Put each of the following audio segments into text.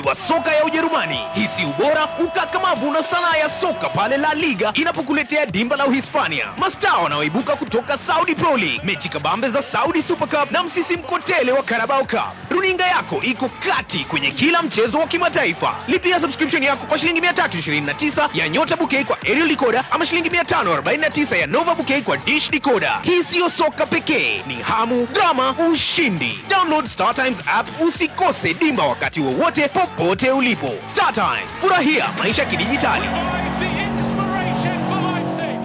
Gwiji wa soka ya Ujerumani. Hisi ubora, ukakamavu na sanaa ya soka pale La Liga inapokuletea dimba la Uhispania. Mastaa wanaoibuka kutoka Saudi Pro League, mechi kabambe za Saudi Super Cup na msisimko tele wa Carabao Cup. Runinga yako iko kati kwenye kila mchezo wa kimataifa. Lipia subscription yako kwa shilingi 329 ya Nyota Bouquet kwa aerial decoder ama shilingi 549 ya Nova Bouquet kwa dish decoder. Hii siyo soka pekee, ni hamu, drama, ushindi. Download Star Times app usikose dimba wakati wowote popote ulipo. Star Times, furahia maisha kidijitali. Provides the inspiration for Leipzig.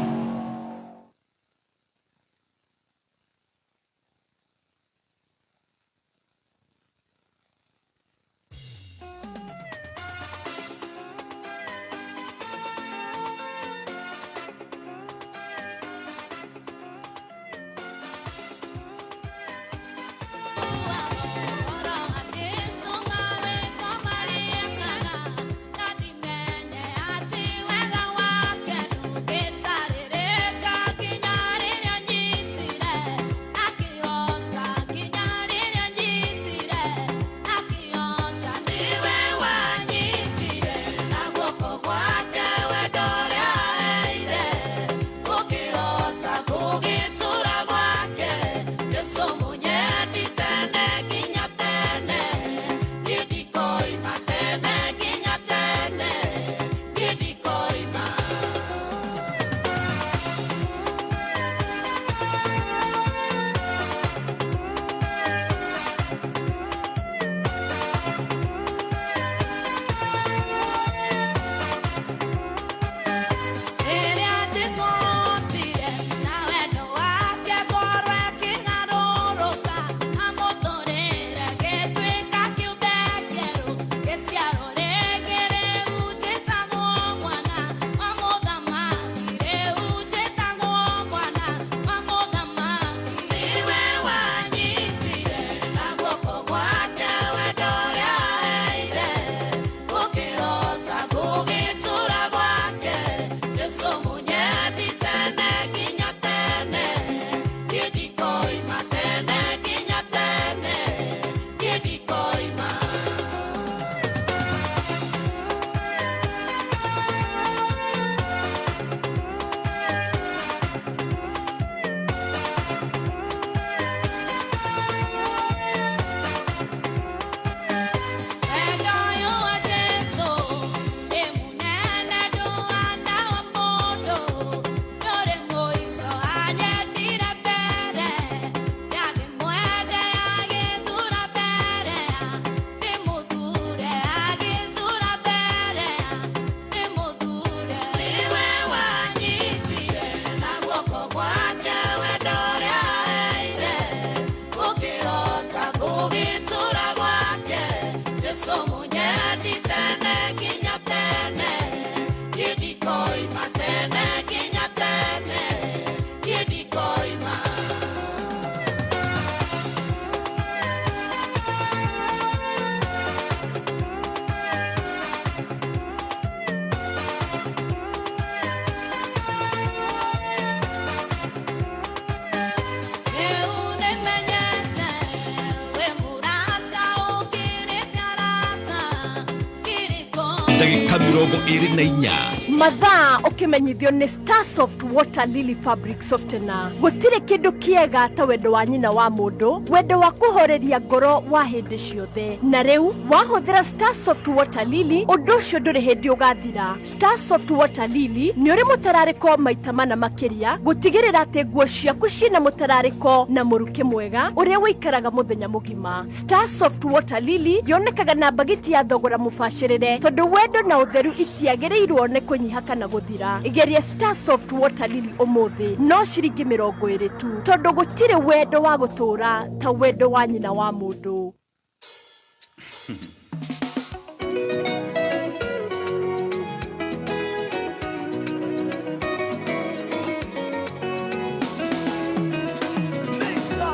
Ndagĩka 24. Mathaa ũkĩmenyithio nĩ Starsoft Water Lily Fabric Softener. Gũtirĩ kĩndũ kĩega ta wendo wa nyina wa mũndũ, wendo wa kũhoreria ngoro wa hĩndĩ ciothe. Na rĩu wahũthĩra Starsoft Water Lily, ũndũ ũcio ndũrĩ hĩndĩ ũgathira. Starsoft Water Lily nĩ ũrĩ mũtararĩko maita mana makĩria gũtigĩrĩra atĩ nguo ciaku ciĩna mũtararĩko na mũrukĩ mwega ũrĩa ũikaraga mũthenya mũgima. Starsoft Water Lily yonekaga na mbagiti ya thogora mũbacĩrĩre, tondũ wendo na ũtheru itiagĩrĩirwo nĩ kũnyiha kana gũthira. Geria Starsoft Water Lily ũmũthĩ, no ciringi 20 tu, tondũ gũtirĩ wendo wa gũtũũra ta wendo wa nyina wa mũndũ.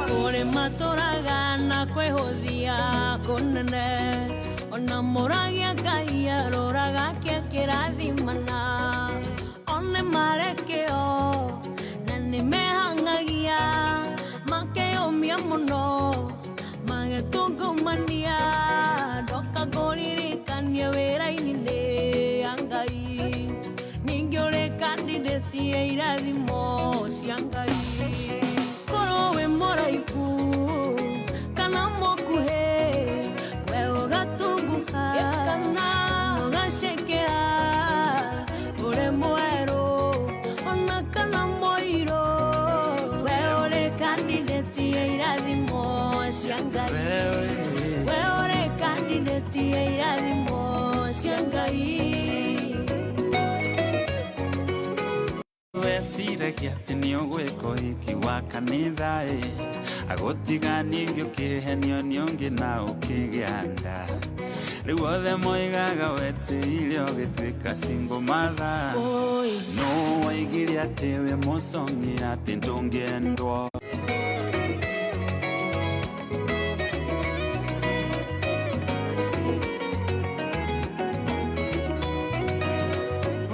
Kũrĩ matũraga na kwĩhũthia kũnene, ona mũragia Ngai aroraga kĩa kĩrathimana. One marekĩo na nĩmehang'agia, makeyũmia mũno, magetungumania. Ndoka ngũririkane. Ũhikanie wĩra-inĩ nĩ ya Ngai. Ningĩ ũrĩ candidate ya irathimo cia Ngai. Korwo wĩ mũraihu kana mũkuhĩ, we ũgatunguha kana ũgacekea, ũrĩ mwerũ ona kana mũirũ, we ũrĩ candidate ya irathimo cia Ngai. We ũrĩ candidate ya irathimo cia Ngai. Weciragia atĩ nĩ ũgwĩka ũhiki wa kanitha ĩ, agũtiga ningĩ ũkĩhenio nĩ ũngĩ na ũkĩgĩa nda. Rĩu othe moigaga wetĩire ũgĩtuĩka single mother. Oi. No waigire atĩ wĩ mũcong'i, atĩ ndũngĩendwo.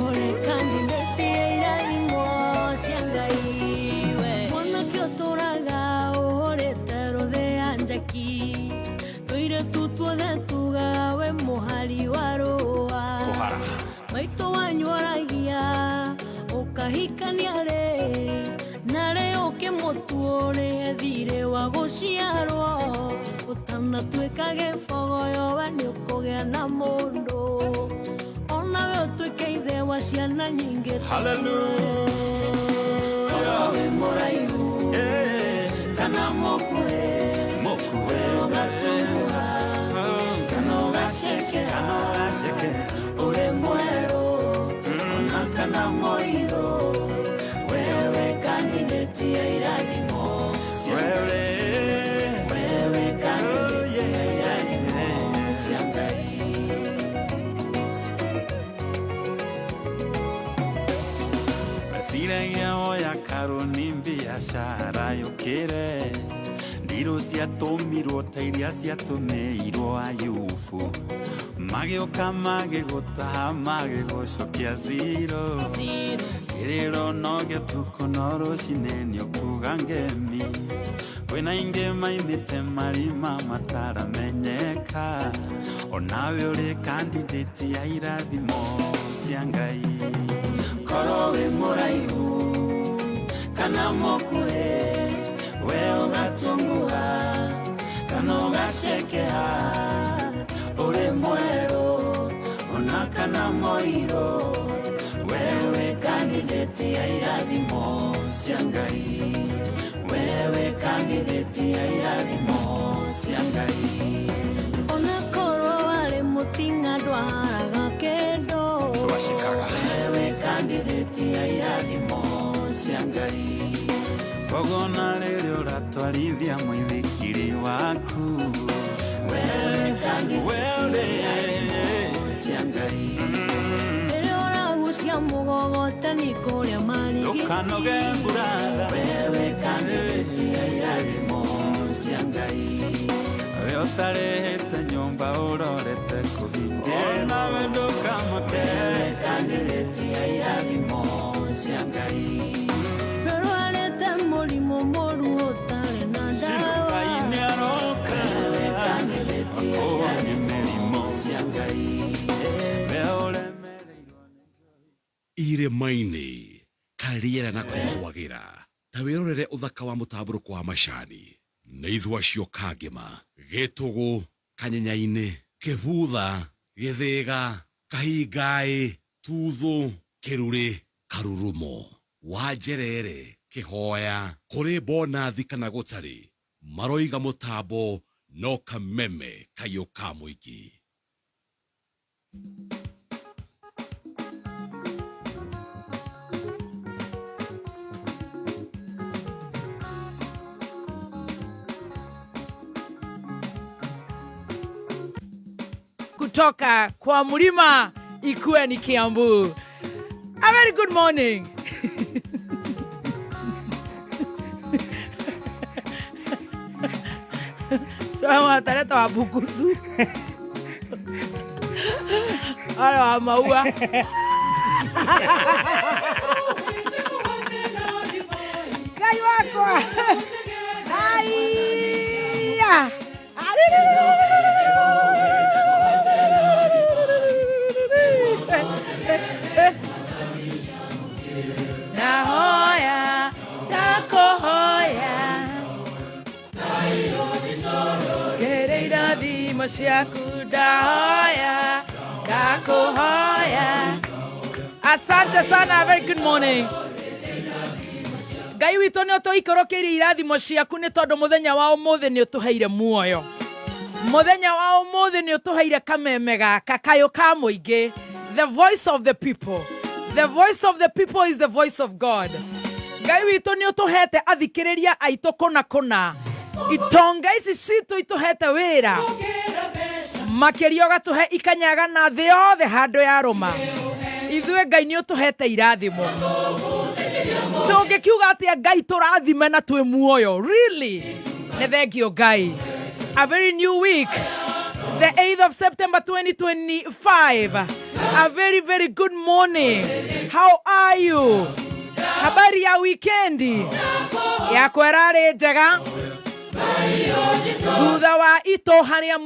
Ũrĩ candidate ya irathimo cia Ngai we. Mwanake ũtũraga ũhũrĩte rũthĩa njaki, tũirĩtu tuothe tugaga we mũhari wa rũa. Kũhara. Maitũ wanyu oragia ũkahikania rĩ, na rĩ ũkĩmũtua ũrĩhe thirĩ wa gũciarwo. Ũtanatuĩka gĩbogoyo we nĩ ũkũgĩa na mũndũ, onawe ũtuĩke ithe wa ciana nyingĩ. Korwo wĩ mũraihu kana mũkuhĩ, Mũkuhĩ. Ũgatunguha kana ũgacekera, Kana ũgacekera, ũrĩ mwerũ ona kana mũirũ, wewe candidate ya irathimo cia Ngai. Wewe. Wewe candidate ya irathimo cia Ngai. Weciragia woya karũni biacara yũkĩre, ndirũ ciatũmirwo ta iria ciatũmĩirwo Ayubu, magĩũka magĩgũtaha magĩgũcokia zero. Zero. Kĩrĩro no gĩtukũ no rũcinĩ nĩũkuga ngemi. Kwĩna ingĩ maimĩte marima mataramenyeka, onawe ũrĩ candidate ya irathimo cia Ngai. Korwo wĩ mũraihu kana mũkuhĩ, we ũgatunguha kana ũgacekeha, ũrĩ mwerũ ona kana mũirũ, wewe candidate ya irathimo cia Ngai. Wewe candidate ya irathimo cia Ngai. Ona korwo warĩ mũting'a ndwaharaga kĩndũ, Ndwacikaga. wewe candidate ya irathimo cia Ngai. Koguo na rĩrĩa ũratwarithia mũithikiri waku, Wewe candidate ya irathimo cia Ngai. Rĩrĩa ũragucia mũgogoteni kũrĩa marigiti, ndũkanoge mburatha. Wewe candidate ya irathimo cia Ngai. We ũtarĩhĩte nyũmba ũrorete kũhingĩra, nawe ndũkamake. Wewe candidate ya irathimo cia Ngai. Rũrwarĩte mũrimũ mũru ũtarĩ na ndawa, Ngai nĩaroka. Wewe candidate ya Akũhonie irathimo mĩrimũ. cia Ngai. We ũremereirwo. Irĩma-inĩ kariera na kũhũagĩra, ta wĩrorere ũthaka wa mũtambũrũko wa macani nĩ ithua cio Kangema, Gĩtũgũ, Kanyenya-inĩ, Kĩbutha, Gĩthĩga, Kahingaĩ, Tuthũ, Kĩrurĩ, Karurumo, Wanjerere, Kĩhoya, kũrĩ bonathi kana gũtarĩ, maroiga mũtambo no kameme kayũ ka mũingĩ. Kutoka kwa mlima ikuwe ni Kiambu. A very good morning. Sio wataleta wa Bukusu, wale wa maua. Ngai wakwa. Haiya. Ciaku ndahoya ndakũhoya. Asante sana, very good morning. Ngai witũ, nĩ ũtũikũrũkĩirie irathimo ciaku, nĩ tondũ mũthenya wa ũmũthĩ nĩ ũtũheire muoyo. Mũthenya wa ũmũthĩ nĩ ũtũheire kameme gaka kayũ ka mũingĩ, the voice of the people. The voice of the people is the voice of God. Ngai witũ, nĩ ũtũhete athikĩrĩria aitũ kũna kũna. Itonga ici citũ itũhete wĩra makĩria, ũgatũhe ikanyaga na thĩ yothe handũ ya rũma. Ithuĩ Ngai, nĩ ũtũhete irathimo. Tũngĩkiuga atĩa Ngai tũrathime na twĩ muoyo? Really, nĩ thengio Ngai. A very new week, the 8th of September 2025. A very very good morning. How are you? Habari ya wikendi yakwa ĩrarĩ njega thutha wa itũha rĩa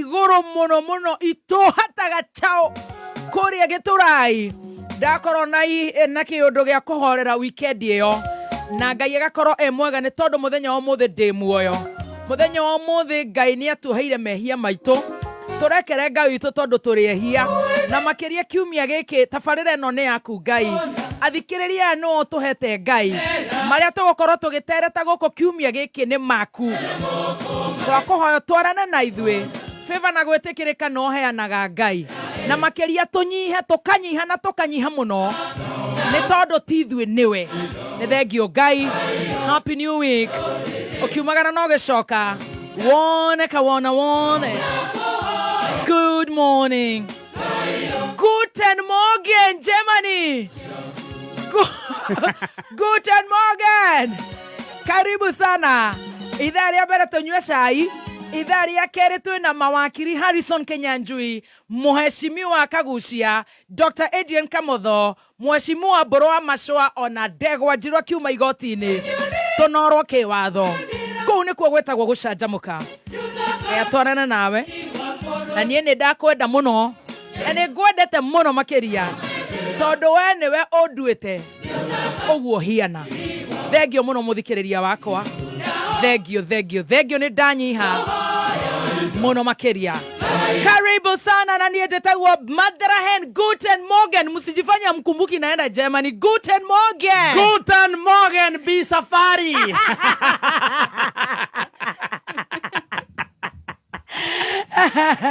igũrũ mũno mũno, itũha ta gacao kũrĩa Gĩtũrai. Ndakorwo na kĩũndũ gĩa kũhorera weekend ĩyo, na Ngai agakorwo e mwega, nĩ tondũ mũthenya wa ũmũthĩ ndĩ muoyo. Mũthenya wa ũmũthĩ Ngai nĩ atuoheire mehia maitũ. Tũrekere Ngai witũ tondũ tũrĩ ehia, na makĩria kiumia gĩkĩ tabarĩra ĩno nĩ yaku Ngai. Athikĩrĩria aya nĩwe ũtũhete Ngai. Marĩa tũgũkorwo tũgĩtereta gũkũ kiumia gĩkĩ nĩ maku. Twakũhoya twarane na ithuĩ. Favor na gwĩtĩkĩrĩka no heanaga Ngai, na makĩria tũnyihe, tũkanyiha na tũkanyiha mũno, nĩ tondũ ti ithuĩ, nĩwe. Nĩ thengio Ngai. Happy new week. Ũkiumagara no gĩcoka wone kawona wone. Good morning, guten Morgen Germany. Guten Morgen, karibu sana. Ithaa rĩa mbere tũnyue cai, ithaa rĩa kerĩ twĩna mawakiri Harrison Kenyanjui, mũheshimiwa Kagucia, Dr Adrian Kamotho, mheshimiwa Mbũrũ wa Macũa, ona ndegwa njirũ akiuma igoti-inĩ tũnorwo kĩwatho. Kũu nĩkuo gwĩtagwo gũcanjamũka. Aya twarana nawe, na niĩ nĩ ndakwenda mũno, na nĩ ngwendete mũno makĩria, tondũ we nĩwe ũnduĩte ũguo hiana. Thengio mũno, mũthikĩrĩria wakwa. Thengio, thengio, thengio. Nĩ ndanyiha mũno makĩria. Karibu sana, na niĩ njĩtagwo Madrahen. Guten Morgen. Msijifanya mkumbuki naenda Germany. Guten Morgen. Guten Morgen, B Safari.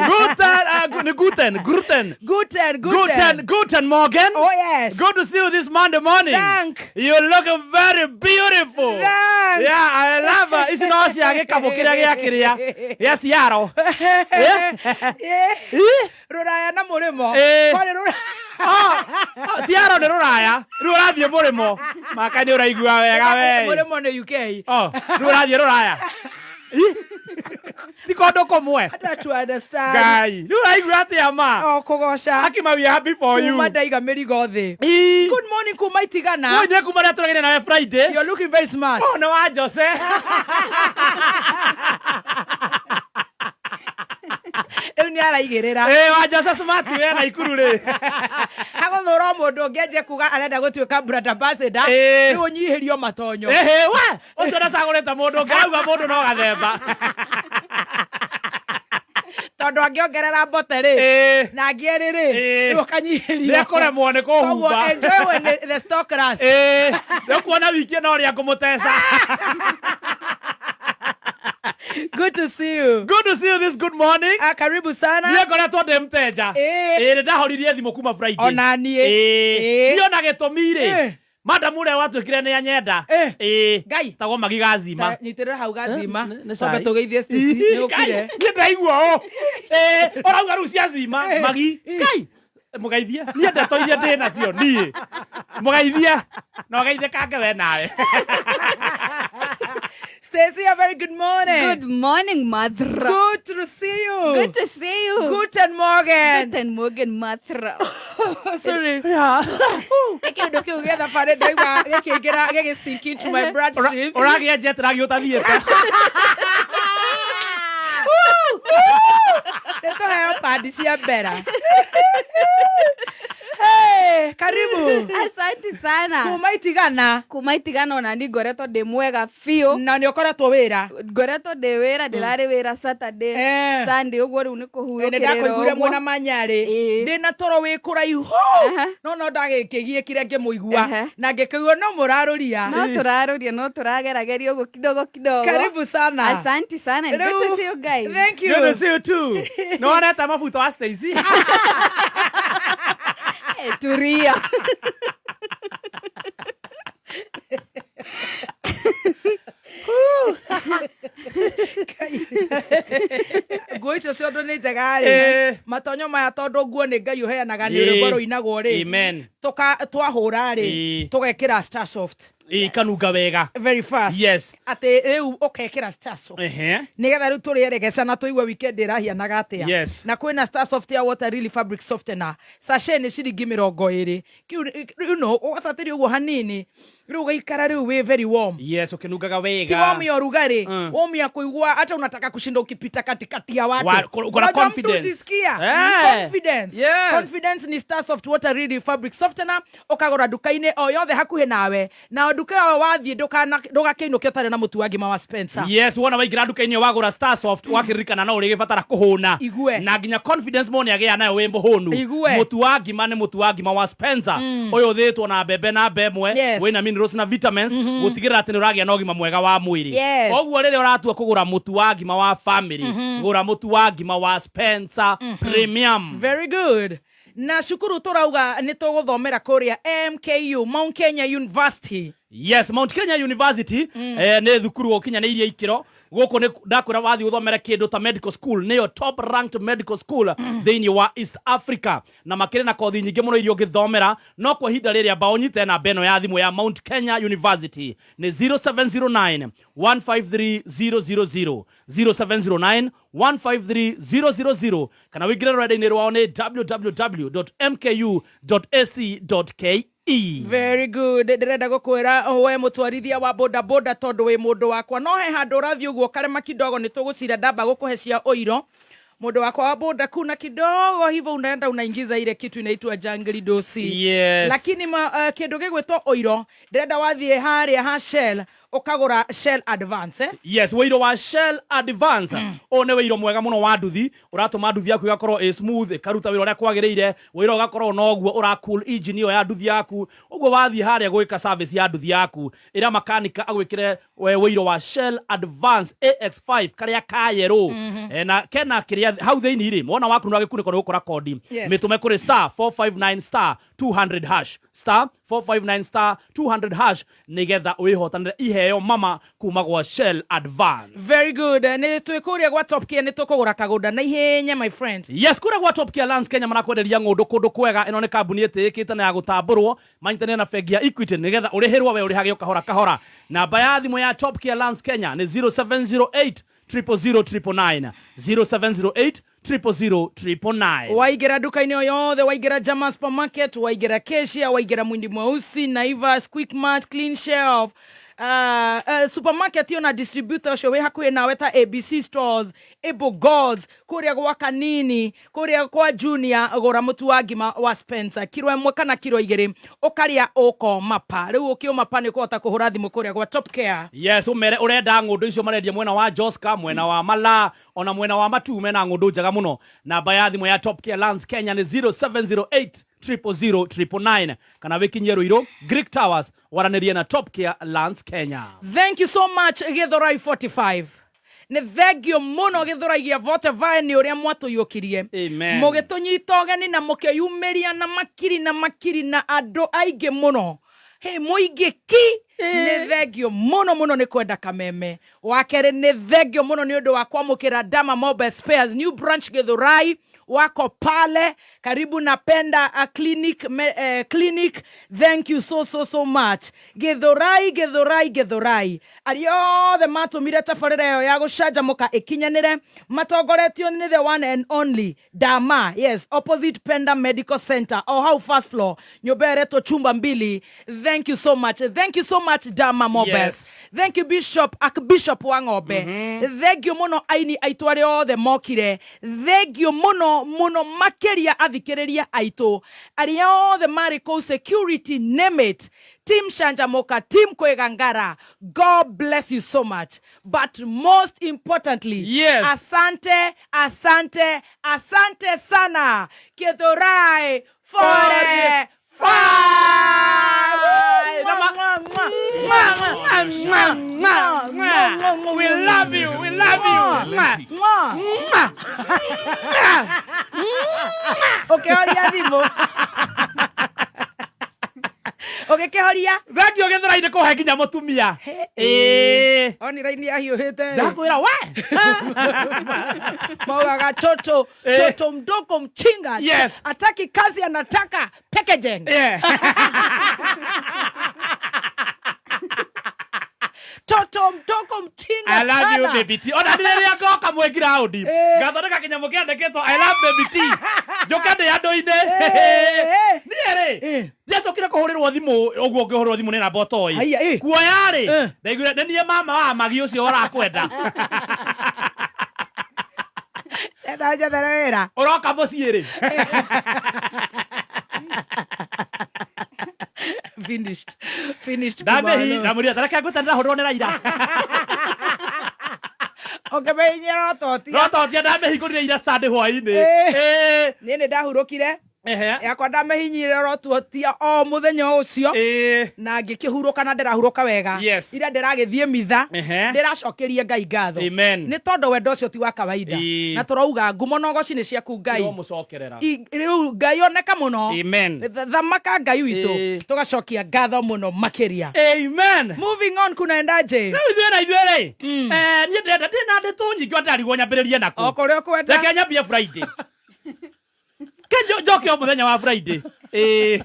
Guten, guten, guten. Guten. Guten, guten Morgen. Oh yes. Good to see you this Monday morning. Thank. You look very beautiful. Thank. Yeah, I love her. Ici no cia gĩkabũ kĩrĩa gĩa kĩrĩa gĩa ciaro. Rũraya na mũrĩmo. Kwarĩ rũraya. Ah, ciaro nĩ rũraya. Rĩu ũrathiĩ mũrĩmo. Maka nĩ ũraigua wega we. Mũrĩmo nĩ UK. Oh, rĩu ũrathiĩ rũraya. Ih, ti kũndũ kũmwe. Hata to understand. Ngai, rĩu ũraigua atĩa ma? O kũgoca. Akima, we are happy for you. Kuma ndaiga mĩrigo thĩ. Ii. Good morning kuma Itigana. Woi, nĩ kuma rĩrĩa tũragĩire nawe Friday. You're looking very smart. Oh, nĩ wa Jose. Rĩu nĩ araigĩrĩra. Ĩ, wa Jose smart we na ikuru rĩ. Hagũthũra o mũndũ ũngĩ anjie kuga arenda gũtuĩka brand ambassador. Rĩu ũnyihĩrio matonyo. Ĩhĩ, we, ũcio ndacagũrĩte mũndũ ũngĩ, arauga mũndũ no gathemba. Tondũ angĩongerera mbote rĩ, na angĩ rĩ, rĩu ũkanyihĩrio. Nĩekũremwo nĩ Koguo kũhumba. enjoy when the stock lasts. Ĩ, rĩu kuona wiki ĩno ũrĩa ngũmũteca. Good to see you. Good to see you this good morning. Ah, karibu sana. Niĩ ngoretwo ndĩ mteja. Ĩ, nĩ ndahoririe thimũ kuma Friday. Ona niĩ. Ĩ. Niĩ ona gĩtũmi rĩ, madam ũrĩa watuĩkire nĩ anyenda. Ĩ. Ngai. Tagwo Magi Gazima. Ta- nyitĩrĩra hau Gazima. Nĩ Twambe cai. tũgeithie Stacy, nĩ ũkire. Niĩ ndaigua ũũ. Ĩ, ũrauga rĩu cia Zima, Magi. Ngai. Mũgeithie. Niĩ ndeto iria ndĩ nacio niĩ. Mũgeithie. Na ũgeithie kange we nawe. Stacy, a very good morning. Good morning, Mathra. Good to see you. Good to see you. Guten Morgen. Guten Morgen, Mathra. Sorry. Kĩndũ kĩu gĩa thabarĩ ndaigua gĩkĩingĩra, gĩgĩ sink into my bloodstreams. Ũragĩa jet lag ũtathiĩte. Nĩ tũheo pandi cia mbera. Hey. Karibu. Asante sana. Kuma itigana. Kuma itigana ona ni ngoretwo ndĩ mwega biũ. Na nĩ ũkoretwo wĩra? Ngoretwo ndĩ wĩra, ndĩrarĩ wĩra Saturday, Sunday ũguo rĩu nĩ Nĩ kũhurũkĩrĩra ndakũiguire ũguo. mwena manyarĩ ndĩna toro wĩ kũraihu no no ndagĩkĩgiĩkire ngĩmũigua na ngĩkĩigua no mũrarũria. No tũrarũria, no tũragerageria ũguo kidogo kidogo. Karibu sana. Asante sana and good to see you guys. Thank you. Good to see you too. Nĩ wonete mabuto wa Stacy? Turia. Nguo icio cia ũndũ nĩ njega rĩ, matonyo maya tondũ nguo nĩ Ngai ũheanaga, nĩ rwĩmbo rũinagwo rĩ. Amen. Twahũra rĩ, tũgekĩra Starsoft. Ikanunga wega. Very fast. Yes. Atĩ rĩu ũkekĩra Starsoft nĩgetha rĩu tũrĩeregeca na tũigue weekend ĩrahianaga atĩa. Na kwĩna Starsoft ya Water Lily fabric softener, sachet nĩ ciringi 20. Kĩu you know ũgabatĩria ũguo hanini, rĩu ũgaikara rĩu wĩ very warm. Yes, ũkĩnungaga wega. Ti warm ya ũrugarĩ, warm ya kuigua hata unataka kushinda ukipita katikati ya watu. Uko na Unajua mtu confidence. ujisikia. Confidence. Confidence ni Starsoft Water Lily fabric softener, ũkagũra nduka-inĩ o yothe hakuhĩ nawe, na nduka ĩyo wathiĩ ndũgakĩinũke ũtarĩ na mũtu wa ngima wa Spencer. Yes, wona waingĩra nduka-inĩ wagũra Starsoft, wakĩririkana no ũrĩgĩbatara kũhũna. Igue. Na nginya confidence mo nĩagĩa nayo wĩ mũhũnu. Igue. Mũtu wa ngima nĩ mũtu wa ngima wa Spencer. Ũyũ ũthĩĩtwo na mbembe na mbemwe, wĩna minerals na vitamins, gũtigĩrĩra atĩ nĩ ũragĩa na ũgima mwega wa mwĩrĩ. Koguo rĩrĩa ũratua kũgũra mũtu wa ngima wa family, gũra mũtu wa ngima wa Spencer Premium. Very good. Na cukuru tũrauga nĩ tũgũthomera kũrĩa MKU, Mount Kenya University. Yes, Mount Kenya University nĩ thukuru ũkinyanĩirie ikĩro gũkũ nĩ ndakwĩra wathiĩ ũthomere kĩndũ ta medical school, nĩyo top ranked medical school thĩinĩ wa East Africa, na makĩrĩ na kothi nyingĩ mũno iria ũngĩthomera. No kwa ihinda rĩrĩ amba ũnyite namba ĩno ya thimũ ya Mount Kenya University nĩ 0709 153 000, 0709 153 000, kana wĩingĩre rũrenda-inĩ rwao nĩ www.mku.ac.ke. Very good. Ndĩrenda gũkwĩra we mũtwarithia wa boda boda, tondũ wĩ mũndũ wakwa, no he handũ ũrathiĩ ũguo karema kidogo, nĩ tũgũcira ndamba gũkũhe cia ũiro. Mũndũ wakwa wa boda, kuna kidogo hivyo unaenda unaingiza ile kitu inaitwa jangli dosi. Lakini kĩndũ gĩgwĩtwo ũiro, ndĩrenda wathiĩ harĩa ha Shell ũkagũra Shell Advance, eh? Yes, wĩiro wa Shell Advance ũyũ nĩ wĩiro mwega mũno wa nduthi, ũratũma nduthi yaku ĩgakorwo ĩ smooth, ĩkaruta wĩra ũrĩa kwagĩrĩire, wĩra ũgakorwo noguo ũra cool engine ĩyo ya nduthi yaku. Ũguo wathiĩ harĩa gwĩka service ya nduthi yaku, ĩra makanika agwĩkĩre wĩiro wa Shell Advance AX5 karĩa ka yerũ. Na kena kĩrĩa hau thĩinĩ rĩ, wona wakunũra gĩkunĩko nĩ ũgũkora kodi. Mĩtũme kũrĩ star 459 star 200 hash, star 459 star 200 hash, nĩgetha wĩhotanĩre iheo mama kuma gwa Shell Advance. Very good. Nĩ twĩ kũrĩa gwa Top Care, nĩ tũkũgũra kagũnda na ihenya, my friend. Yes, kũrĩa gwa Top Care Lands Kenya marakwenderia ng'ũndũ kũndũ kwega. Ĩno nĩ kambuni ĩtĩĩkĩte na ya gũtambũrwo, manyitanĩre na bengi ya Equity nĩgetha ũrĩhĩrwo we ũrĩhage o kahora kahora. Namba ya thimũ ya Top Care Lands Kenya nĩ 0708 000 999, 0708 000 999. Waingĩra nduka-inĩ o yothe, waingĩra Jama Supermarket, waingĩra Kesia, waingĩra Mwindi Mweusi, Naivas, Quickmart, Clean Shelf, supermarket yo na distributor ũcio wĩ hakuhĩ nawe ta ABC Stores, Able Gods, kũrĩa gwa Kanini, kũrĩa kwa Junior, gũra mũtu wa ngima wa Spencer kiro 1 kana kiro 2, ũkarĩa ũko mapa. Rĩu ũkĩũmapa nĩ ũkũhota kũhũra thimũ kũrĩa gwa Top Care. Yes, umere urenda ng'ũndũ icio marendia mwena wa Joska, mwena wa Mala, ona mwena wa Matu mena ng'ũndũ njega mũno. Namba ya thimũ ya Top Care Lands Kenya nĩ 0708 000 999, kana wĩkinyie Ruiru Greek Towers waranĩrie na Top Care Lands Kenya. Thank you so much Githurai 45. Nĩ thengio mũno Githurai gĩa vote vae nĩ ũrĩa mwatũiyũkirie. Amen. Mũgĩtũnyita ũgeni na mũkĩyumĩria na makiri na makiri na andũ aingĩ mũno. Hey, mũingĩ ki. Nĩ thengio mũno mũno nĩ kwenda kameme. Wa kerĩ nĩ thengio mũno nĩ ũndũ wa kwamũkĩra Dama Mobile Spares new branch Githurai, wako pale karibu na Penda clinic, clinic. Thank you so so so much Githurai, Githurai, Githurai. Arĩa othe matũmire tabarĩra ĩyo ya gũcanjamũka ĩkinyanĩre matongoretio nĩ the one and only Dama. Yes, opposite Penda Medical Center o hau first floor, nyũmba ĩretwo chumba mbili. Thank you so much, thank you so much Dama Mobiles. Thank you Bishop, Archbishop wa Ng'ombe. Thank you mũno aini aitũ arĩa othe mokire. Thank you mũno Muno muno makiria athikiriria aitu aria othe mari kuu security, name it, team Shanjamoka, team Kwigangara, God bless you so much. But most importantly, asante, asante, asante sana. Githurai 45. We love you, we love you. Ũkĩhoria thimũ, ũgĩkĩhoria. Thengiũ Gĩthũrai-inĩ kũhe nginya mũtumia. Ĩĩ. Oni raini ahiũhĩte. Ndakwĩra we. Maugaga toto toto mdogo mchinga. Ataki kazi, anataka packaging. Toto mdogo mchinga I love you sana. Baby T. Ona rĩrĩa ngoka mwĩ ground. Ngathondeka kĩnyamũ kĩandĩkĩtwo I love Baby T. Njũke ndĩ andũ-inĩ. Niĩ rĩ, ndiacokire kũhũrĩrwo thimũ ũguo ngĩhũrĩrwo thimũ nĩ namba ũtoĩ. Kuoya rĩ, ndaiguire nĩ niĩ mama wa Magi ũcio ũrakwenda. Enda njethere wĩra. Ũroka mũciĩ rĩ. Finished. Finished. Ndamĩhi, Kumalo. ndamũria tareke ngwĩte ndĩrahũrĩrwo nĩ Raila. Ũkĩmĩhinyĩra rototia. Rototia ndamĩhingũrire ira Sunday hwaĩ-inĩ. Niĩ nĩ ndahurũkire yakwa, ndamĩhinyire rotuotia o mũthenya ũcio na ngĩkĩhurũka na ndĩrahurũka wega. Ira ndĩragĩthiĩ mitha, ndĩracokeria Ngai ngatho. Amen. Nĩ tondũ wendo ũcio ti wa kawaida. Na tũrauga ngumo na ũgoci nĩ ciaku Ngai. Nĩũmũcokerera. Rĩu Ngai oneka mũno. Amen. Thamaka Ngai witũ, tũgacokia ngatho mũno makĩria. Amen. Moving on, kunaendaje? Rĩu ithuĩ na ithuĩ rĩ, niĩ ndĩrenda ndĩ na ndeto nyingĩ o ndĩrarigwo nyambĩrĩrie nakũ. O kũrĩa ũkwenda. Reke nyambie Friday. Ke njoke o mũthenya wa Friday. Ĩĩ.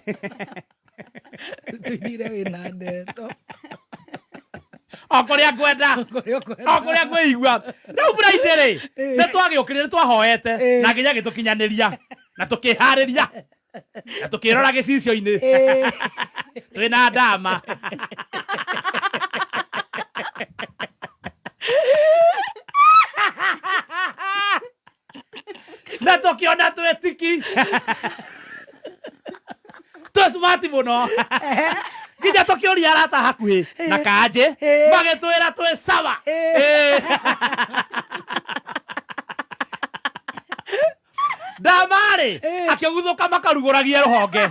Tũiguire wĩna ndeto. O kũrĩa ngwenda. O kũrĩa ngwĩigua. Rĩu Friday rĩ, nĩ twagĩũkĩrire, nĩ twahoete na nginya gĩtũkinyanĩria na tũkĩharĩria na tũkĩrora gĩcicio-inĩ twĩna ndama. Na tũkĩona twĩtiki twĩ smart mũno nginya tũkĩũria arata hakuhĩ na kanjĩ magĩtwĩra twĩ sawa. Ndamarĩ akĩguthũka makarugũragia rũhonge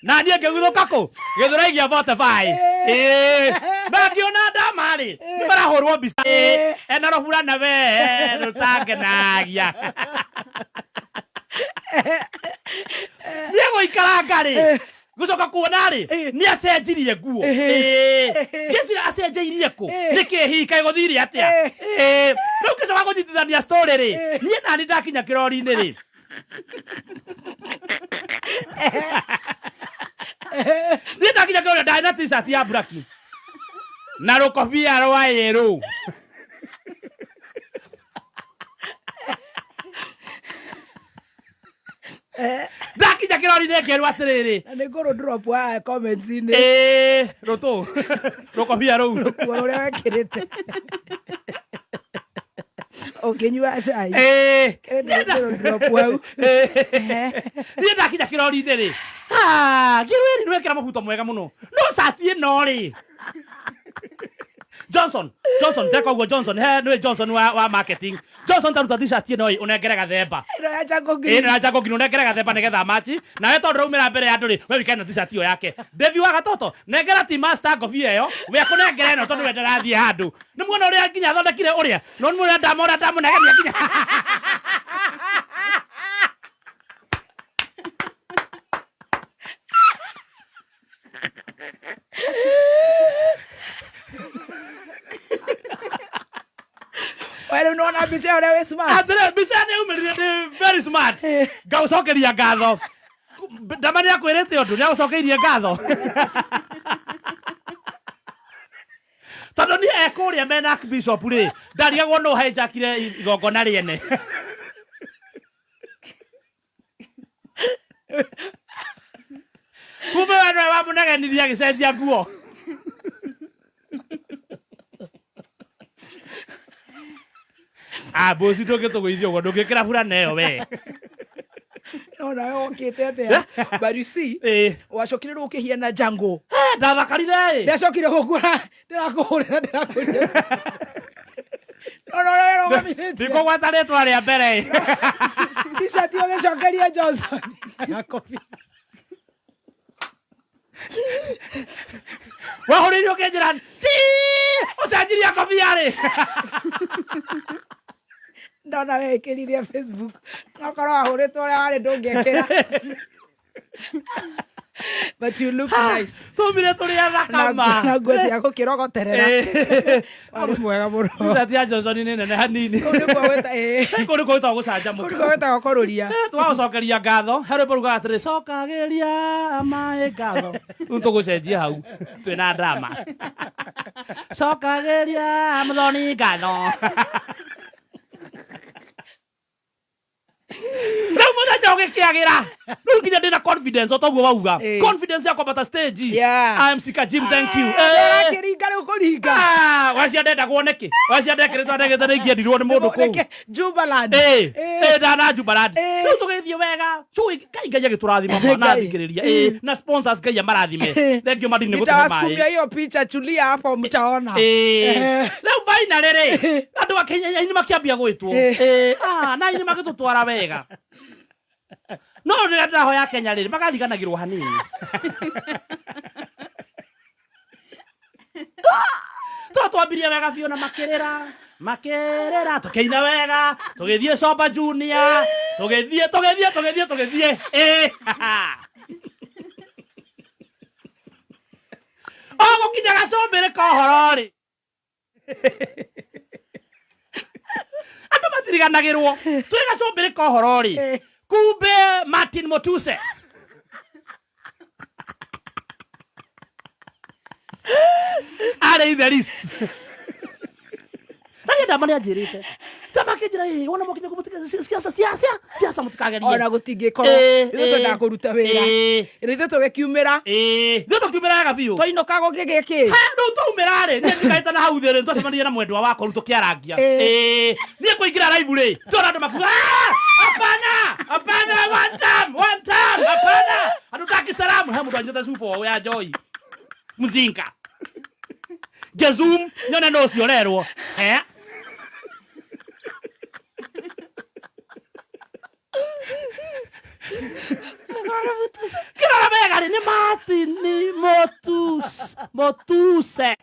na niĩ ngĩguthũka kũ Gĩthũrai gĩa 45. Na ngĩona ndamarĩ nĩ marahũrwo mbica ena rũburana we rũtangenagia. Niĩ gũikaranga rĩ, gũcoka kuona rĩ, nĩ acenjirie nguo. Ngĩcira acenjeirie kũ, nĩkĩ hihi kaĩ gũthire atĩa? Rĩu ngĩcoka kũnyitithania story rĩ, niĩ nani ndakinya kĩrori-inĩ rĩ, niĩ ndakinya kĩrori ndarĩ na t-shirt ya buraki na rũkobia rwa yerũ. Ndakinya kĩrori-inĩ ngĩrwo atĩrĩrĩ, Na nĩ ngũrũ drop wa comments-inĩ. Rũtũ rũkobia rũu. Rũkuo rũrĩa wekĩrĩte ũkĩnyua cai. Kĩrĩ drop hau. Niĩ ndakinya kĩrori-inĩ rĩ, ngĩrwo ĩrĩ nĩwekĩra mũbuto mwega mũno no cati ĩno rĩ, Johnson, Johnson, ndeka ũguo Johnson, he nĩwe Johnson wa marketing. Johnson taruta t-shirt ĩno ĩ ũnengere gathemba. Ĩno ya Jungle Green. Ĩno ya Jungle Green ũnengere gathemba nĩgetha machi. Nawe tondũ ũraumĩra mbere ya andũ rĩ, we wĩkane na t-shirt ĩyo yake. Devi wa gatoto, nengera team master ngobia ĩyo, we akũnengere ĩno tondũ we ndarathiĩ handũ. Nĩ muona ũrĩa nginya athondekire ũrĩa? No nĩ muona ndamona ndamũnegenia nginya. We rĩu nĩwona mbica ĩyo ũrĩa wĩ smart? Atĩrĩ, mbica nĩ umĩrire ndĩ very smart. Ngagũcokeria ngatho. Ndama nĩ akwĩrĩte ũndũ, nĩ agũcokeirie ngatho. Tondũ niĩ ekũrĩa mena Archbishop rĩ, ndarigagwo nũ hijackire igongona rĩene. Kumbe we nĩwe wamũnegenirie agĩcenjia nguo. Ah, mbuci ndũngĩtũgũithia ũguo, ndũngĩkĩra burana ĩyo we. No nawe wokĩte atĩa? But you see, Ĩĩ. wacokire rĩu ũkĩhiana jango. Eh, ndathakarire ĩ. Ndacokire gũkura, ndĩrakũhũrĩra, ndĩrakũhũrĩra. No, no, no, rũgamithĩtie. Ndikũgweta rĩtwa rĩa mbere ĩ. T-shirt ũgĩcokeria Johnson. Gakobi. Wahũrĩire ũkĩnjĩra ti ũcenjirie kobia rĩ. Ndona wekĩrire Facebook. No korwo wahũrĩtwo ũrĩa warĩ ndũngĩekĩra. But you look nice. Tumire tũrĩ athaka Na ma. na nguo cia gũkĩrogoterera. Ĩĩ. Warĩ mwega mũno. T-shirt ya Johnson nĩ nene hanini. Kũu nĩkuo gwĩta- ĩĩ. Kũu nĩkuo gwĩtagwo gũcanjamũka. Kũu nĩkuo gwĩtagwo kũrũria. Tũgagũcokeria ngatho. He rwĩmbo rugaga atĩrĩ, cokagĩria maĩ ngatho. Rĩu tũgũcenjia hau twĩna drama. Cokagĩria mũthoni ngatho. Rĩu mũthenya ũgĩkĩagĩra. Rĩu nginya ndĩna confidence o toguo wauga. Ĩĩ. Confidence ya kwambata stage. Yeah. I'm Sika Jim, thank you. Ndĩrakĩringa rĩu kũringa. Ah, wacia ndendagwo nĩkĩ? Wacia ndekĩrĩtwo ndegĩte nĩ ingĩendirwo nĩ mũndũ kũu. Reke, Jubaland. Ĩĩ, Ĩĩ. ĩĩ, ndana Jubaland. Ĩĩ. Rĩu tũgĩthiĩ wega. Cũi, Ngai Ngai agĩtũrathima ma, na Ngai. athikĩrĩria. Ĩĩ, na sponsors Ngai amarathime. Thank you Madini nĩ gũtũhe maĩ. Nitawasukumia hiyo picha, tulia hapo mtaona. Ĩĩ. Rĩu finally rĩ, andũ a Kenya aini makĩambia gwĩtwo. Ĩĩ, ah, na aini magĩtũtwara wega. No rĩrĩa ndĩrahoya Kenya rĩrĩ, magariganagĩrwo hanini. To twambirie wega biũ na makĩrĩra, makĩrĩra, tũkĩina wega, tũgĩthiĩ Soba Junior, tũgĩthiĩ, tũgĩthiĩ, tũgĩthiĩ, tũgĩthiĩ. Ĩĩ. O gũkinya gacũmbĩrĩ ka ũhoro rĩ, andũ matiriganagĩrwo. Twĩ gacũmbĩrĩ ka ũhoro rĩ, kumbe Martin Motuse arĩ in the list. Na niĩ ndama nĩanjĩrĩte. Ndama akĩnjĩra, "Ĩ, wona mwakinya kũu mũtige- siasa, siasa, siasa mũtikagerie." Ona gũtingĩkorwo. Ĩĩ, Ithuĩ twendaga ĩĩ, kũruta wĩra. ĩĩ. Ithuĩ tũgĩkiumĩra. Ĩĩ. Ithuĩ tũkiumĩra wega biũ. Twainũka gũkĩgĩa kĩ? Ha, rĩu twaumĩra rĩ, niĩ njikarĩte na hau thĩ rĩ, nĩtwacemanirie na mwendwa wakwa rĩu tũkĩarangia. Ĩĩ. Ĩĩ. Niĩ kũingĩra live rĩ, ndona andũ makiuga, "Ah, hapana, hapana, one time, one time, hapana. Hatutaki salamu." He mũndũ anyitĩte cuba ũũ ya Joy. Mzinga. Ngezoom, nyone no ũcio ũrerwo. He. Kĩrora wega rĩ, nĩ Martin Motuse.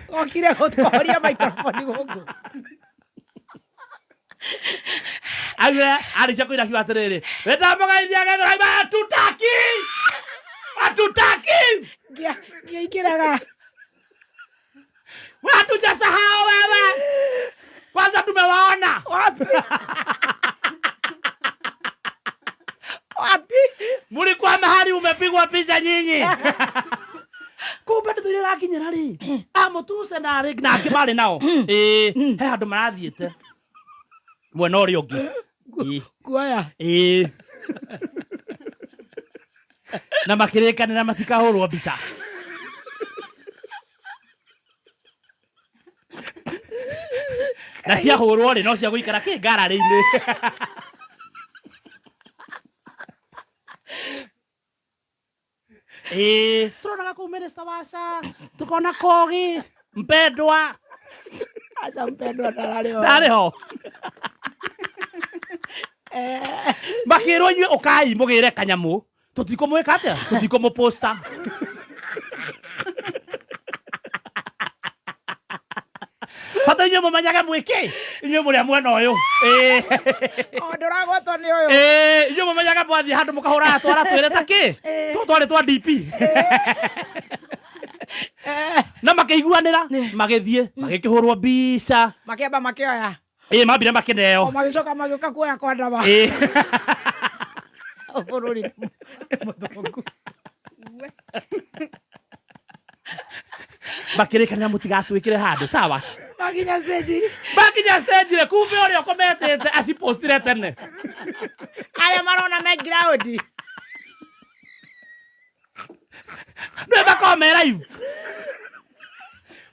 Okire gũtũhoria microphone gũkũ. Augire arĩkia kũina akiuga atĩrĩrĩ, wĩtamũgeithia Gĩthũrai hatutaki, hatutaki. Ngĩingĩraga. Hatujasahau wewe. Kwanza tumewaona. Wapi? Wapi? Mulikuwa mahali umepigwa picha nyinyi. Kumbe ndeto iria irakinyĩra rĩ, amũtuse na rĩ na angĩ marĩ nao. Ĩĩ, he handũ marathiĩte. Mwena ũrĩa ũngĩ. Ĩĩ. Kuoya. Ĩĩ. Na makĩrĩkanĩra matikahũrwo mbica. Na ciahũrwo rĩ, no cia gũikara kĩ ngararĩ-inĩ. Ĩĩ, tũronaga kũu minister wa SHA, tũkona Kogi, mpendwa. Aca mpendwa ndararĩ ho. Ndarĩ ho. Makĩrwo inyuĩ ũkai mũgĩre kanyamũ. Tũtikũmwĩka atĩa? Tũtikũmũposta. Bata inyuĩ mũmenyage mwĩkĩ? Inyuĩ mũrĩ a mwena ũyũ. Ĩĩ. O ndũragwatwo nĩ ũyũ. Ĩĩ, inyuĩ mũmenyage mwathiĩ handũ mũkahũraga twara twĩrĩ ta kĩ? Tũtũ twarĩ twa DP. Na makĩiguanĩra, magĩthiĩ, magĩkĩhũrwo mbica. Makĩamba makĩoya. Ĩĩ, mambire makĩneo. O magĩcoka magĩũka kuoya kwa ndama. Ĩĩ. Bũrũri nĩ mũthũku. Makĩrĩkanĩra mũtigatwĩkĩre handũ, sawa? Makinya stage. Makinya stage rĩ, kumbe ũrĩa ũkometete acipostire tene. Arĩa marona me ground. Nĩwe makoragwo me live.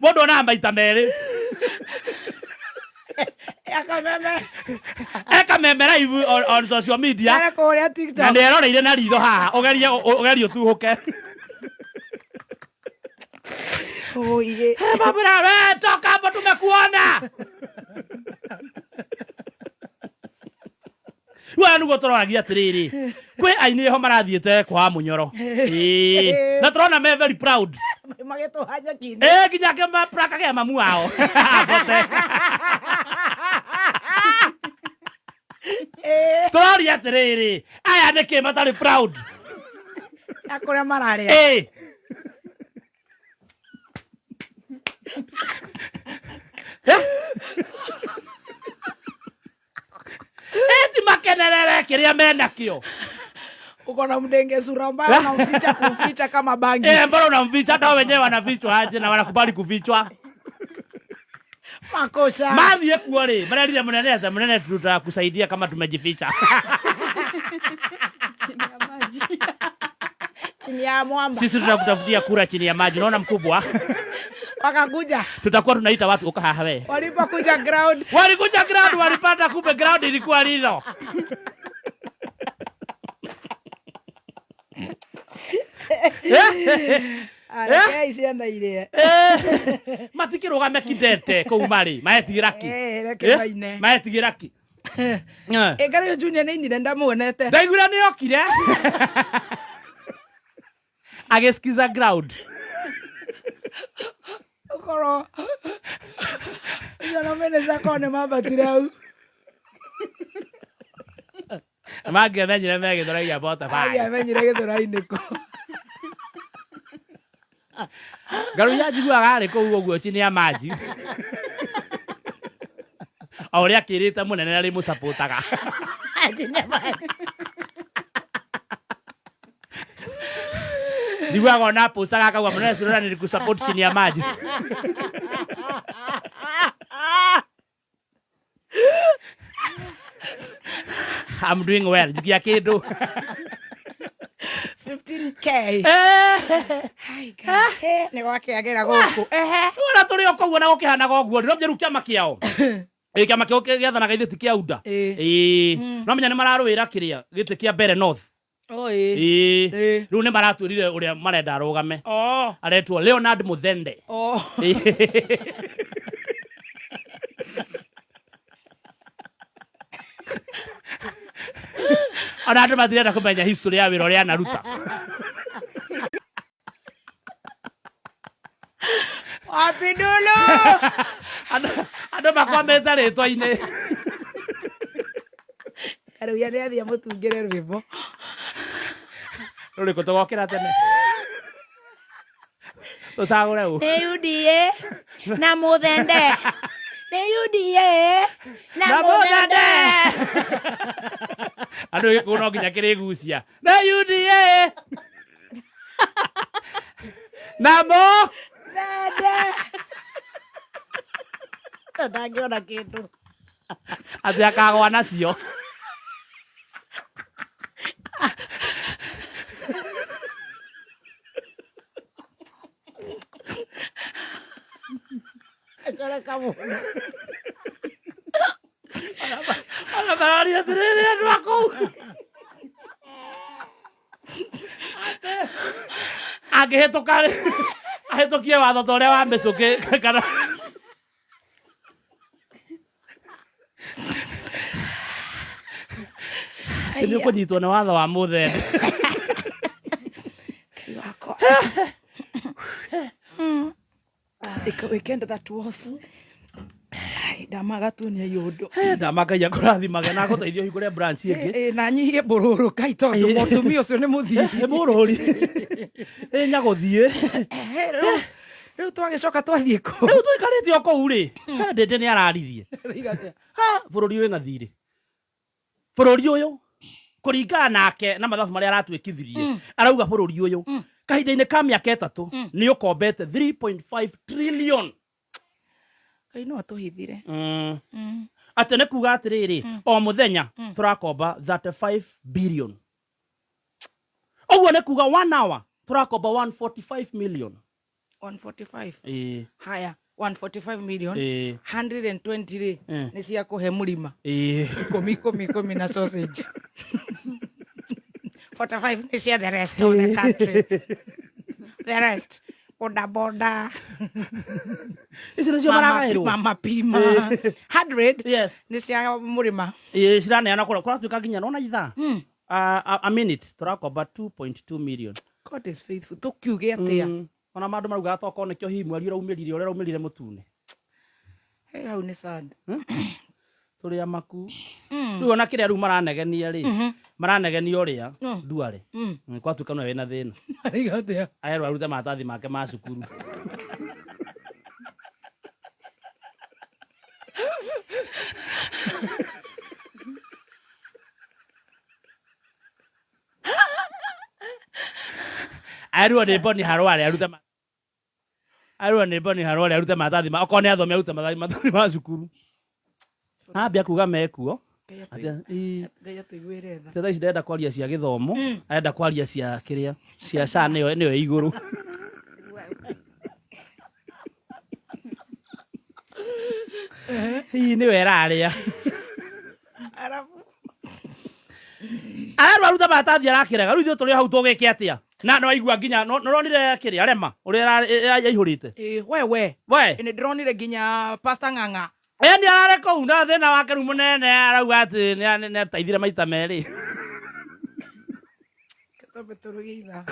Mũndũ onaga maita merĩ. Akameme. Eka meme live on social media. Ara kũrĩa Na TikTok. nä eroreire na ritho haha ũgerie ũgerie ũtuhũke. Oye. Mabra, we toka hapo tumekuona. Rĩu nĩguo tũroragia atĩrĩrĩ, kwĩ aini ho marathiĩte kwa Munyoro. Ĩĩ. Na tũrona me very proud. Magĩtũha nyeki-inĩ. Ĩĩ, nginya kĩmaprakagĩa mamu wao. Abote. Tũroria atĩrĩrĩ, aya nĩkĩ matarĩ proud? Ya kũrĩa mararĩa. Ĩĩ. Eti makenerere kĩrĩa menakĩo. Uko na mdenge sura mbaya unamficha kumficha kama bangi. Eh, mbona unamficha? Hata wao wenyewe wanafichwa aje na wanakubali kufichwa. Makosa. Mathiĩ kuo rĩ, marerire mũnene atĩ mũnene tutakusaidia kama tumejificha. Chini ya maji. Chini ya mwamba. Sisi tutakutafutia kura chini ya maji. Unaona mkubwa? Wakakuja. Tutakuwa tunaita watu uka haha we. Walipokuja ground. Walikuja ground, walipata kumbe ground ilikuwa lilo. Arekei ciana irie. Eh, matikĩrũgame kidete kũu marĩ maetigĩra ki. Eh, reke maine. Maetigĩra ki. Eh. Ĩ Ngarĩ Junior nĩ ainire ndamuonete. Ndaiguire nĩ okire agĩskiza ground. Ũkorwo ũcio na manager korwo nĩ mambatire hau. Mangĩamenyire me Gĩthũrai gĩa 45. Angĩamenyire Gĩthũrai-inĩ kũ. Ngaruiya njiguaga arĩ kũu ũguo chini ya maji. O ũrĩa akĩrĩte mũnene arĩ mũcapotaga. Chini ya maji. Njiguaga ona apocaga akauga mũnene surura nilikusupport chini ya maji. I'm doing well. Njikia kĩndũ. 15K. Eh. Hai Ngai. Nĩ gwakĩagĩra gũkũ. Ehe. Wona tũrĩ o kũu ona gũkĩhanaga ũguo rĩ, no menya rĩu kĩama kĩao. Ĩ kĩama kĩao gĩathanaga ithe ti kĩa UDA. Ĩ. Ĩ. No menya nĩ mararũĩra kĩrĩa gĩtĩ kĩa mbere North. Oh, ĩ. Ĩ. Ĩ. Rĩu nĩ maratwĩrire ũrĩa marenda arũgame. Oh. Aretwo Leonard Muthende. Oh. Ona andũ matirenda kũmenya history ya wĩra ũrĩa anaruta. Wapi Dulu? Andũ makwamĩte rĩtwa-inĩ. Karuia nĩ athiĩ amũtungĩre rwĩmbo. Rũrĩkũ tũgokĩra tene? Tũcagũre ũ? Nĩ UDA na Muthende. Nĩ UDA na Na Muthende. Muthende. Andũ gĩkũyũ no nginya kĩrĩgucia. Na UDA. Na mo. Muthende. Ndangĩona kĩndũ. Atĩ akagwa nacio. Acoreka mũno. Ona mararia atĩrĩrĩ andũ a kũu. Angĩhĩtũka rĩ, ahĩtũkie watho ta ũrĩa wa mĩcũkĩ kana nĩ ũkũnyitwo nĩ watho wa Muthende. Ngai wakwa. Ika weekend that was. Ai, ndamaga tuonia yũndũ. Ndama Ngai akũrathimage na agũteithie ũhingũre branch ĩngĩ. Ĩ, na nyihie mbũrũrũ kai tondũ mũtumia ũcio nĩ mũthii. Nĩ mũrũri. Ĩ nyagũthiĩ. Rĩu twagĩcoka twathiĩ kũ? Rĩu tũikarĩte o kũu rĩ, Ndĩndĩ nĩ araririe. Ha, bũrũri wĩ ng'athirĩ. Bũrũri ũyũ kũringana nake na mathabu marĩa aratwĩkithirie arauga bũrũri ũyũ kahinda-inĩ ka mĩaka 3 nĩ ũkombete 3.5 trillion. Ngai no atũhithire. Atĩ nĩ kuga atĩrĩrĩ, o mũthenya tũrakomba 35 billion. Ũguo nĩ kuga 1 hour tũrakomba 145 million. 145. Ĩĩ. Haya. 145 million, Ĩĩ. 120 rĩ Eh. nĩ cia kũhe mũrima Ĩĩ. Ikũmi, ikũmi, ikũmi na sausage. 45 nĩ cia the rest of the country, the rest boda boda. Ici nĩcio maragaĩrwo. Mama pima. 100 Yes. nĩ cia mũrĩma. Ĩĩ, ciraneana kũrĩa kũratuĩka nginya nona ithaa a minute tũrakomba 2.2 million. God is faithful, tũkiuge atĩa? Ona mandũ maraugaga tokorwo nĩkĩo hihi mweri ũraumĩrire ũrĩa ũraumĩrire mũtune. Hey, hau nĩ sad. Tũrĩ amaku rĩu, ona kĩrĩa rĩu maranegenia rĩ, maranegenia ũrĩa nduare. Kwatuĩka nĩwe wĩna thĩna. Ariga atĩa? Arerwo arute maratathi make ma cukuru. Arirwo nĩ Boni Harware arute arirwo nĩ Boni Harware arute maratathi ma okorwo nĩ athome arute maratathi ma cukuru ambia kuga mekuo. Ĩĩ. Ngai atũiguĩre tha. Thaa ici ndĩrenda kwaria cia gĩthomo, arenda kwaria cia kĩrĩa cia SHA, nĩyo ĩ igũrũ. Hihi nĩwe ĩrarĩa. Arerwo aruta maratathi arakĩrega. Rĩu ithuĩ tũrĩ o hau tũgĩke atĩa? Na nĩwaigua nginya nĩũronire kĩrĩa rema ũrĩa yaihũrĩte. Ĩĩ, we we. We. Nĩ ndĩronire nginya Pastor Ng'ang'a. Ĩni ararĩ kũu na thĩna wake rĩu mũnene arauga atĩ nĩateithire maita merĩ. Twambe tũruge ithaa.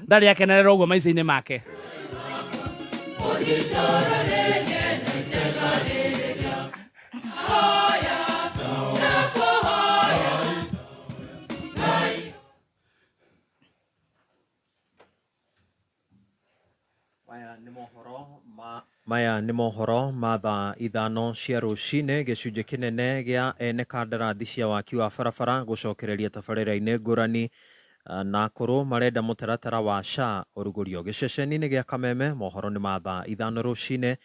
Ndarĩ akenerera ũguo maica-inĩ make. Maya nĩ mohoro ma maya nĩ mohoro ma thaa 5 cia rũcinĩ. Gĩcunjĩ kĩnene gĩa ene kandarathi cia waki wa barabara gũcokereria tabarĩra-inĩ ngũrani na akũrũ marenda mũtaratara wa SHA ũrugũrio gĩceceni-inĩ gĩa Kameme. Mohoro nĩ ma thaa 5 rũcinĩ.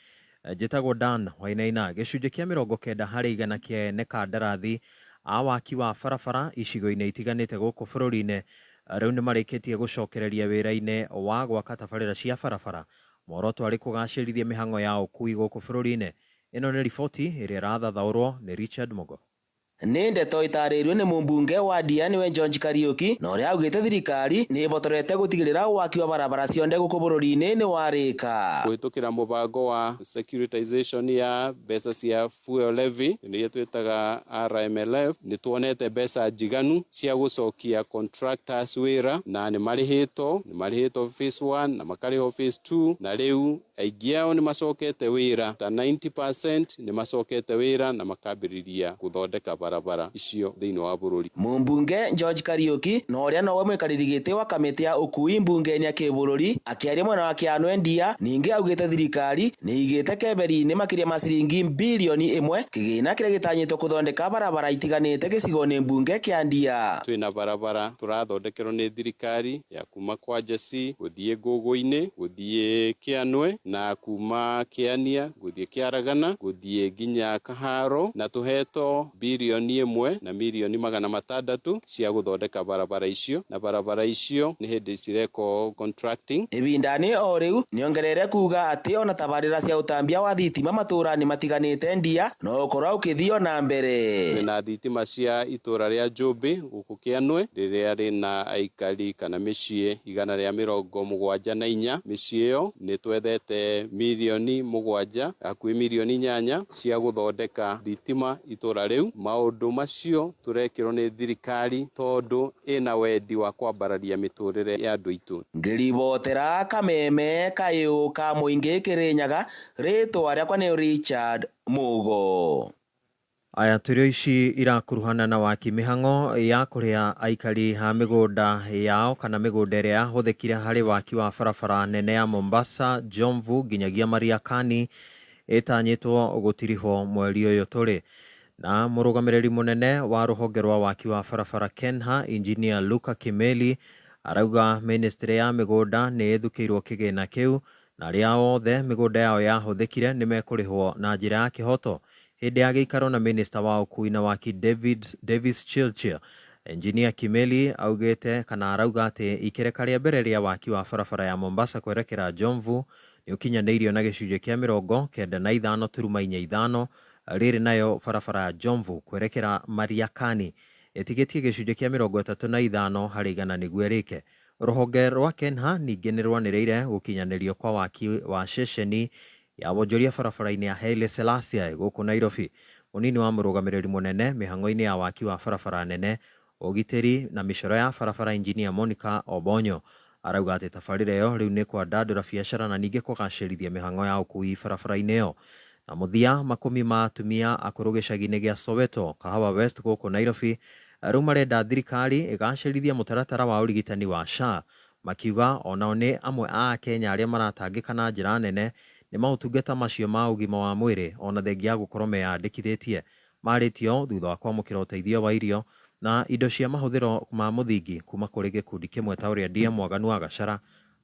Njĩtagwo Dan Wainaina. Gĩcunjĩ kĩa 90% kĩa ene kandarathi a waki wa barabara icigo-inĩ itiganĩte gũkũ bũrũri-inĩ rĩu nĩ marĩkĩtie gũcokereria wĩra-inĩ wa gwaka tabarĩra cia barabara. Muoroto arĩ kũgacĩrithia mĩhang'o ya ũkui gũkũ bũrũri-inĩ. Ĩno nĩ riboti ĩrĩa ĩrathathaũrwo nĩ Richard Mugo. Nĩ ndeto ĩtarĩirio nĩ mũmbunge wa Ndia nĩwe George Kariuki na ũrĩa augĩte thirikari nĩ ĩbotorete gũtigĩrĩra waki wa barabara cionde gũkũ bũrũri-inĩ nĩ warĩka. Kũhĩtũkĩra mũbango wa securitization ya mbeca cia fuel levy nĩyo twĩtaga RMLF, nĩ tuonete mbeca njiganu cia gũcokia contractors wĩra na nĩ marĩhĩtwo phase 1 na makarĩhwo phase 2, na rĩu aingĩ ao nĩ macokete wĩra, ta 90% nĩ macokete wĩra na makambĩrĩria gũthondeka barabara icio thĩinĩ wa bũrũri. Mũmbunge George Kariuki na ũrĩa nowe mũikarĩri gĩtĩ wa kamĩtĩ ya ũkui mbunge-inĩ ya kĩbũrũri akĩaria mwena wa Kĩanũ Ndia ningĩ augĩte thirikari nĩ ĩigĩte keberi-inĩ makĩria ma ciringi 1 birioni kĩgĩna kĩrĩa gĩtanyĩtwo gũthondeka barabara itiganĩte gĩcigo-inĩ mbunge kĩa Ndia. Twĩna barabara tũrathondekerwo nĩ thirikari ya kuma kwa Jesi gũthiĩ Ngũgũ-inĩ, gũthiĩ Kĩanwe, na kuma Kĩania gũthiĩ Kĩaragana, gũthiĩ nginya Kaharo, na tũhetwo 1,600,000,000 cia gũthondeka barabara icio, na barabara icio nĩ hĩndĩ cirekwo contracting. Ibindani o rĩu nĩongereire kuga atĩ ona tabarĩra cia ũtambia wa thitima matũra-inĩ matiganĩte Ndia no ũkorwo ũkĩthio na mbere. Twĩna thitima cia itũra rĩa Njũmbĩ gũkũ Kĩanwe rĩrĩa rĩna aikari kana mĩciĩ 174. Mĩciĩ ĩyo nĩ twethete 7 mirioni, hakuhĩ 8 mirioni cia gũthondeka thitima itũra rĩu. Maũndũ macio tũrekĩrwo nĩ thirikari tondũ ĩna wendi wa kwambararia mĩtũrĩre ya andũ aitũ. Ngĩribotera kameme kayũ ka mũingĩ Kĩrĩnyaga, rĩtwa rĩakwa nĩ Richard Mugo. Aya tũrio ici irakuruhana na waki mĩhang'o ya kũrĩha aikari a mĩgũnda yao kana mĩgũnda ĩrĩa yahũthĩkire harĩ waki wa barabara nene ya Mombasa Jomvu nginyagia Mariakani ĩtanyĩtwo gũtirihwo mweri ũyũ tũrĩ. Na mũrũgamĩrĩri mũnene wa rũhonge rwa waki wa barabara KENHA, Engineer Luka Kimeli, arauga ministry ya mĩgũnda nĩ ĩthukĩirwo kĩgĩna kĩu na arĩa othe mĩgũnda yao yahũthĩkire nĩ mekũrĩhwo na njĩra ya kĩhoto. Hĩndĩ ya gĩikaro na minista wa ũkui na waki Davis Chirchir, Engineer Kimeli augĩte kana arauga atĩ ikereka rĩa mbere rĩa waki wa barabara ya Mombasa kwerekera Jomvu nĩ Nĩ ũkinyanĩirio na gĩcunjĩ kĩa 95.45, rĩrĩ nayo barabara ya Jomvu kwerekera Mariakani ĩtigĩtie gĩcunjĩ kĩa 35% nĩguo ĩrĩke. Rũhonge rwa KENHA ningĩ nĩ rwanĩrĩire gũkinyanĩrio kwa waki wa ceceni ya wonjoria barabara-inĩ ya Haile Selassie gũkũ Nairobi. Mũnini wa mũrũgamĩrĩri mũnene mĩhang'o-inĩ ya waki wa barabara nene, ũgitĩri na mĩcoro ya barabara Injinia Monica Obonyo arauga atĩ tabarĩra ĩyo rĩu nĩ kwandandũra biacara na ningĩ kũgacĩrithia mĩhang'o ya ũkui barabara-inĩ ĩyo. Na mũthia, makũmi ma atumia akũrũ gĩcagi-inĩ gĩa Soweto, Kahawa West gũkũ Nairobi rĩu marenda thirikari ĩgacĩrithie mũtaratara wa ũrigitani wa SHA, makiuga onao nĩ amwe a Akenya arĩa maratangĩka na njĩra nene nĩ maũtungata macio ma ũgima wa mwĩrĩ ona thengia ya gũkorwo meyandĩkithĩtie. Marĩtie ũũ thutha wa kwamũkĩra ũteithio wa irio na indo cia mahũthĩro ma mũthingi kuma kũrĩ gĩkundi kĩmwe ta ũrĩa DM Mwaganu wa Gachara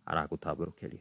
aragũtambũrũkĩria.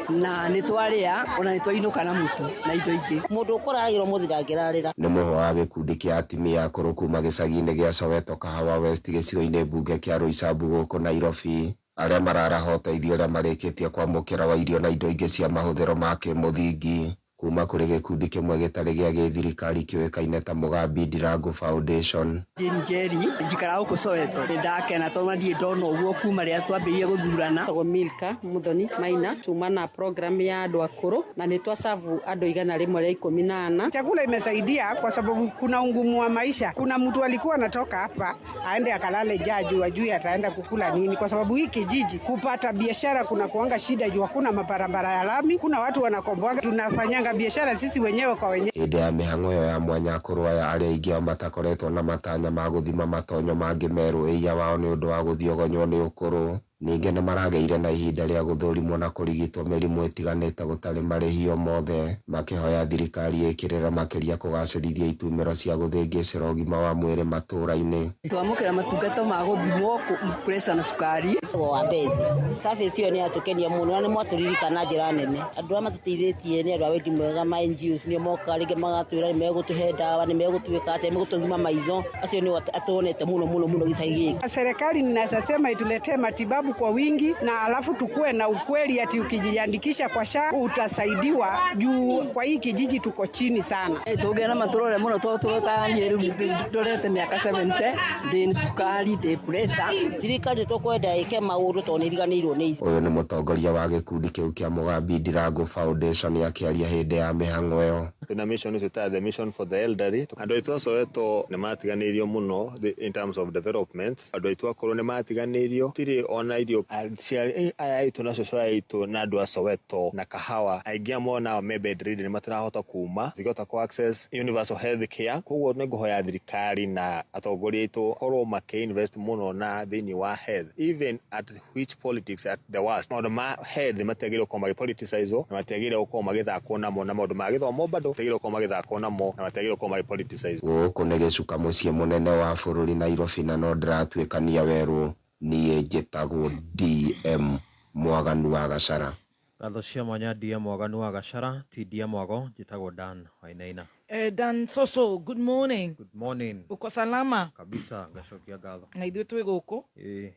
Na nĩ twarĩa ona nĩ twainũka na mũtu na indo ingĩ. Mũndũ ũkũrarĩra ũmũthĩ ndangĩrarĩra. Nĩ mũhwa wa gĩkundi kĩa atimia akũrũ kuma gĩcagi-inĩ gĩa Soweto Kahawa West gĩcigo-inĩ mbunge kĩa Roysambu gũkũ Nairobi arĩa mararaha ũteithio ũrĩa marĩkĩtie kwamũkĩra wa irio na indo ingĩ cia mahũthĩro ma kĩmũthingi kuma kũrĩ gĩkundi kĩmwe gĩtarĩ gĩa gĩthirikari kĩũĩkaine ta Mũgambi Ndirangu Foundation. Jane Njeri, njikaraga gũkũ Soweto. Nĩ ndakena tondũ ndirĩ ndona ũguo kuma rĩrĩa twambĩrĩirie gũthurana. Njĩtagwo Milka Muthoni Maina, tuma na program ya andũ akũrũ na nĩ twacabu andũ 114. Chakula imesaidia kwa sababu kuna ungumu wa maisha. Kuna mtu alikuwa anatoka hapa aende akalale njaa juu ajui ataenda kukula nini, kwa sababu hii kijiji kupata biashara kuna kuanga shida juu hakuna mabarabara ya lami, kuna watu wanakomboanga, tunafanyanga biashara sisi wenyewe kwa wenyewe. Hĩndĩ ya mĩhang'o ĩyo ya mwanya akũrũ aya arĩa aingĩ ao matakoretwo na matanya ma gũthima matonyo mangĩ merũ ĩiya wao nĩ ũndũ wa gũthiogonywo nĩ ũkũrũ, ningĩ nĩmaragĩire na ihinda rĩa gũthũrimwo na kũrigitwo mĩrimũ ĩtiganĩte gũtarĩ marĩhi o mothe, makĩhoya thirikari ĩkĩrĩre makĩria kũgacĩrithia itumĩro cia gũthĩngĩcĩra ũgima wa mwĩrĩ matũũra-inĩ. Twamũkĩra matungata ma gũthimwo pressure na cukari. Wa Mbethi. Service ĩyo nĩ yatũkenia mũno na nĩ mwatũririkana njĩra nene. Andũ arĩa matũteithĩtie nĩ andũ a wendi mwega ma NGOs nĩo mokaga rĩngĩ magatwĩra nĩ megũtũhe ndawa, nĩ megũtwĩka atĩa, megũtũthima maitho. Acio nĩo tuonete mũno mũno mũno gĩcagi gĩkĩ. Serikali ninasema ituletee matibabu kwa wingi na alafu tukue na ukweli ati ukijiandikisha kwa SHA utasaidiwa, juu kwa hii kijiji tuko chini sana. Tũngĩona matũrore mũno tondũ tũrotaniĩ rĩu ndorete mĩaka 70, ndĩ cukari, ndĩ pressure. Thirikari tũkwenda ĩke maũndũ tondũ nĩ iriganĩirwo nĩ ithuĩ. Ũyũ nĩ mũtongoria wa gĩkundi kĩu kĩa Mũgambi Ndirangu Foundation akĩaria hĩndĩ ya mĩhang'o ĩyo. Twĩna mission twĩtaga the mission for the elderly. Andũ aitũ a Soweto nĩ matiganĩirio mũno in terms of development. Andũ aitũ akũrũ nĩ matiganĩirio, tirĩ ona irio. Aciari aya aitũ na cũcũ aya aitũ na andũ a Soweto na Kahawa aingĩ a mona me bedridden nĩ matirahota kuma, matingĩhota kũ access universal health care. Koguo nĩ ngũhoya thirikari na atongoria aitũ korwo makĩ invest mũno na thĩinĩ wa health, even at which politics at the worst. Maũndũ ma health matiagĩrĩirwo gũkorwo magĩ politicizwo na matiagĩrĩirwo gũkorwo magĩthakwo namo, na maũndũ ma gĩthomo bado matiagĩrĩirwo gũkorwo magĩthakwo namo na matiagĩrĩirwo gũkorwo magĩ politicizwo. Gũkũ nĩ gĩcuka mũciĩ mũnene wa bũrũri Nairobi na no ndĩratuĩkania werũ. Niĩ njĩtagwo DM Mwaganu wa Gachara. Ngatho cia mwanya DM Mwaganu wa Gachara, ti DM Mwago, njĩtagwo Dan Wainaina. Dan Soso, good morning. Good morning. Uko salama? Kabisa, ngacokia ngatho. Na ithuĩ twĩ gũkũ.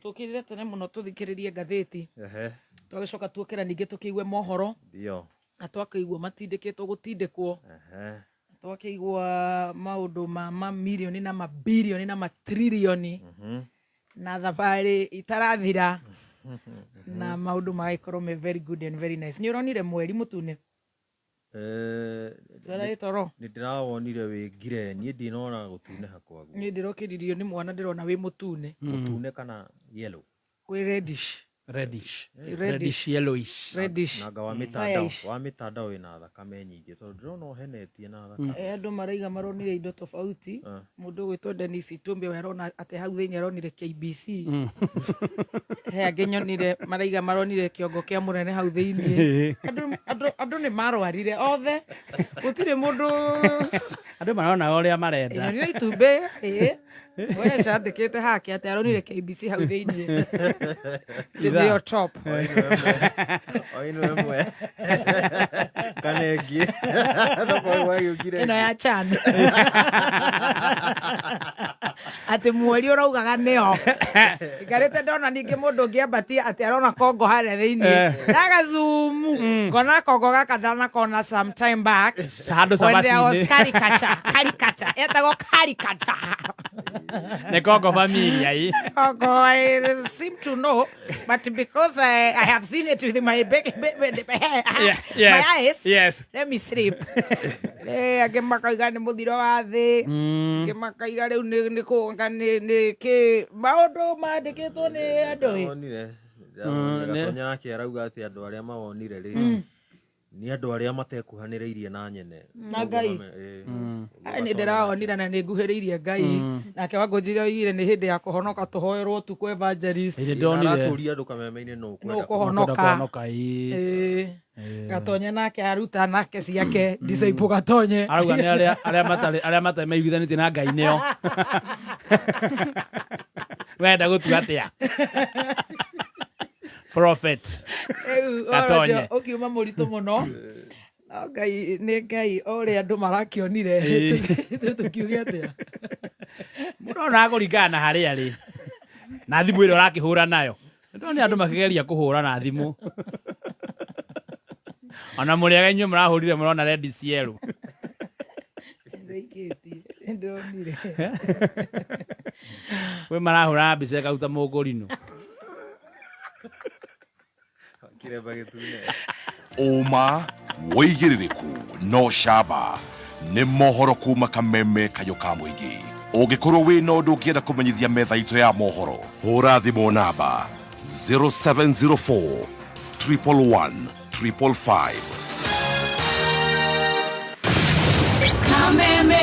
Tũkĩrire tene mũno tũthikĩrĩrie ngathĩti. Twagĩcoka tuokĩra ningĩ tũkĩigue mohoro. Ndio. Na twakĩigua matindĩkĩtwo gũtindĩkwo. Twakĩigua maũndũ ma mamirioni na mabirioni na matririoni. Na thabarĩ itarathira. Na maũndũ magagĩkorwo me very good and very nice. Nĩ ũronire mweri mũtune? Ndũrarĩ toro? Nĩ ndĩrawonire wĩ ngire, niĩ ndinona gũtunĩha kwaguo. Niĩ ndĩrokĩririo nĩ mwana ndĩrona wĩ mũtune. Mũtune kana yellow? Wĩ reddish. Reddish. Reddish. Reddish, yellowish. Reddish. Nanga wa Fire-ish. mitandao, wa mitandao ĩna thakame nyingĩ tondũ ndĩrona ũhenetie na thakame. Andũ maraiga maronire indo tofauti. Mũndũ ũgwĩtwo Dennis Itumbi we arona atĩ hau thĩinĩ aronire KBC. He angĩ nyonire maraiga maronire kĩongo kĩa mũnene hau thĩinĩ. Andũ nĩ marwarire othe. Gũtirĩ mũndũ Andũ marona ũrĩa marenda. Nyonire itumbĩ, ĩĩ. We candĩkĩte hake atĩ aronire KBC hau thĩinĩ. Atĩ nĩyo top. Oino ĩmwe kana ĩngĩ thoko gwagĩũkire. Ĩno ya Chan. Atĩ mweri ũraugaga nĩyo. Ikarĩte ndona ningĩ mũndũ ũngĩ ambatia atĩ arona kongo harĩa thĩinĩ. Ndagazumu. Ngona kongo gaka ndanakona some time back. Handũ When there was cabaci-inĩ. caricature. Caricature. Etagwo caricature. Nĩ kongo familia ĩ. Kongo, I seem to know, but because I have seen it with my big, big, big, Yeah, my yes, eyes, yes. let me sleep. Eh, angĩ makauga nĩ mũthiro wa thĩ, angĩ makauga rĩu nĩ kũnga nĩ kĩ maũndũ mandĩkĩtwo nĩ andũ ĩ. Ndawonire. Gatonya nake arauga atĩ andũ arĩa mawonire rĩ, nĩ andũ arĩa matekuhanĩrĩirie na nyene. Na Ngai. Ai, nĩ ndĩrawonire na nĩ nguhĩrĩirie Ngai. Nake Wangũnjiri oigire nĩ hĩndĩ ya kũhonoka tũhoerwo ũtukũ evangelist. Ĩndĩ ndonire. Aratũria andũ kameme-inĩ nũ Nũ ũkũhonoka. Kũhonoka, ĩĩ. Ĩĩ. Gatonye nake aruta nake ciake disciple Gatonye. Arauga nĩ arĩa matarĩ maiguithanĩtie na Ngai nĩo. Wenda gũtua atĩa? Prophet. Rĩu ũhoro Gatonye. ũcio ũkiuma mũritũ mũno. No Ngai nĩ Ngai o ũrĩa andũ marakĩonire. Ĩĩ. Tũkiuge atĩa? Mũndũ onaga kũringana na harĩa arĩ na thimũ ĩrĩa ũrakĩhũra nayo. Ndona andũ makĩgeria kũhũra na thimũ. Ona mũrĩaga inyuĩ mũrahũrire mũrona rendi cierũ. Ndĩikĩtie, nĩndĩronire. Kwĩ marahũra mbica ĩkaruta mũkũrinũ. Kiremba gĩtune. Ũma wĩigĩrĩrĩku no camba nĩ mohoro kuma kameme kayũ ka mũingĩ. Ũngĩkorwo wĩna ũndũ ũngĩenda kũmenyithia metha itũ ya mohoro, hũra thimũ namba 0704 111 555. Kameme.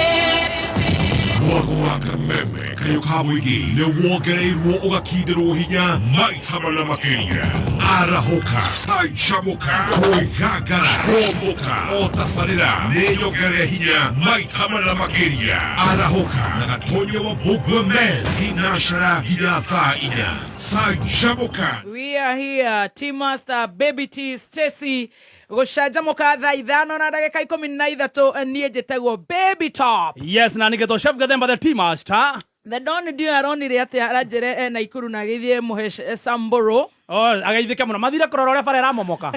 Mwago wa kameme kayũ ka mũingĩ nĩ wongereirwo ũgakindĩrwo hinya maita mana makĩria. Arahũka, canjamũka, kwĩgangara, kũmbũka, o tabarĩra nĩ nyongerere hinya maita mana makĩria. Arahũka na Gatonya wa Mbũgua Men thinacara nginya thaa 4. Canjamũka. We are here, Team Master, Baby T, Stacy, gũcanjamũka thaa 5:13, niĩ njĩtagwo Baby Top. Yes, na nĩgetwo Chef Gathemba the Team Master. The Don Dio aronire atĩ aranjĩre ena Ikuru na agĩthiĩ mũhe Samburu. Oh, ageithĩke mũno. Mathire kũrora ũrĩa bara ĩramomoka.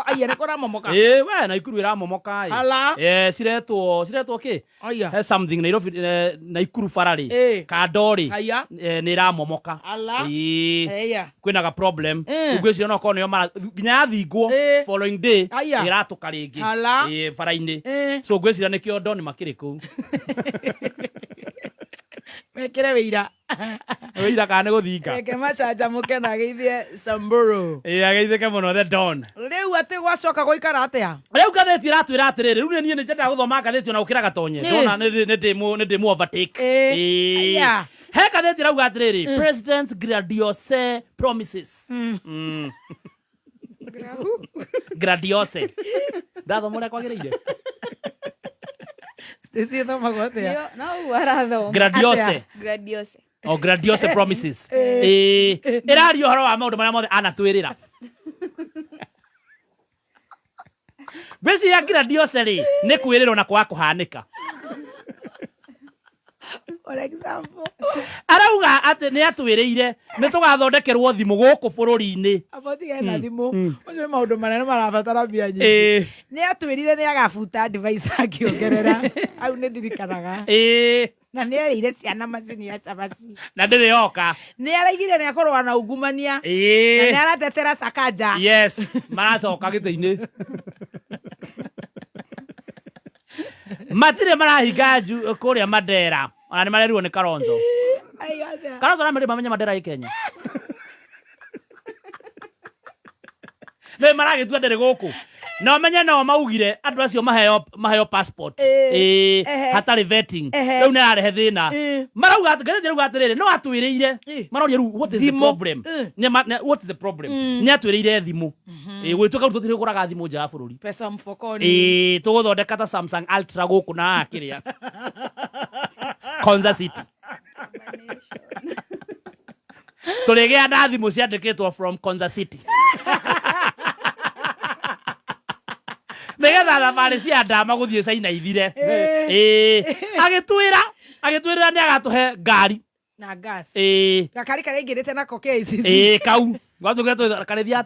Aya nĩ kũramomoka. Ĩĩ, we Naikuru ĩramomoka ĩ. Ala. Eh, ciretwo kĩ? Aya. He something Nairobi, Naikuru bara rĩ. Ĩĩ. Kando rĩ. Aya. Nĩ ĩramomoka. Ala. Ĩĩ. Eya. Kwĩna ga problem. Ngwĩciria no korwo nĩo mara nginya yathingwo following day Aya. ĩratũka rĩngĩ. Ala. Ĩĩ, bara-inĩ. So ngwĩciria nĩkĩo Don makĩrĩ kũu. Mekĩre wĩira. Wĩira kana nĩ gũthinga. Reke macanjamũke na ageithie Samburu. Ĩĩ, ageithĩke mũno the Don. Rĩu atĩ gwacoka gũikara atĩa? Rĩu ngathĩti ĩratwĩra atĩrĩrĩ, rĩu niĩ nĩ nyendaga gũthoma ngathĩti ona gũkĩra Gatonye. Nĩ. Ndona nĩ ndĩ mũ overtake. Ĩĩ. Ĩĩ. Aya. He ngathĩti ĩrauga atĩrĩrĩ, President's grandiose promises. Grandiose. Ndathoma ũrĩa kwagĩrĩire. Stacy ĩthomagwo atĩa? No ũguo arathoma. Grandiose. Grandiose. O grandiose promises. Ĩĩ. Ĩraria ũhoro wa maũndũ marĩa mothe anatwĩrĩra. Ngwĩciria grandiose rĩ, nĩ kwĩrĩrwo na kwaga kũhanĩka. For example. Arauga atĩ nĩ atwĩrĩire nĩ tũgathondekerwo thimũ gũkũ bũrũri-inĩ. Amba ũtigane na thimũ. Ũcio nĩ maũndũ manene marabatara mbia nyingĩ. Ĩĩ. Nĩ atwĩrire nĩ agabuta device akĩongerera. Hau nĩ ndirikanaga. Ĩĩ. Na nĩ erĩire ciana macini ya cabaci. Na ndĩrĩ yoka. Nĩ araigire nĩ akũrũa na ungumania. Ĩĩ. Na nĩ aratetera Sakaja. Yes, maracoka gĩtĩ-inĩ. Matirĩ marahinga kũrĩa Mandera. Ona nĩ marerirwo nĩ Kalonzo. Kalonzo aramerire mamenye Mandera ĩ Kenya. Nĩ maragĩtua ndĩrĩ gũkũ. Na ũmenye no maugire andũ acio maheo passport. Ĩĩ, hatarĩ vetting. Rĩu nĩ ararehe thĩna. Marauga atĩ ngathĩti ĩrauga atĩrĩrĩ, no atwĩrĩire. Maroria rĩu what is the problem? What is the problem? Nĩ atwĩrĩire thimũ. Ĩĩ, gũgĩtuĩka rĩu tũtirĩ gũraga thimũ nja ya bũrũri. Pesa mfukoni. Ĩĩ, tũgũthondeka ta Samsung Ultra gũkũ na haha kĩrĩa. Konza City. Tũrĩgĩa na thimũ ciandĩkĩtwo from Konza City nĩgetha thabarĩ cia ndama gũthiĩ China ithire. Ĩĩ, agĩtwĩra nĩ agatũhe ngari na gas. Ĩĩ. Gakari karĩa aingĩrĩte nako KICC. Ĩĩ, kau gwatũkĩra karĩthiaga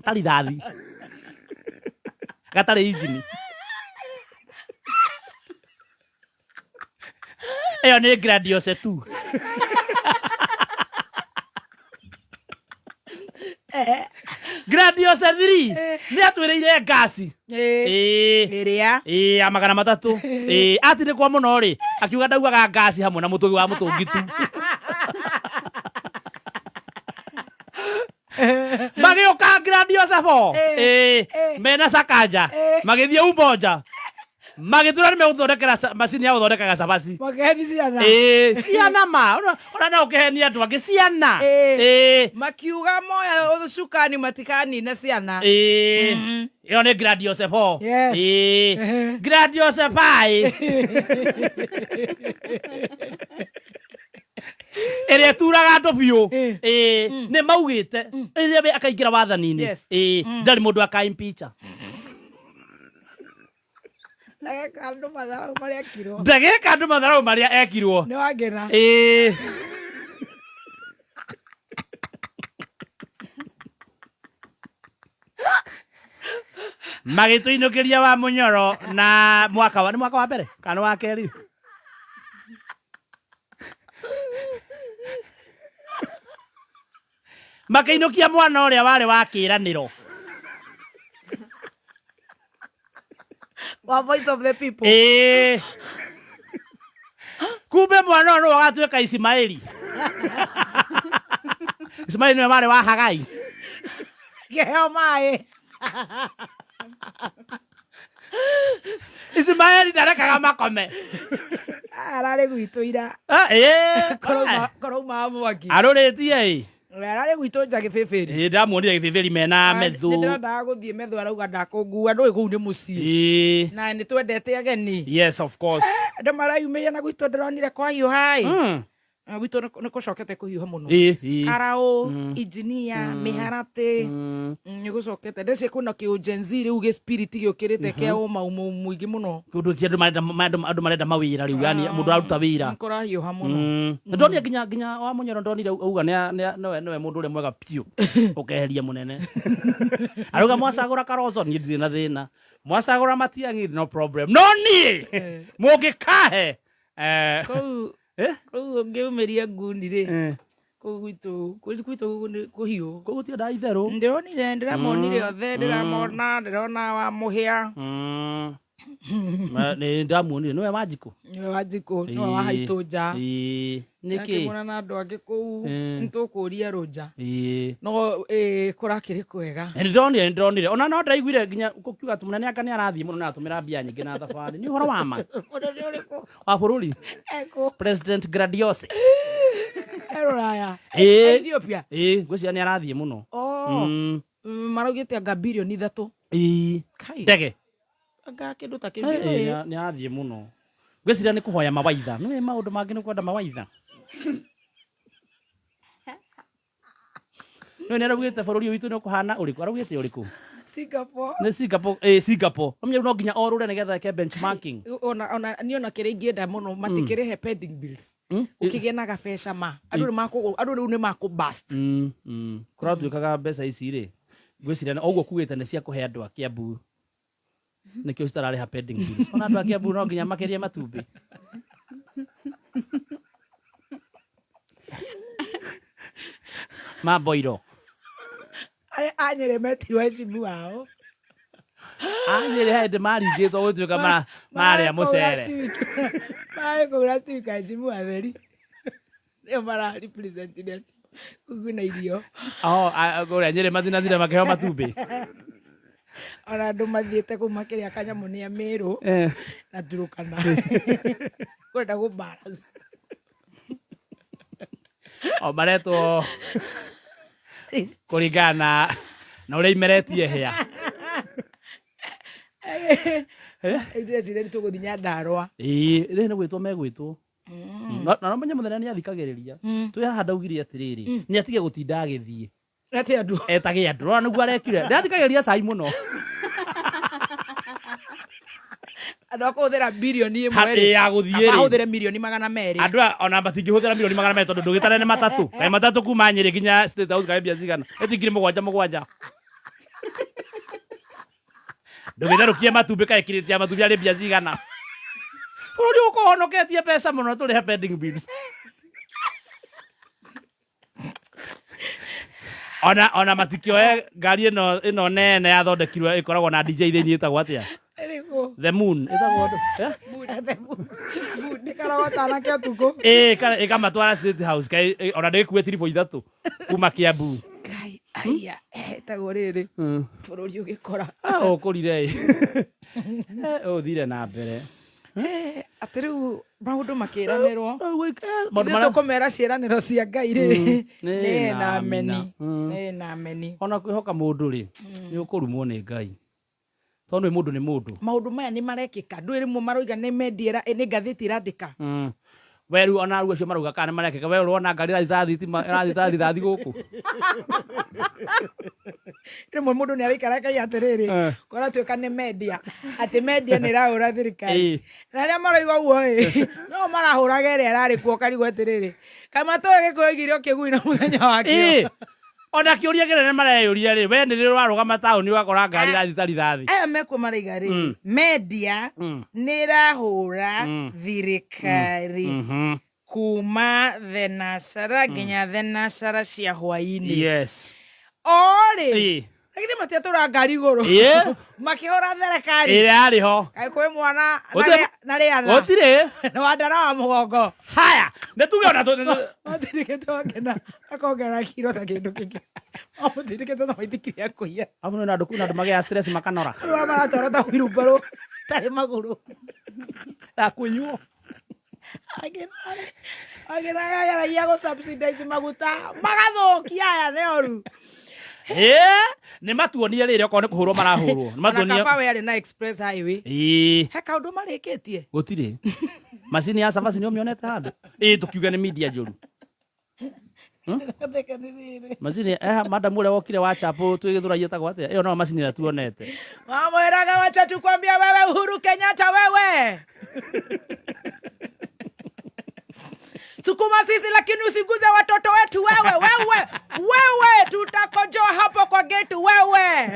ta rithathi gatarĩ injini. Ĩyo nĩ Grandiose tu. Grandiose 3 nĩ atwĩrĩire ngasi. Ĩĩ. Ĩrĩa. Ĩĩ, ya 300. Ĩĩ, atindĩkwo mũno rĩ, akiuga ndaugaga ngasi hamwe na mũtũngi wa mũtũngi tu. Magĩũka Grandiose 4. Ĩĩ, mena Sakaja. Magĩthiĩ Umoja. Magĩtwĩra nĩ megũthondekera macini ya gũthondekaga cabaci. Makĩheni ciana. Ĩĩ, ciana ma. Ona no ũkĩhenie andũ angĩ ciana. Ĩĩ. Makiuga moya cukani matikanine ciana. Ĩĩ. Ĩyo nĩ Grandiose 4. Yes. Ĩĩ. Grandiose 5. Ĩrĩa ĩturaga andũ biũ. Ĩĩ, nĩ maugĩte rĩrĩa we akaingĩra wathani-inĩ. Yes. Ĩĩ, ndarĩ mũndũ akaimpeacha. Ndageka andũ matharau marĩa ekirwo. Ndageka andũ matharau marĩa ekirwo. Nĩ wangena. Ĩĩ. Magĩtũinũkĩria wa mũnyoro na mwaka wa nĩ mwaka wa mbere kana nĩ wa kerĩ? Makĩinũkia mwana ũrĩa warĩ wa kĩĩranĩro. Wa voice of the people. Ĩĩ. Kumbe mwana ũyũ nĩwe ũgatuĩka Ismaeli. Ismaeli nĩwe warĩ wa Hagai. Kĩheo maĩ. Ismaeli ndarekaga makome. Ararĩ gwitũ ira. Ah, ĩĩ. Korouma mwaki. Arũrĩtie ĩ. Ararĩ gwitũ nja gĩbĩbĩri. Ĩĩ, ndamuonire gĩbĩbĩri mena methũ. Nĩndĩrendaga gũthiĩ methu arauga ndakũngua ndũĩ kũu nĩ mũciĩ. Ĩĩ. Na nĩ twendete ageni. Yes, of course. Andũ marayumĩria na gwitũ ndĩronire kwahiũha ĩ. Na gwitũ nĩ gũcokete kũhiũha mũno. Ĩĩ, ĩĩ. Karaũ, engineer, mĩharatĩ. Nĩ gũcokete. Ndĩreciria kwĩna kĩ Gen Z rĩu gĩ spirit gĩũkĩrĩte kĩa ũmaumau mũingĩ mũno. Kĩũndũ kĩa andũ marenda andũ marenda mawĩra rĩu, yani mũndũ araruta wĩra. Nĩ kũrahiũha mũno. Ndonire nginya wa Mũnyoro ndonire auga nĩwe nĩwe mũndũ ũrĩa mwega biũ ũkeheria mũnene. Arauga mwacagũra Kalonzo niĩ ndirĩ na thĩna. Mwacagũra Matiang'i no problem. No niĩ mũngĩkahe Kũu kũu ũngĩumĩria nguni rĩ, kũu gwitũ gwitũ nĩ kũhiũ. Kũu gũtiendaga itherũ. Ndĩronire ndĩramonire othe ndĩramona ndĩrona wa Mũhĩa. Nĩ ndamuonire nĩwe Wanjikũ. Nĩwe Wanjikũ nĩwe wa haitũ nja. Ĩĩ. Nĩkĩ? Ndakĩmona na andũ angĩ kũu nĩtũkũria rũnja. Ĩĩ. No kũrakĩrĩ kwega. Nĩ ndĩronire ona no ndĩraiguire nginya gũkiuga atĩ mũnene anga nĩ arathiĩ mũno nĩ aratũmĩra mbia nyingĩ na thabarĩ. Nĩ ũhoro wa ma? Mũnene ũrĩkũ? Wa bũrũri? Ekũ? President Grandiose. E rũraya. Ĩĩ. Ethiopia. Ĩĩ, ngwĩciria nĩ arathiĩ mũno. Oh. Maraugĩte anga birioni 3. Ĩĩ. Kai. Ndege. Anga kĩndũ ta kĩu. Ĩĩ, nĩ arathiĩ mũno. Ngwĩciria nĩ kũhoya mawaitha. Nĩũĩ maũndũ mangĩ nĩ kwenda mawaitha. Nĩũĩ nĩ araugĩte bũrũri ũyũ witũ nĩ ũkũhana ũrĩkũ? Araugĩte ũrĩkũ? Singapore. Nĩ Singapore, ĩĩ Singapore. Ũmenye rĩu no nginya orũre nĩgetha eke benchmarking. Ona niĩ ona kĩrĩa ingĩenda mũno matikĩrĩhe pending bills. Ũkĩgĩe na gabeca ma. Andũ nĩ makũgũ andũ rĩu nĩ makũ burst. Kũratuĩkaga mbeca ici rĩ, ngwĩciria ũguo kugĩte nĩ cia kũhe andũ a Kiambu. Nĩkĩo citararĩha pending bills. Ona andũ a Kiambu no nginya makĩrie matumbĩ. Ma boiro. A Nyĩrĩ metirwo heshimu ao. A Nyĩrĩ he hĩndĩ maringĩtwo gũtuĩka marĩa mũcere. Mararĩ kũgũra ciwika heshimu atheri. Nĩo mara represent acio kũu kwĩna irio. Oh, kũrĩa Nyĩrĩ matinathire makĩheo matumbĩ. Ona andũ mathiĩte kũu makĩrĩa kanyamũ nĩ a Meru na Turkana. Kwenda gũ balance. O maretwo kũringana na ũrĩa imeretie hĩa. Ndĩreciria nĩ tũgũthiĩ Nyandarũa. Ĩĩ, rĩrĩ nĩ gwĩtwo megwĩtwo. Na no menye mũthenya nĩ athikagĩrĩria. Twĩ haha ndaugire atĩrĩrĩ, nĩ atige gũtinda agĩthiĩ ete andũ, etage andũ. Rora nĩguo arekire, ndĩrathikagĩrĩria cai mũno. Andũ a kũhũthĩra birioni ĩmwe Ha- rĩ, ya gũthiĩ rĩ. mahũthĩre 200,000,000. Andũ aya ona matingĩhũthĩra 200,000,000 tondũ ndũgĩtare nĩ matatũ, kaĩ matatũ kuma Nyĩrĩ nginya State House kaĩ mbia cigana? Ĩti 7,000 7,000. Ndũgĩtherũkie matumbĩ, kaĩ kirĩti ya matumbĩ arĩ mbia cigana? Bũrũri ũkũhonoketie mbeca mũno tũrĩhe pending bills. Ona matikĩoe ngari ĩno nene yathondekirwo ĩkoragwo na DJ thĩinĩ, ĩtagwo atĩa? Ĩrĩkũ? The Moon ĩtagwo ũndũ, eh? Ndĩkarogota anake ũtukũ. Ĩ, ĩkamatwara State House, kaĩ ona ndĩgĩkue tiribũ ithatũ kuma Kiambu. Ngai aya, ĩtagwo rĩrĩ bũrũri ũgĩkora. Ah, ũkũrire ĩ. Ũthire na mbere. Atĩ rĩu maũndũ makĩranĩrwo, maũndũ ithuĩ tũkũmera ciĩranĩro cia Ngai rĩ, nĩ nĩ na na amina. ameni. Nĩ na ameni. Ona kwĩhoka mũndũ rĩ, nĩ ũkũrumwo nĩ Ngai, tondũ nĩ mũndũ nĩ mũndũ. Maũndũ maya nĩ marekĩka, ndũĩ rĩmwe maroiga nĩ media nĩ ngathĩti ĩrandĩka. We rĩu ona rĩu acio marauga kana nĩ marekĩka, we ũrona ngari ĩrathiĩ ta thitima, ĩrathiĩ ta rithathi gũkũ. Rĩmwe mũndũ nĩ araikara akaiga atĩrĩrĩ, kũratuĩka nĩ media, atĩ media nĩ ĩrahũra thirikari, na arĩa maroiga ũguo ĩ no marahũraga ĩrĩa ĩrarĩ kuo, ũkarigwo atĩrĩrĩ, kaĩ matũĩ gĩkũyũ oigire ũkĩgui na mũthenya wakĩo. Ĩ, ona kĩũria kĩnene mareyũria rĩ, we nĩ rĩ ũrarũgama taũni ũgakora ngari ĩrathiĩ ta rithathi? Aya mekuo maraiga rĩ, media nĩ ĩrahũra thirikari kuma thenacara nginya thenacara cia hwainĩ. O rĩ, na githĩ matiatũra ngari igũrũ makĩhũra thirikari Ĩrĩa yarĩ ho? Kaĩ kwĩ mwana na Gũtirĩ- na rĩana Gũtirĩ. na wandara wa mũgongo? Haya, nĩ tuge ona matindĩkĩte wakena akongerera kiro ta kĩndũ kĩngĩ, mamũtindĩkĩte na maithikiri ya kũiya. Amu nĩ andũ, kwĩna andũ magĩaga stress makanora. Rĩu arĩa maratwara ta wheelbarrow tarĩ magũrũ ya kũiywo. Angĩ nagageragia gũ subsidize maguta magathũkia, aya nĩ oru. Ĩ, nĩ matuonie rĩrĩ okorwo nĩ kũhũrwo marahũrwo, nĩ Ona matuonie. kaba we arĩ na express highway. He kaũndũ marĩkĩtie? Gũtirĩ macini ya cabaci nĩ ũmĩonete handũ? Ĩ, tũkiuge nĩ media njũru. Theka nĩ rĩrĩ. Macini madamu ũrĩa wokire wa chapo twĩ Gĩthũrai ĩtagwo atĩa? Ĩyo no macini ĩrĩa tuonete. Wamwĩraga wacha tukwambia wewe Uhuru Kenyatta, wewe sukuma sisi lakini usiguze watoto wetu, wewe wewe wewe, tutakojoa hapo kwa gate wewe.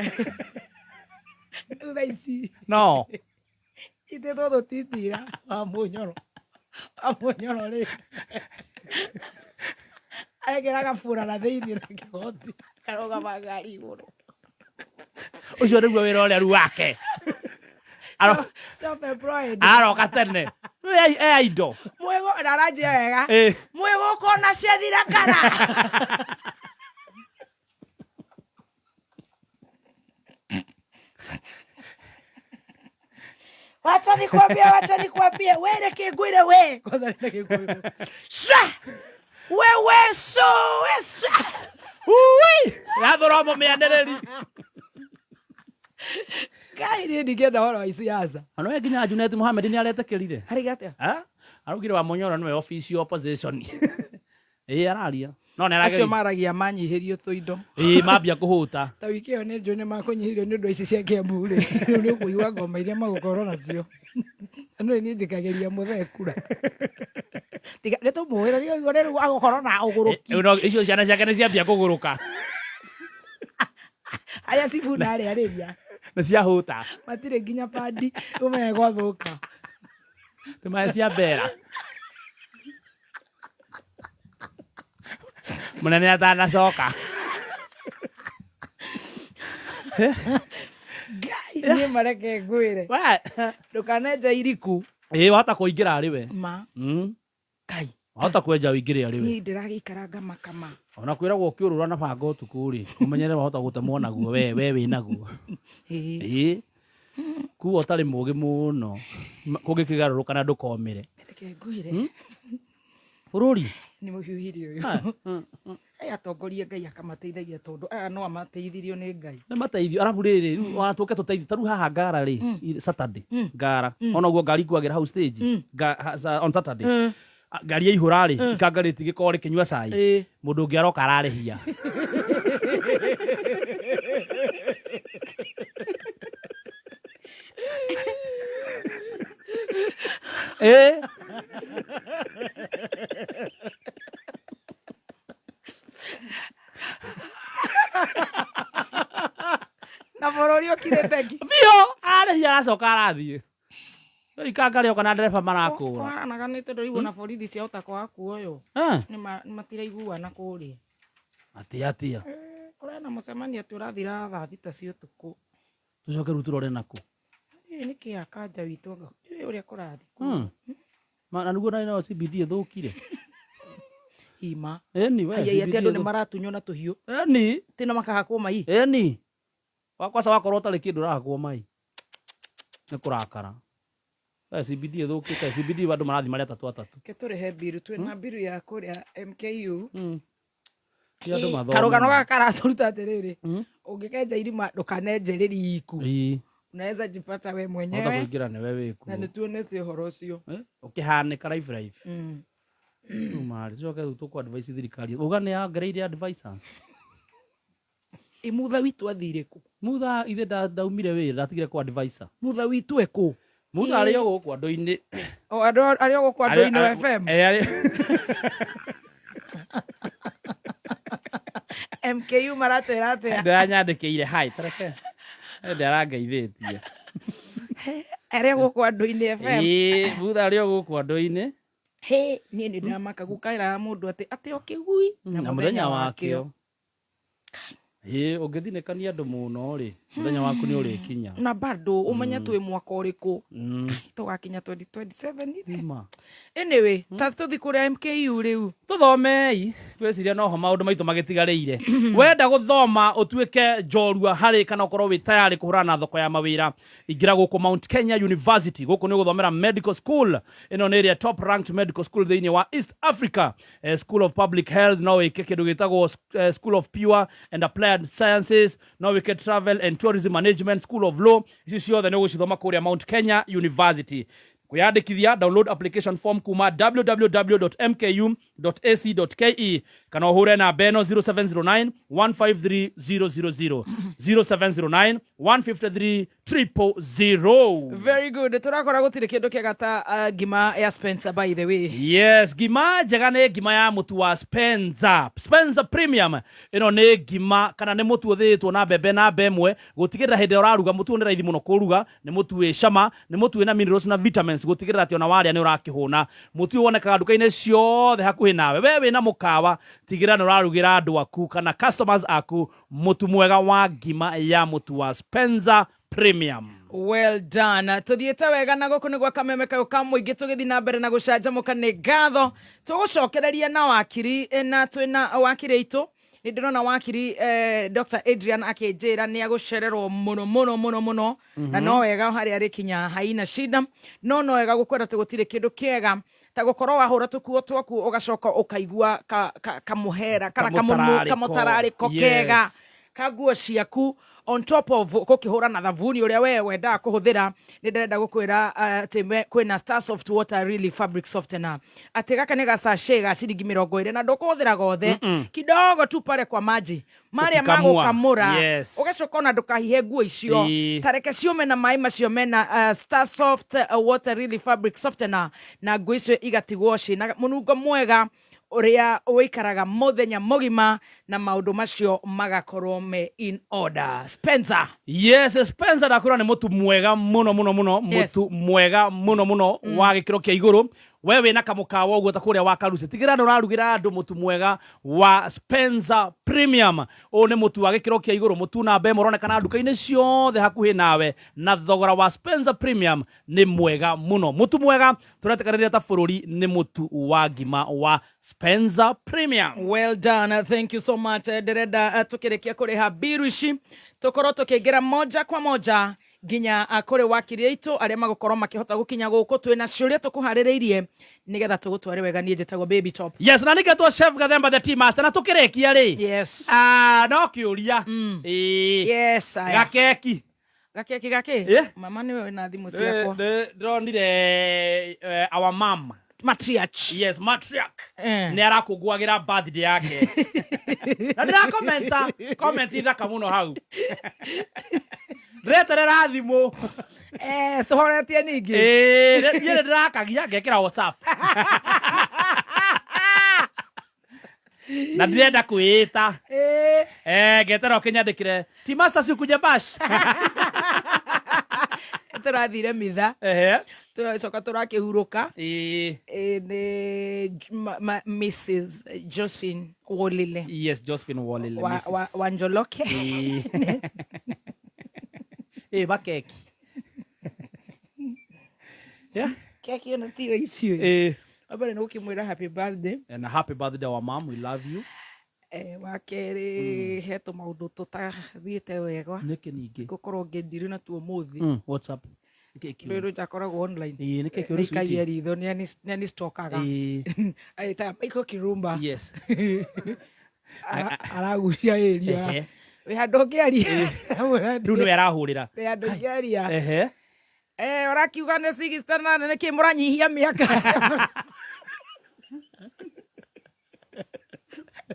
Rĩu thaa ici no itĩtwo tũtitira wa mũnyoro, wa mũnyoro rĩ arekĩra gabura na thĩinĩ na kĩgoti karũgama ngari igũrũ. Ũcio nĩguo wĩra ũrĩa rĩu wake. Self-employed. Aroka tene e indo. Mwĩgũ na aranjia wega. Mwĩgũkũ na ciathira kara. Wacha nikwambie, wacha nikwambie, we reke ngwire we. Kwanza nĩ Gĩkũyũ. Sha! Wewe so, we sa. Ui! Rathũra mũmĩanĩrĩri. Ngai, niĩ ndingĩenda ũhoro wa siasa. Ona we nginya Junet Mohamed nĩ aretĩkĩrire. Arĩga atĩa? Ah? Araugire wa Munyoro nĩwe official opposition. Ĩ, araria. No nĩ Acio arageria. maragia manyihĩrio tũindo. Ĩ, mambia kũhũta. Ta wiki ĩyo nĩ njũĩ nĩ makũnyihĩrio nĩ ũndũ wa ici cia Kiambu rĩ, rĩu nĩ ũkũigua ngoma iria magũkorwo nacio. Na nĩ niĩ njikagĩria mũthee kura. Tiga nĩ tũmũĩ na nĩ rĩu agũkorwo na ũgũrũki. Rĩu no icio ciana ciake nĩ ciambia kũgũrũka. Arĩa Sifuna arĩa arĩria. Nĩ ciahũta. Matirĩ nginya pandi ũmenye gwathũka. Nĩ maĩ cia mbera. Mũnene atanacoka. Ngai, niĩ mareke ngwĩre. Ndũkanenje iriku. Ĩ, wahota kũingĩra arĩ we. Ma. Kai. Wahota kwenja ũingĩre arĩ we. Niĩ ndĩragĩikara ngamakama. Ona kwĩragwo ũkĩũrũra na banga ũtukũ rĩ, ũmenyere wahota gũtemwo naguo we wĩ naguo. Ĩ. Kuo ũtarĩ mũgĩ mũno kũngĩkĩgarũrũka na ndũkomĩre. Reke ngwĩre. Bũrũri. Nĩ mũhiũhire ũyũ. Aya atongoria Ngai akamateithagia tondũ aya no amateithirio nĩ Ngai. Nĩ mateithio arabu rĩrĩ rĩu ona tũke tũteithio ta rĩu haha ngara rĩ, Saturday ngara ona ũguo ngari ikuagĩra hau stage on Saturday. Ngari yaihũra rĩ, ikanga rĩtigĩkorwo rĩkĩnyua cai, mũndũ ũngĩ aroka ararĩhia. Ĩ. Na bũrũri ũkirĩte ngi. Biũ, ararĩhia aracoka arathiĩ. Rĩu ikanga rĩoka na ndereba marakũra. Kũharanaga nĩ tondũ rĩu ona borithi ciahota kwaga kuoywo. Eh. Nĩ matiraiguana kũrĩa. Atia atia? Kũrena mũcemanio atĩ ũrathira thaa 6 cia ũtukũ. Tũcoke rĩu tũrore nakũ? Ndiũĩ nĩkĩ akanja witũ anga ndiũĩ ũrĩa kũrathiĩ. Na nĩguo nayo CBD ĩthũkire. Ima. Ĩni we. Ai, atĩ CBD andũ nĩ maratunywo na tũhiũ. Ĩni. Tĩ na makahakwo mai. Ĩni. Wakwaca wakorwo ũtarĩ kĩndũ ũrahakwo mai. Nĩ kũrakara. We CBD ĩthũkĩte. CBD andũ marathiĩ marĩ atatũ atatũ. Ke tũrĩhe mbiru, twĩna mbiru ya kũrĩa MKU. Ti andũ mathome. Karũgano gaka karatũruta atĩrĩrĩ, ũngĩkenja irima ndũkanenje rĩriku. Unaweza jipata we Wahota mwenyewe kũingĩra nĩwe wĩkuo. Na nĩ tuonete ũhoro ũcio. Ũkĩhanĩka life life. Rĩu marĩ tũcoke rĩu tũkũ advise thirikari. Uga nĩ yongereire advisors. Ĩ mutha witũ athire kũ? Mutha ithe ndaumire wĩra, ndatigire kũ advisor. Mutha witũ ekũ? Mutha arĩ o gũkũ andũ-inĩ. O andũ arĩ o gũkũ andũ-inĩ FM. Eh, MKU maratwĩra atĩa? Ndĩranyandĩkĩire hi tareke. Ndĩrangeithĩtie. Arĩ o gũkũ andũ-inĩ FM. Ĩĩ, mutha arĩ o gũkũ andũ-inĩ. Hĩ, niĩ nĩ ndamaka gũkaĩraga mũndũ atĩ o kĩgui na mũthenya wakĩo. Ĩĩ, ũngĩthinĩkania andũ mũno rĩ, mũthenya waku nĩ ũrĩkinya. Na bado ũmenye twĩ mwaka ũrĩkũ. Tũgakinya 2027 rĩ. Ma. Anyway, ta tũthi kũrĩa MKU rĩu. Tũthomei, tweciria noho maũndũ maitũ magĩtigarĩire. Wenda gũthoma ũtuĩke njorua harĩ kana ũkorwo wĩ tayarĩ kũhũrana na thoko ya mawĩra, ingĩra gũkũ Mount Kenya University. Gũkũ nĩ gũthomera medical school. Ĩno nĩ ĩrĩa top ranked medical school thĩinĩ wa East Africa. School of Public Health, no wĩke kĩndũ gĩtagwo School of Pure and Applied Sciences, no wĩke Travel and Tourism Management, School of Law. Ici ciothe nĩ ũgũcithoma kũrĩa Mount Kenya University. Kwĩyandĩkithia, download application form kuma www.mku.ac.ke kana ũhũre namba ĩno 0709 153 000, 0709 153 000. Very good. Tũrakora gũtirĩ kĩndũ kĩega ta ngima ya Spencer, by the way. Yes, ngima njega nĩ ngima ya mũtu wa Spencer. Spencer Premium. Ĩno nĩ ngima kana nĩ mũtu ũthĩĩtwo na mbembe namba ĩmwe, gũtigĩrĩra hĩndĩ ĩrĩa ũraruga mũtu ũyũ nĩ raithi mũno kũruga, nĩ mũtu wĩ cama, nĩ mũtu wĩna minerals na vitamins, gũtigĩrĩra atĩ ona warĩa nĩ ũrakĩhũna. Mũtu ũyũ wonekaga nduka-inĩ ciothe hakuhĩ nawe. We wĩna mũkawa, tigĩrĩra nĩ ũrarugĩra andũ aku kana customers aku mũtu mwega wa ngima ya mũtu wa Spencer Premium. Well done. Tũthiĩte wega na gũkũ nĩ gwa kameme kayũ ka mũingĩ, tũgĩthiĩ na mbere na gũcanjamũka. Nĩ ngatho tũgũcokereria na wakiri, na twĩna wakiri aitũ. Nĩ ndĩrona wakiri Dr Adrian akĩnjĩra nĩ agũcererwo mũno mũno mũno mũno, na no wega harĩa arĩkinya haina shida, no wega gũkwĩra atĩ gũtirĩ kĩndũ kĩega ta gũkorwo wahũra tũkuo twaku ũgacoka ũkaigua kamũhera kana Kamũtararĩko. kamũtararĩko kega ka nguo ciaku, on top of gũkĩhũra na thabuni ũrĩa we wendaga kũhũthĩra. Nĩ ndĩrenda gũkwĩra atĩ kwĩna Star Soft Water Really Fabric Softener, atĩ gaka nĩ gacachet ga ciringi 20 na ndũkũhũthĩra gothe. Kidogo tu pale kwa maji marĩa Ũkĩkamua. magũkamũra. Ũgacoka ona ndũkahihe nguo icio. Tareke ciũme na maĩ macio mena Star Soft Water Really Fabric Softener, na nguo icio igatigwo ciĩna mũnungo mwega ũrĩa ũikaraga mũthenya mũgima, na maũndũ macio magakorwo me in order. Spencer. Yes, Spencer ndakwĩra nĩ mũtu mwega mũno mũno mũno. Mũtu mwega mũno mũno wa gĩkĩro kĩa igũrũ. We wĩna kamũkawa ũguo ta kũrĩa wa karuci, tigĩra nĩ ũrarugĩra andũ mũtu mwega wa Spencer Premium. Ũyũ nĩ mũtu wa gĩkĩro kĩa igũrũ, mũtu namba ĩmwe ũronekana nduka-inĩ ciothe hakuhĩ nawe, na thogora wa Spencer Premium nĩ mwega mũno. Mũtu mwega tũretĩkanĩria ta bũrũri nĩ mũtu wa ngima wa Spencer Premium. Well done, thank you so much. Ndĩrenda tũkĩrĩkia kũrĩha mbiru ici tũkorwo tũkĩingĩra moja kwa moja nginya kũrĩ wakiri aitũ arĩa magũkorwo makĩhota gũkinya gũkũ. Twĩna ciũria tũkũharĩrĩirie nĩgetha tũgũtware wega. Niĩ njĩtagwo Baby Top. Yes, na nĩgetwo Chef Gathemba the Tea Master, na tũkĩrĩkia rĩ, ah, no kĩũria. Ĩĩ. Yes, aya. Gakeki. Gakeki gakĩ? Mama nĩwe wĩna thimũ ciakwa. Ndĩronire our mom. Matriarch. Yes, matriarch. Eh. Nä arakångåagä ra birthday yake na ndä rakomenta comment thaka må no hau reterera thimå. Eh, tũhoretie ningĩ. Niä nä ndä rakagia ngekä ra WhatsApp na ndirenda kwä ä ta. Ngetera å kä nyandä kä re ti master cikuje bash. Tũrathire mitha. Ehe. Tũracoka tũrakĩhurũka. Ĩĩ. Nĩ Mrs Josephine Wolile. Yes, Josephine Wolile. Wa, Mrs. wa Njoloke. Ĩĩ. Ĩ bakeki. Yeah. Keki ĩno tiyo icio. Ĩĩ. Wambere nĩ gũkĩmwĩra happy birthday. And happy birthday our mom, we love you. Wa kerĩ, he tũmaũndũ tũtathiĩte wega. Nĩkĩ ningĩ? Ngũkorwo ngĩndiri natuo ũmũthĩ. What's up? Nĩkĩ kĩũru? Rĩrĩ njakoragwo online. Ĩĩ, nĩkĩ kĩũru, Nĩikagia sweetie? ritho nĩanistokaga. Ĩĩ. Agĩtaga Michael Kirumba. Yes. Aragucia ĩria. Ehe. Wĩ handũ ũngĩaria. Rĩu nĩwe arahũrĩra. Wĩ handũ ũngĩaria. Ehe. Eh, ũrakiuga nĩ 68, nĩkĩ mũranyihia mĩaka?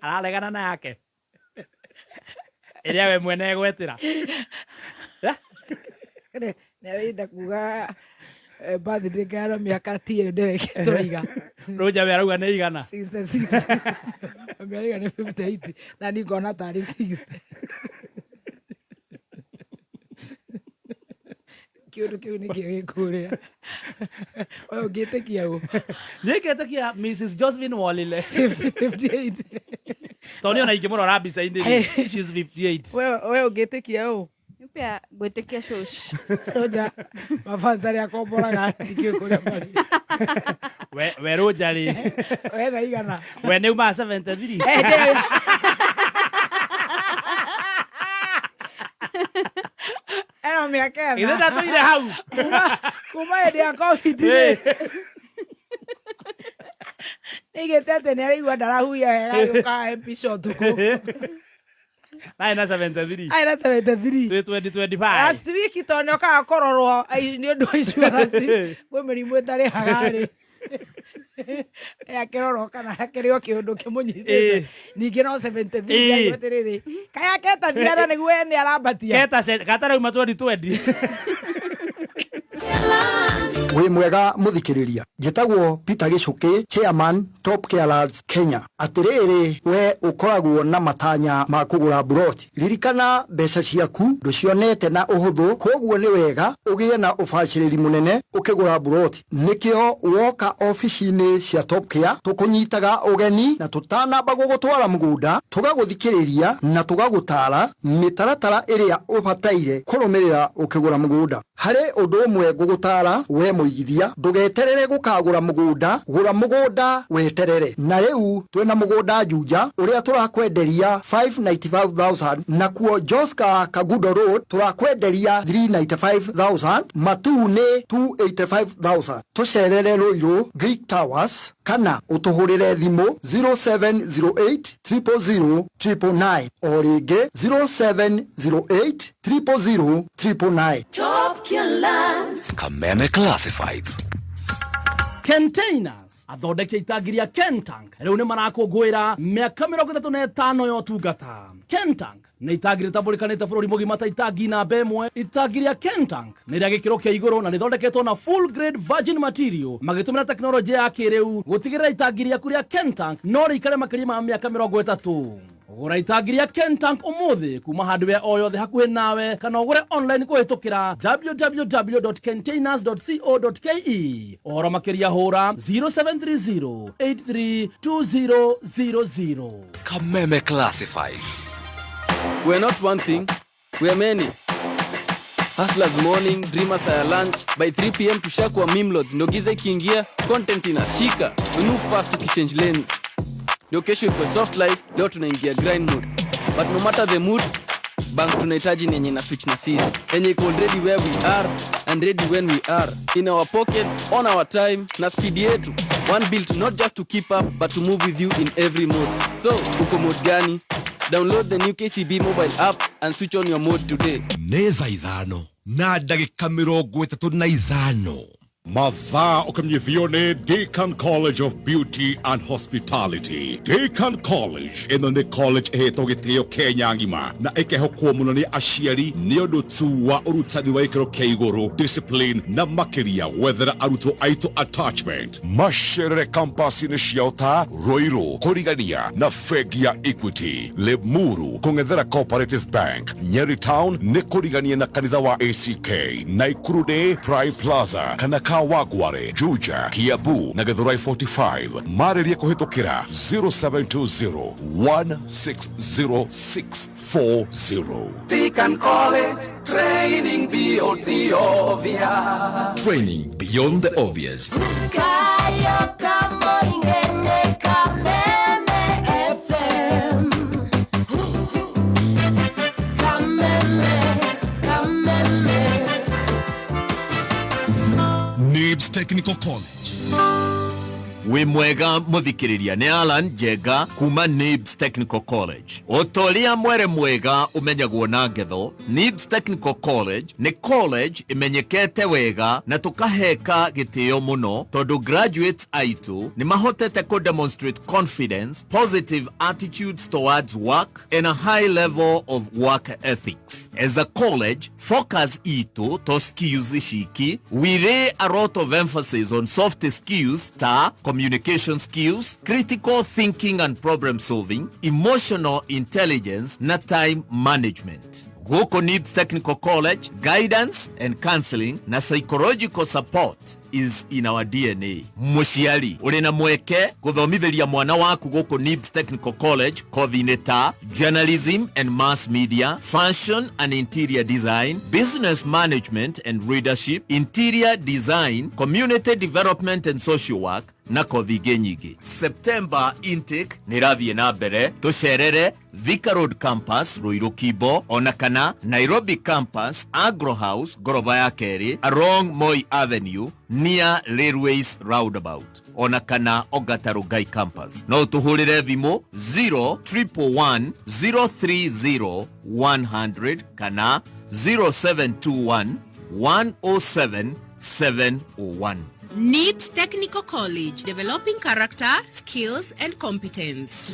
Araregana na yake ĩrĩa we mwene egwetĩra. Nĩarenda kuga birthday ngano mĩaka ti ĩyo ndĩreke tũraiga. Rũnja we arauga nĩ igana. 66. Mĩaka nĩ 58 na niĩ ngona tarĩ 60. Kĩũndũ kĩu nĩkĩo gĩkũrĩa. We ũngĩtĩkia ũ? Niĩ ngetĩkia Mrs Josephine Wolile. 58. Tondũ niĩ ona ingĩmũrora mbica-inĩ rĩ, she's 58. We ũngĩtĩkia ũ? Pia gwĩtĩkia shosh. Rũnja mabanza arĩa akomboraga ndikĩũĩ kũrĩa marĩ. We Rũnja rĩ. Wetha igana. We nĩ umaga 73. Eno mĩaka ĩna. Ithe ndatũire hau. Kuma hĩndĩ ya COVID rĩ. Nĩaigĩte atĩ nĩaraigua ndarahuhia wega agĩũka MP ũtukũ. Arĩ na 73. Arĩ na 73. Twĩ 2025. Last week tondũ nĩokaga kũrorwo nĩ ũndũ wa insurance kwĩ mĩrimũ ĩtarĩhaga rĩ. Akĩrorwo kana akĩrĩ o kĩũndũ kĩmũnyitĩte. Ningĩ no 73. Ĩĩ. Atĩrĩrĩ, kaĩ aketa ciana nĩguo we nĩ arambatia. Keta katarauma 2020. Wĩ mwega mũthikĩrĩria, njĩtagwo Peter Gĩcũkĩ, chairman Top Care Lads Kenya. Atĩrĩrĩ, we ũkoragwo na matanya ma kũgũra mburoti, ririkana mbeca ciaku ndũcionete na ũhũthũ, koguo nĩ wega ũgĩe na ũbacĩrĩri mũnene ũkĩgũra mburoti. Nĩkĩo woka obici-inĩ cia Top Care tũkũnyitaga ũgeni na tũtanamba gũgũtwara mũgũnda tũgagũthikĩrĩria na tũgagũtara mĩtaratara ĩrĩa ũbataire kũrũmĩrĩra ũkĩgũra mũgũnda. Harĩ ũndũ ũmwe ngũgũtara we mũigithia, ndũgeterere gũkagũra mũgũnda, gũra mũgũnda weterere. Na rĩu twĩna mũgũnda Juja ũrĩa tũrakwenderia 595,000, nakuo Joska Kagudo Road tũrakwenderia 395,000, Matuu nĩ 285,000. Tũcerere Ruiru Greek Towers kana ũtũhũrĩre thimũ 0708 000 999, o rĩngĩ 0708 000 999. Top Care Lands. Kameme Classifieds. Containers athondeki a itangi rĩa Kentank rĩu nĩ marakũngũĩra mĩaka 35 ya ũtungata. Kentank nĩ itangi rĩtambũrĩkanĩte bũrũri mũgima ta itangi namba ĩmwe. Itangi rĩa Kentank nĩ rĩa gĩkĩro kĩa igũrũ na rĩthondeketwo na full grade virgin material magĩtũmĩra tekinoronjĩ ya kĩrĩu gũtigĩrĩra itangi rĩaku rĩa Kentank no rĩikare makĩria ma mĩaka 30. Gũra itangi rĩa Kentank ũmũthĩ kuma hardware o yothe hakuhĩ nawe kana ũgũre online kũhĩtũkĩra www.containers.co.ke. Ũhoro makĩria hũra 0730 832000. Kameme Classifieds. We're not one thing, we are many. Hustlers morning, dreamers are lunch. By 3 p.m. tushakuwa meme lords. Ndio giza ikiingia, content inashika. We move fast tukichange lanes. Ndio kesho ikuwe soft life, leo tunaingia grind mode. But no matter the mood, bank tunahitaji ni yenye na switch na sisi. Yenye iko already where we are and ready when we are. In our pockets, on our time, na speed yetu. One built not just to keep up, but to move with you in every mode. So, uko mode gani? Download the new KCB mobile app and switch on your mode today. Nĩ thaa 5 na ndagĩka 35. Mathaa ũkĩmenyithio nĩ Deakin College of Beauty and Hospitality. Deakin College ĩno nĩ college ĩhetwo gĩtĩo Kenya ng'ima na ĩkehokwo mũno nĩ aciari nĩ ũndũ tu wa ũrutani wa gĩkĩro kĩa igũrũ, discipline na makĩria gwethera arutwo aitũ attachment. Macerere campus-inĩ ciao ta Ruiru kũrigania na bengi ya Equity, Limuru kũng'ethera Cooperative Bank, Nyeri Town nĩ kũrigania na kanitha wa ACK, Naikuru nĩ Prime Plaza kana Kawangware, Juja, Kiambu na Githurai 45. Marĩrie kũhĩtũkĩra 0720 160640. Deacon College, training beyond the obvious. Training beyond the obvious. Kayo kamoingene Kameme FM. Kameme, Kameme. Nibs Technical College. Wĩ mwega mũthikĩrĩria, nĩ Alan Njenga kuma Nibs Technical College. O ta ũrĩa mwere mwega ũmenyagwo na ngetho, Nibs Technical College nĩ college ĩmenyekete wega na tũkaheka gĩtĩo mũno tondũ graduates aitũ nĩ mahotete kũ demonstrate confidence, positive attitudes towards work and a high level of work ethics. As a college, focus itũ to skills ciki, we lay a lot of emphasis on soft skills ta communication skills, critical thinking and problem solving, emotional intelligence na time management. Gũkũ Nibs Technical College, guidance and counseling na psychological support is in our DNA. Mũciari ũrĩ na mweke gũthomithĩria mwana waku gũkũ Nibs Technical College kothi-inĩ ta journalism and mass media, fashion and interior design, business management and leadership, interior design, community development and social work na kothi ingĩ nyingĩ. September intake nĩ ĩrathiĩ na mbere. Tũcerere Thika Road Campus, Ruiru Kimbo, ona kana Nairobi Campus, Agro House, ngoroba ya kerĩ, along Moi Avenue near Railways Roundabout, ona kana Ongata Rongai Campus. No ũtũhũrĩre thimũ 0111 030 100 kana 0721 107 701. NIBS Technical College, developing character, skills, and competence.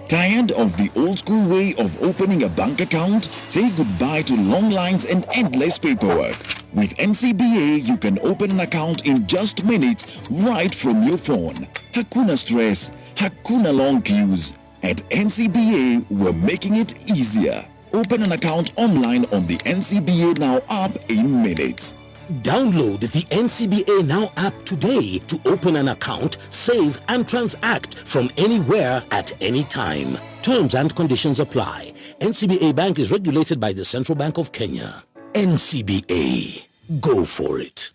Tired of the old school way of opening a bank account? Say goodbye to long lines and endless paperwork. With NCBA, you can open an account in just minutes right from your phone. Hakuna stress, hakuna long queues. At NCBA, we're making it easier. Open an account online on the NCBA Now app in minutes. Download the NCBA Now app today to open an account, save, and transact from anywhere at any time. Terms and conditions apply. NCBA Bank is regulated by the Central Bank of Kenya. NCBA. Go for it.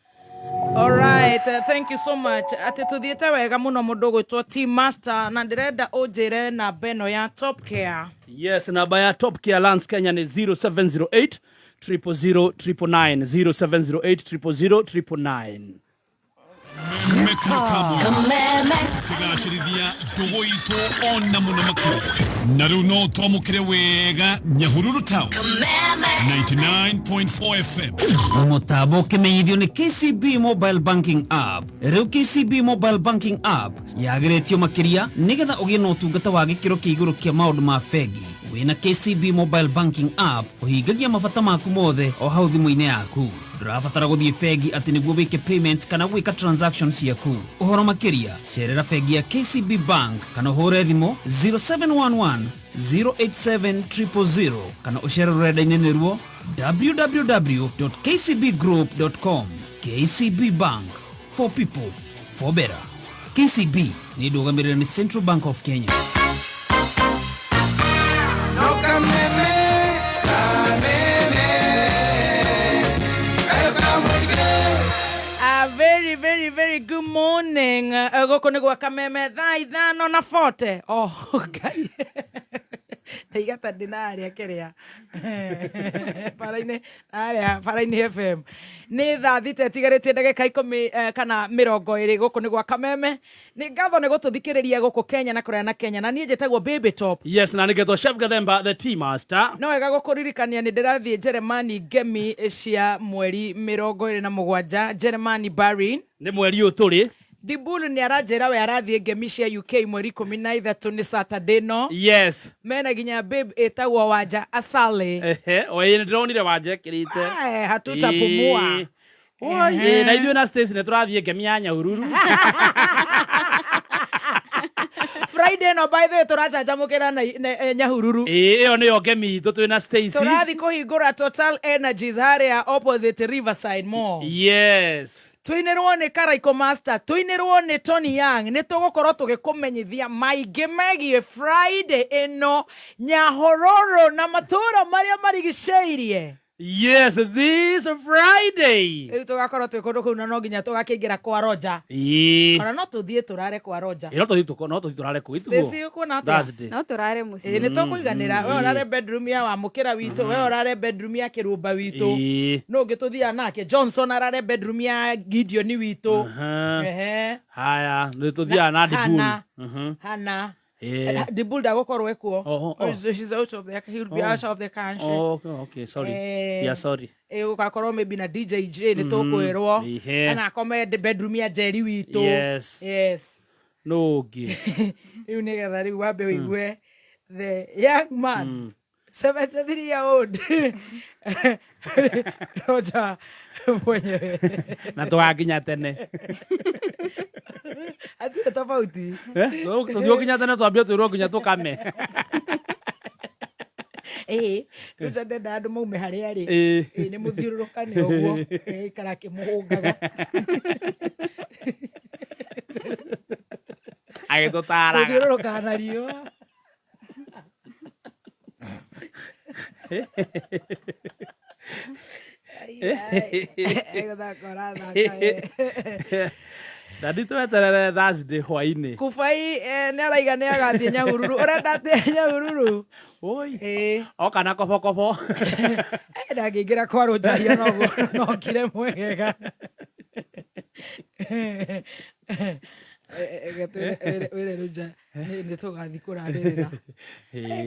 Alright, thank you so much. Atĩ tũthiĩte wega mũno, mũndũ ũgwĩtwo Team Master, na ndĩrenda ũnjĩre namba ĩno ya Top Care. Yes, namba ya Top Care Lands Kenya nĩ 0708 000 999, 0708 000 999. Tũkĩgacĩrithia ndũgũ itũ ona mũno makĩria, na rĩu no twamũkĩre wega Nyahururu Town 99.4 FM. Mũtambo ũkĩmenyithio nĩ KCB Mobile Banking App. Rĩu KCB Mobile Banking App yagĩrĩtio makĩria nĩgetha ũgĩe na ũtungata wa gĩkĩro kĩa igũrũ kĩa maũndũ ma bengi. Wĩna KCB Mobile Banking App, ũhingagia mabata maku mothe o hau thimũ-inĩ yaku. Ndũrabatara gũthiĩ bengi atĩ nĩguo wĩke payment kana gwĩka transaction ciaku. Ũhoro makĩria, cerera bengi ya KCB Bank kana ũhũre thimũ 0711 087 000 kana ũcere rũrenda-inĩ nĩruo www.kcbgroup.com. KCB Bank, for people, for better. KCB nĩ ndũgamĩrĩre nĩ Central Bank of Kenya. No Kameme, Kameme, kayo kamwige. A very very very good morning. Gũkũ nĩ gwa Kameme, thaa 5:40. Oh, Ngai. Ndaiga ta ndĩ narĩa kĩrĩa bara-inĩ narĩa bara-inĩ FM. Nĩ thaa 6 ĩtigarĩtie ndagĩka 10 kana 20. Gũkũ nĩ gwa Kameme. Nĩ ngatho nĩ gũtũthikĩrĩria gũkũ Kenya na kũraya na Kenya. Na niĩ njĩtagwo Baby Top. Yes, na nĩgetwo Chef Gathemba the tea master. No wega gũkũririkania nĩ ndĩrathiĩ Jeremani ngemi cia mweri 27, Jeremani Berlin. Nĩ mweri ũyũ tũrĩ. Dibul nĩ aranjĩra we arathiĩ ngemi cia UK mweri 13, nĩ Saturday no. Yes. Mena nginya babe ĩtagwo Wanja Asale. Ehe, o ĩ, nĩndĩronire Wanja ekĩrĩte. Ae, hatutapumua. Ĩĩ. Oi, ĩ, na ithuĩ na Stacy nĩ tũrathiĩ ngemi ya Nyahururu. Friday no, by the way, tũracanjamũkĩra na Nyahururu. Ĩĩ, ĩyo nĩyo ngemi itũ twĩ na Stacy. Tũrathiĩ kũhingũra Total Energies harĩa opposite Riverside Mall. Yes. Tũinĩrwo nĩ Karaiko Master, tũinĩrwo nĩ Tony Young. Nĩ tũgũkorwo tũgĩkũmenyithia maingĩ megiĩ Friday ĩno Nyahururu na matũũra marĩa marigicĩirie. Yes, this Friday. Rĩu tũgakorwo twĩ kũndũ kũu na no nginya tũgakĩingĩra kwa Roger. Ĩĩ. Ona no tũthiĩ tũrare kwa Roger. Ĩ, no tũthiĩ tũrare kũu itiguo. Stacy, ũkuona atĩa? Thursday. No tũrare mũciĩ. Ĩĩ, nĩ tũkũiganĩra. We ũrare bedroom ya Wamũkĩra witũ, we ũrare bedroom ya Kĩrũmba witũ. Ĩĩ. Nũ ũngĩ tũthiaga nake? Johnson arare bedroom ya Gideon witũ. Aha. Ehe. Haya, nĩ tũthiaga na Dibul. Hana. Hana. Ĩĩ. Dibul ndagũkorwo ekuo. Oho, oh. She's out of the, he will be Oh. out of the country. Oh, okay, sorry. Yeah, sorry. Gũgakorwo maybe na DJ J, nĩ tũkwĩrwo. Ihe. Kana akome bedroom ya Jerry witũ. Yes. Yes. Nũ ũngĩ? Rĩu nĩgetha rĩu wambe ũigue the young man, 73 year old Roger mwenyewe. Na tũgakinya tene. Hatirĩ tofauti. Eh, tũthiĩ gũkinya tene twambie twĩrwo nginya tũkame. Ĩĩ, rĩu ndenda andũ maume harĩa arĩ. Ĩĩ. Ĩĩ, nĩ mũthiũrũrũkane ũguo. Ĩĩ, ikara akĩmũhũngaga. Agĩtũtaraga. Mũthiũrũrũkaga na riũa. Gũthaka ũrathaka we. Na nditweterere Thursday hwainĩ. Kubai nĩ araiga nĩ agathiĩ Nyahururu. Ũrenda atĩa Nyahururu? Oi. Ĩĩ. Oka na kobokobo. Ndangĩingĩra kwa Rũnjaria noguo nokire mwegega. Wĩre Rũnja nĩ tũgathiĩ kũrarĩrĩra.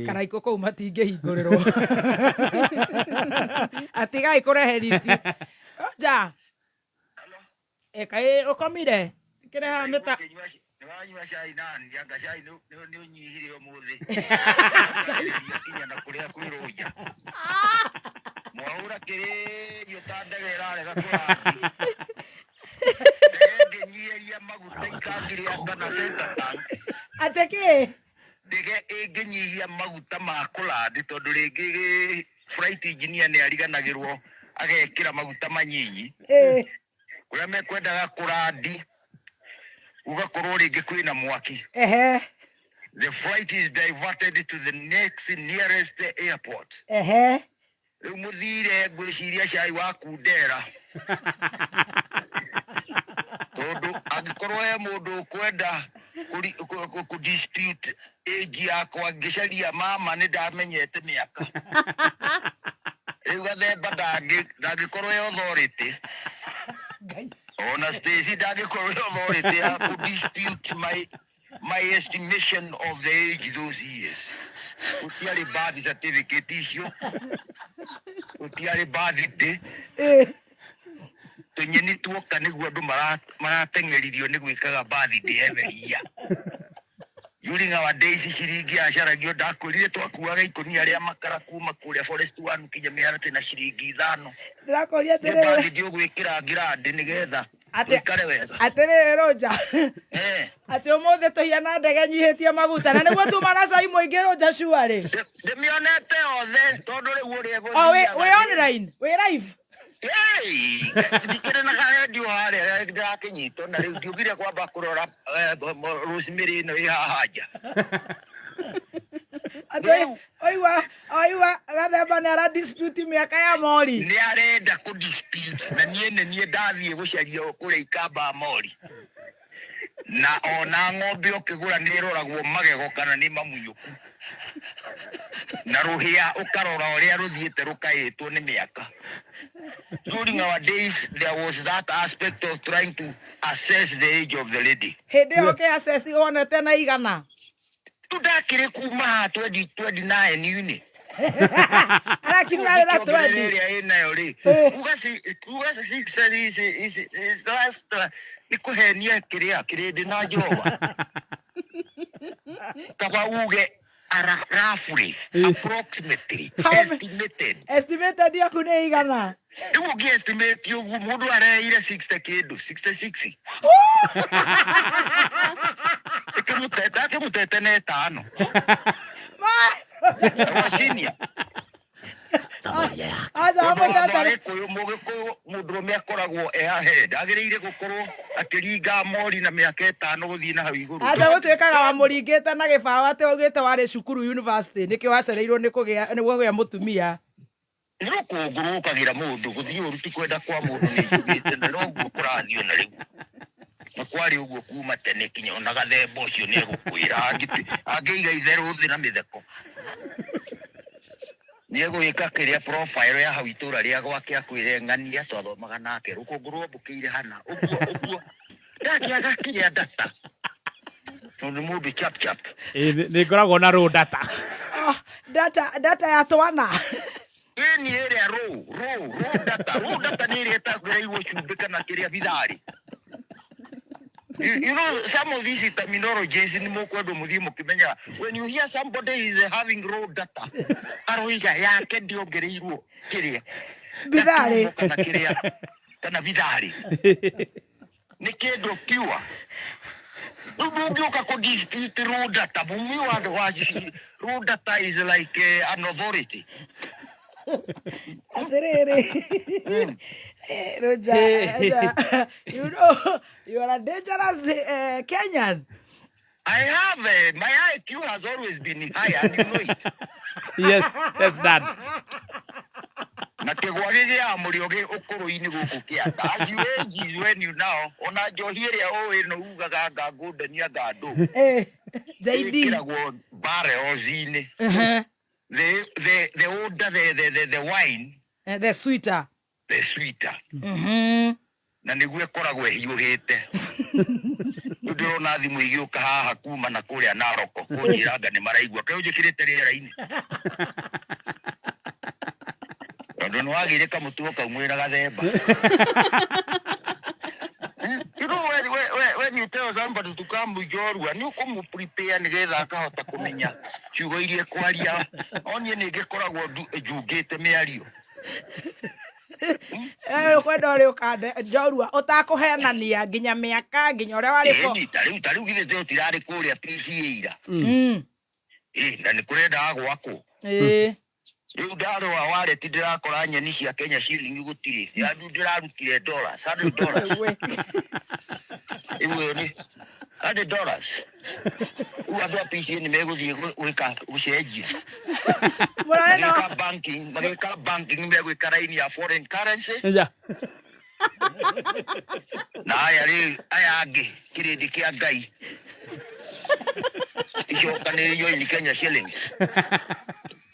Karaikũ kũu matingĩhingũrĩrwo. Atigai kũrehe riti. Rũnja. Kaĩ ũkomire? Kĩrehaga mĩta. Nĩwanyua cai nani anga cai nĩ ũnyihire ũmũthĩ kinya na kũrĩa kwĩ Rũnja mwahũra kĩrĩrio ta ndege ĩrarega kũrathi, ndege ĩngĩnyihĩria maguta ikangĩrĩa kana center tank. Atĩ kĩ? Ndege ĩngĩnyihia maguta ma kũlandi tondũ rĩngĩ flight engineer nĩ ariganagĩrwo agekĩra maguta manyinyi kũrĩa mekwendaga kũrandi gũgakorwo rĩngĩ kwĩna mwaki. Ehe. The flight is diverted to the next nearest airport. Ehe. Rĩu mũthire ngwĩciria cai wa kundera tondũ angĩkorwo he mũndũ ũkwenda kũ dispute age yakwa ngĩcaria mama nĩ ndamenyete mĩaka rĩu Gathemba ndangĩkorwo e authority, ona Stacy ndangĩkorwo e authority ya kũ dispute my estimation of the age those years. Gũtiarĩ birth certificate icio, gũtiarĩ birthday, tũnyeni tuoka nĩguo andũ marateng'eririo nĩ gwĩkaga birthday every year. During our days ciringi yacaragio. Ndakwĩrire twakuaga ikũnia rĩa makara kuma kũrĩa Forest One kinya mĩharatĩ na ciringi 5. Ndĩrakũria Nĩ atĩrĩrĩ. birthday ũgwĩkĩra ngirandi nĩgetha ũikare wega. Atĩrĩrĩ Rũnja. Eh. Atĩ ũmũthĩ tũhiana ndege nyihĩtie maguta na nĩguo tuma na cai mũingĩ Rũnja cuarĩ. Ndĩmĩonete othe tondũ rĩu ũrĩa O wĩ gũthiaga wĩ online, wĩ live. Ndikĩrĩ na karendio harĩa ndĩrakĩnyitwo na rĩu ndiugire kwamba kũrora rosemary ĩno ĩ haha nja. Atĩ oigua oigua Gathemba nĩ ara dispute mĩaka ya Mori. Nĩ arenda kũ dispute na niĩ nĩ niĩ ndathiĩ gũcaria kũrĩa ikamba mori. Na ona ng'ombe ũkĩgũra nĩ ĩroragwo magego kana nĩ mamunyũku. Na rũhĩa ũkarora ũrĩa rũthiĩte rũkaĩtwo nĩ mĩaka. During our days there was that aspect of trying to assess the age of the lady. Hĩndĩ ĩyo ũkĩ-assess wonete na igana? Rĩu ndakĩrĩ kuma haha 2029-inĩ. Arakiuga arĩ na Ũngĩkĩongerera 20. ĩrĩa ĩnayo rĩ, uga 60 is last nĩ kũhenia kĩrĩa kĩrĩndĩ na Jehova. Kaba uge roughly, approximately, estimated. Estimated yaku nĩ igana? Rĩu ũngĩ estimate ũguo mũndũ areire 60 kĩndũ, 66. Ĩkĩmũtete, akĩmũtete na ĩtano. Wacinia. Aca amũtete. Gĩkũyũ mũgĩkũyũ mũndũrũme akoragwo e ahead, agĩrĩire gũkorwo akĩringa mori na mĩaka 5 gũthiĩ na hau igũrũ. Aca gũtuĩkaga wamũringĩte na gĩbaũ atĩ waugĩte warĩ cukuru university nĩkĩo wacereirwo nĩ kũgĩa nĩ kũgĩa mũtumia. Nĩ rũkũngũ rũkagĩra mũndũ gũthiĩ ũru ti kwenda kwa mũndũ nĩ njugĩte na noguo kũrathiĩ ona rĩu. Na kwarĩ ũguo kuma tene kinya ona gathemba ũcio nĩ egũkwĩra angĩiga itherũ thĩ na mĩtheko. Nĩ egwĩka kĩrĩa profile ya hau itũra rĩa gwake akwĩre ng'ania twathomaga nake rũkũngũ rwambũkĩire hana ũguo ũguo ndakĩaga kĩrĩa data tondũ nĩ mũndũ chap chap. Nĩ ngoragwo na raw data. Oh, data data ya twana. Ĩni ĩrĩa raw raw raw data raw data nĩ ĩrĩa ĩtagĩrĩirwo cumbĩ kana kĩrĩa bitharĩ. You know, some of these terminologies ni mũkwendwo mũthiĩ mũkĩmenyaga. When you hear somebody is having raw data, aroiga yake ndĩongereirwo kĩrĩa. Bitharĩ. Kana kĩrĩa, kana bitharĩ. Nĩ kĩndũ pure. Rĩu ndũngĩũka kũ dispute raw data. Mumi wa wa raw data is like an authority. Atĩrĩrĩ. Roger, Roger, you know, you are a dangerous Kenyan. I have, my IQ has always been high and you know it. Yes, yes, dad. Na kĩgwa gĩgĩaga mũrĩo gĩ ũkũrũ-inĩ gũkũ kĩanda. As you age is when you now, ona njohi ĩrĩa ũĩ no ugaga anga ngũndania anga ndũ. JD. Ĩkĩragwo barrels-inĩ. The older the wine, The sweeter. The sweeter. Na nĩguo ĩkoragwo ĩhiũhĩte. Rĩu ndĩrona thimũ igĩũka haha kuma na kũrĩa Naroko kũnjĩra anga nĩ maraigua. Kaĩ ũnjĩkĩrĩte rĩera-inĩ? Tondũ nĩ wagĩire kamũtugo kau mwĩna gathemba. You know, when you tell somebody to come njorua, nĩ ũkũmũ prepare nĩgetha akahota kũmenya ciugo iria ekwaria. O niĩ nĩ ngĩkoragwo njungĩte mĩario. Kwenda ũrĩ ũkande njorua ũtakũhenania nginya mĩaka nginya ũrĩa warĩ ko. Ĩni, ta rĩu githĩ tũtirarĩ kũrĩa PCA ira. Ĩ, na nĩ kũrendaga gwakwo. Rĩu ndarora wallet ndĩrakora nyeni cia Kenya ciringi gũtirĩ. Yandu ndĩrarutire dollars, hundred dollars. Rĩu ĩyo nĩ hundred dollars. Rĩu andũ a PCA nĩ megũthiĩ gwĩka gũcenjia. Mũrarĩ na Magĩka banking, magĩka banking megwĩka line ya foreign currency. Yeah. Na aya rĩ, aya angĩ kĩrĩndĩ kĩa Ngai. Icokanĩrĩrio in Kenya shillings.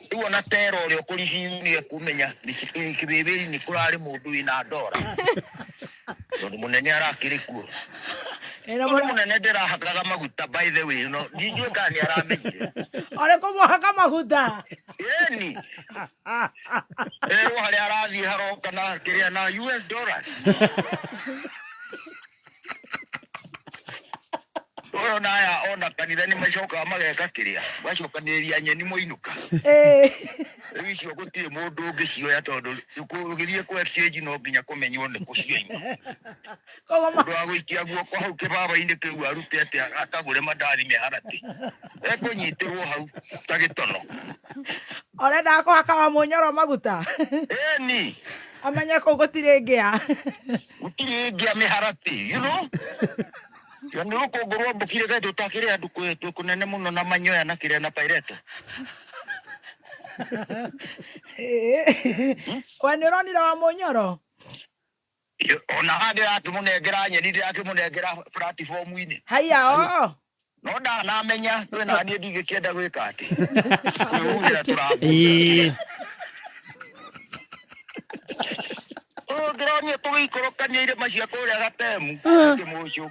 Rĩu ona tera ũrĩa ũkũriciu nĩ ekũmenya kĩbĩbĩri nĩ kũrarĩ mũndũ wĩna ndora. Tondũ mũnene arakĩrĩ kuo. Tondũ mũnene ndĩrahakaga maguta by the way, no ndingiũĩ kana nĩ aramenyire. Arĩ kũmũhaka maguta. Ĩni. Erwo harĩa arathiĩ haroka na kĩrĩa na US dollars. Ũyũ na aya ona kanitha nĩ macokaga mageka kĩrĩa, macokanĩrĩria nyeni moinũka. Rĩu icio gũtirĩ mũndũ ũngĩcioya tondũ ũgĩthiĩ kũ exchange no nginya kũmenywo nĩ kũ cioima. Mũndũ wa gũikia guoko hau kĩbaba-inĩ kĩu arute atĩ akagũre mandathi mĩharatĩ. Ekũnyitĩrwo hau ta gĩtono. Ũrendaga kũhaka wa mũnyoro maguta? Ĩni. Amenye kũu gũtirĩ ngĩa. Gũtirĩ ngĩa mĩharatĩ, you know? Ya nĩ rũkũngũ rwambũkire kaĩ tũtakĩrĩ andũ twĩ kũnene mũno na manyoya na kĩrĩa na paireto. We nĩ ũronire wa mũnyoro? Ona haha ndĩrakĩmũnengera nyeni, ndĩrakĩmũnengera platform-inĩ. Haiya o. No ndanamenya twĩ na niĩ ndingĩkĩenda gwĩka atĩ kwĩhuhĩra tũrabu. Ĩĩ. Ũngĩronio tũgĩikũrũkania irĩma cia kũrĩa Gatemu kĩmũcũ,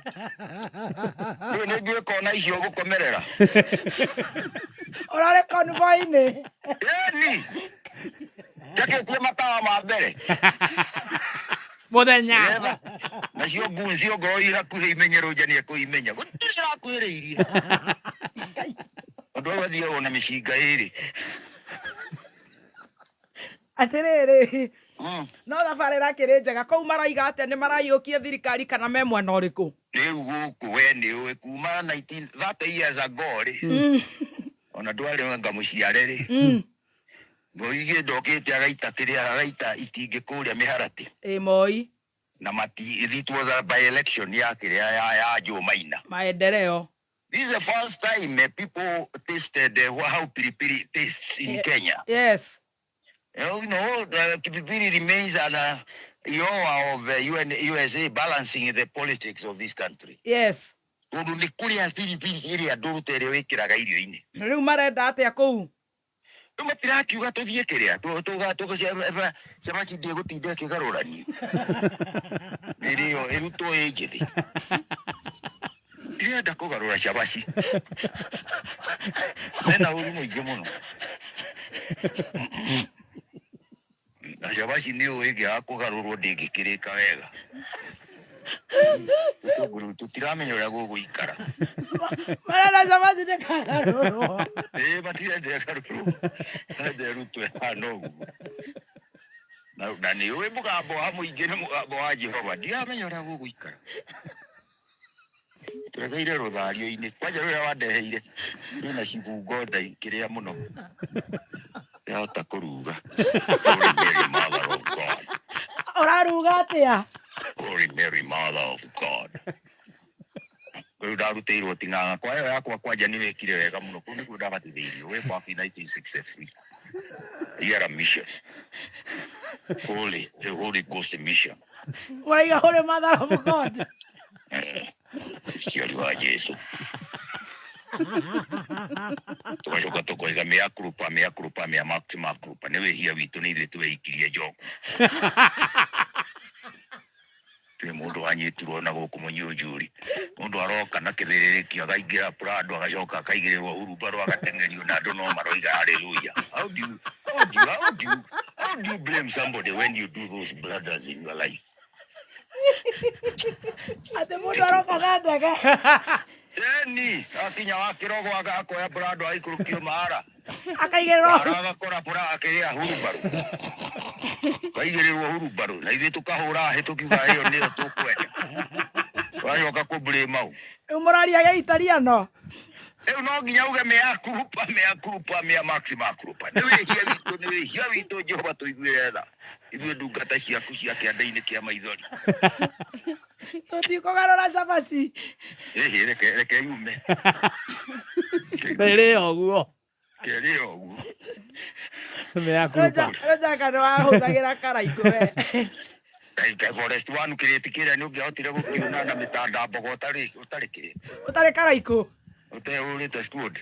rĩu nĩ njũĩ kona icio gũkomerera. Ũrarĩ convoy-inĩ? Ĩni, njakĩtie matawa ma mbere mũthenya. Nĩgetha nacio ngunci ongorwo i hakuhĩ imenye Rũnja nĩ ekũimenya, gũtirĩ ĩrakuhĩrĩirie tondũ hau athiagwo na mĩcinga ĩrĩ. Atĩrĩrĩ, no thabarĩ ĩrakĩrĩ njega kũu, maroiga atĩa? Nĩ maraiyũkia thirikari kana me mwena ũrĩkũ? Rĩu gũkũ we nĩ ũĩ kuma 19 30 years ago rĩ, ona ndwarĩ anga mũciare rĩ, Moi ndokĩte agaita kĩrĩa agaita itingĩ kũrĩa mĩharatĩ. Ĩ Moi. Na mati, it was a by election ya kĩrĩa ya Joe Maina. Maendeleo. This is the first time people tasted how pilipili tastes in Kenya. Yes. You know, the pilipili remains an Iowa of the UN, USA balancing the politics of this country. Yes. Tondũ nĩ kũrĩa pilipili ĩrĩa ndũrũ ta ĩrĩa wĩkĩraga irio-inĩ. Rĩu marenda atĩa kũu? Rĩu matirakiuga tũthiĩ kĩrĩa cabaci ndĩgũtinda ĩkĩgarũranio, ĩrĩo ĩrutwo ĩ njĩthĩ, tirenda kũgarũra cabaci, mena ũru mũingĩ mũno na cabaci nĩ ũĩ ĩngĩaga kũgarũrwo ndĩngĩkĩrĩka wega. Tũtũngũrũ tũtiramenya ũrĩa gũgũikara. Marenda cabaci ndĩkagarũrwo? Ĩĩ, matirenda ĩgarũrwo, marenda ĩrutwo ĩhana ũguo. Na nĩ ũĩ mũgambo wa mũingĩ nĩ mũgambo wa Jehova, ndiramenya ũrĩa gũgũikara, tũregeire rũthario-inĩ kwanja rũrĩa wandeheire rwĩna cibungo nda kĩrĩa mũno ndĩrahota kũruga. Holy Mary, Mother of God. Ũraruga atĩa? Holy Mary, Mother of God. Rĩu ndarutĩirwo ting'ang'a kwa ĩyo yakwa kwanja nĩ wĩkire wega mũno, kũu nĩkuo ndabatithĩirio way back in 1963, year mission, holy, the Holy Ghost mission. Ũraiga Holy Mother of God. Ciari wa Jesu, tugacoka tukoiga mea culpa, mea culpa, mea maxima culpa, nĩ wĩhia witũ, nĩ ithuĩ tweikirie njoku. Twĩ mũndũ wanyitirwo na gũkũ mũnyunjuri, mũndũ aroka na kĩthĩrĩrĩkio akaingĩra Prado, agacoka akaigĩrĩrwo hurumbarũ, agateng'erio na andũ no maroiga hallelujah. How do you blame somebody when you do those blunders in your life? Atĩ mũndũ aroka na ndege? Eni akinya wa kĩrogo akoya Prado agaikũrũkio mahara. Akaigĩrĩrwo. Ara agakora pura akĩrĩa hurumbarũ, kaigĩrĩrwo hurumbarũ na ithuĩ tũkahũra hĩ tũkiuga ĩyo nĩyo tũkwenda, wacoka kũblame mau. Rĩu mũraria gĩitariano? Rĩu no nginya uge mea culpa, mea culpa, mea maxima culpa, nĩ wĩhia witũ, nĩ wĩhia witũ, Jehova tũiguĩre tha ithuĩ ndungata ciaku cia kĩanda-inĩ kĩa maithori. Tũtikũgarũra cabaci. Ĩhĩ, reke yume. Ĩrĩ ũguo. Kĩrĩ ũguo. Mea culpa. Rũnjaka nĩ wahũthagĩra karaikũ we? Kai forest one kĩrĩti kĩrĩa nĩ ũngĩahotire gũkiuna na mĩtanda mbogo ũtarĩ kĩrĩ Ũtarĩ karaikũ. Ũtehũrĩte squad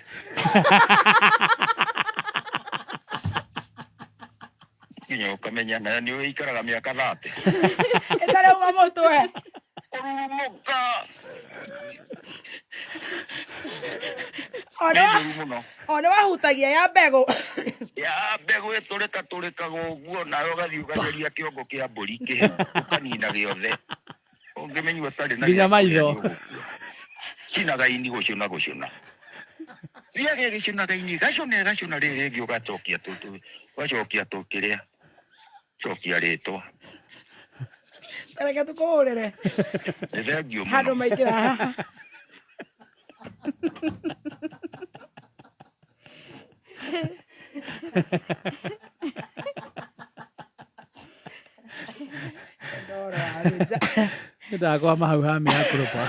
nginya ũkamenya na nĩ ũikaraga mĩaka 30. Ĩtarĩ uma mũtwe. Ũrurumũka. O nĩ nĩ njũru mũno. O nĩ wahutagia ya mbegũ. Ya mbegũ ĩtũrĩka tũrĩkaga ũguo nawe ũgathiĩ ũgageria kĩongo kĩa mbũri kĩhĩu ũkanina gĩothe, ũngĩmenyua ũtarĩ na Nginya gĩa kũrĩa. Maitho. Nĩ ũgũkua cinaga ini gũcũna gũcũna thiage gĩcũnaga ini gacũna gacũna rĩrĩ rĩngĩ ũgacokia ũgacokia tũkĩrĩa cokia rĩtwa. Reke tũkũhũrĩre. Nĩ thengiũ Handũ mũno. Maingĩra haha. Ndoro wa Rũnja. Ndakwama hau ha mea culpa,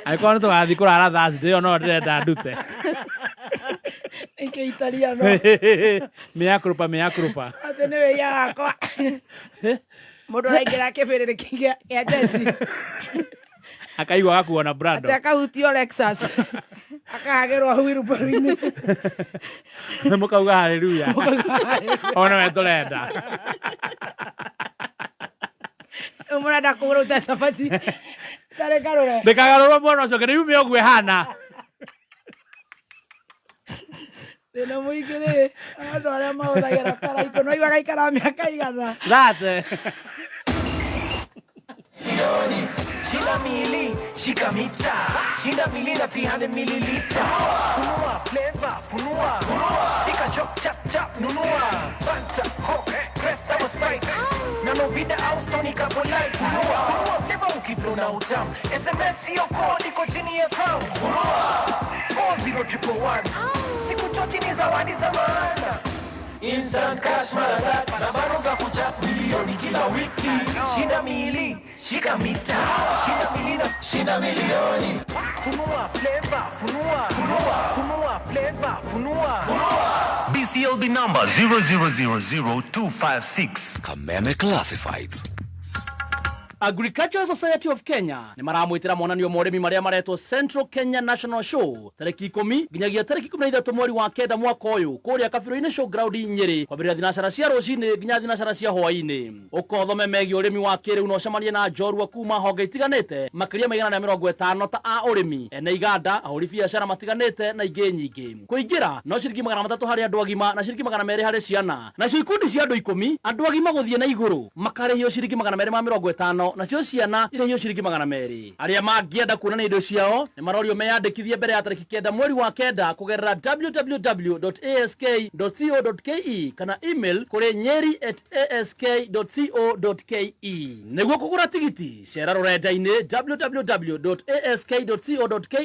angĩkorwo nĩ tũgathiĩ kũrara Thursday ĩyo no ndĩrenda ndute. Nĩkĩ itariano? Mea culpa, mea culpa. Atĩ Atĩ nĩ wĩia wakwa. Mũndũ araingĩra kĩbĩrĩrĩ kĩa jeshi. Akaigua agakuo na Brado. Atĩ akahutio Lexus. Akahagĩrwo wheelbarrow-inĩ. Mũkauga haleluya. Ona we tũrenda. Rĩu mũrenda kũgũrũta cabaci. Tarĩ ngarũre. Ndĩkagarũrwo mwena ũcio nginya yume ũguo ĩhana. Thĩna mũingĩ rĩ, andũ arĩa mahũthagĩra karaikũ no igua gaikara mĩaka igana. That. Shinda mili, shika mita. Shinda mili na 300 mililita. Funua flavor, funua. Fika shop chap chap nunua. Fanta, Coke, Crest au Sprite. Na Novida au Stony Couple Light. Funua, funua flavor ukiflow na utam. SMS hiyo code iko chini ya crown. Funua 40111. Siku chochi ni zawadi za maana. Instant cash mara tatu na bado za kuchat milioni kila wiki. Shinda mili, shika mita. Shinda mili na shinda milioni. Funua flavor, funua. Funua, funua flavor, funua. Funua. BCLB number 0000256. Kameme Classifieds. Agricultural Society of Kenya nĩ maramwĩtĩra monanio ma ũrĩmi marĩa maretwo Central Kenya National Show tarĩki 10 nginyagia tarĩki 13 mweri wa 9 mwaka ũyũ kũrĩa Kabirũ-inĩ Showground Nyĩrĩ kwambĩrĩria thinacara cia rũcinĩ nginya thinacara cia hwaĩ-inĩ. Ũkothome megiĩ ũrĩmi wa kĩrĩu na ũcemanie na njorua kuma honge itiganĩte makĩria ma 150 ta a ũrĩmi, ene iganda, ahũri biacara matiganĩte na ingĩ nyingĩ. Kũingĩra no ciringi 300 harĩ andũ agima na ciringi 200 harĩ ciana. Nacio ikundi cia andũ 10 andũ agima gũthiĩ na igũrũ makarĩhio ciringi 250 nacio ciana irĩhio ciringi 200. Arĩa mangĩenda kuonania indo ciao nĩ marorio meyandĩkithie mbere ya tarĩki 9 mweri wa 9 kũgerera www.ask.co.ke kana email kũrĩ nyeri@ask.co.ke. Nĩguo kũgũra tigiti cera rũrenda-inĩ www.ask.co.ke.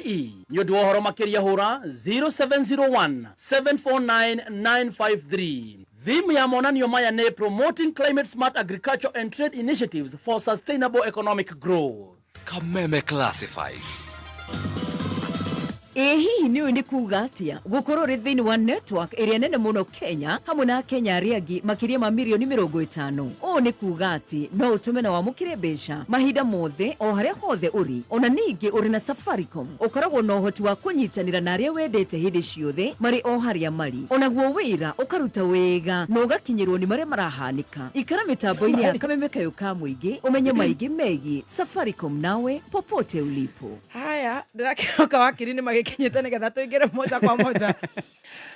Nĩ ũndũ wa ũhoro makĩria hũra 0701 749 953. Theme ya monanio maya nĩ Promoting Climate Smart Agriculture and Trade Initiatives for Sustainable Economic Growth. Kameme Classifieds. Ĩ hihi nĩ ũĩ nĩ kuga atĩa gũkorwo ũrĩ thĩinĩ wa network ĩrĩa nene mũno Kenya hamwe na Akenya arĩa angĩ makĩria ma mirioni 50? Ũũ nĩ kuga atĩ no ũtũme na wamũkĩre mbeca mahinda mothe o harĩa hothe ũrĩ. Ona ningĩ ũrĩ na Safaricom ũkoragwo na ũhoti wa kũnyitanĩra na arĩa wendete hĩndĩ ciothe marĩ o harĩa marĩ. Onaguo wĩra ũkaruta wega na ũgakinyĩrwo nĩ marĩa marahanĩka. Ikara mĩtambo-inĩ ya Kameme Kayũ ka Mũingĩ ũmenye maingĩ megiĩ Safaricom nawe popote ulipo. Haya, ndĩrakĩhoka wakiri nĩ magĩkinyĩte nĩgetha tũingĩre moja kwa moja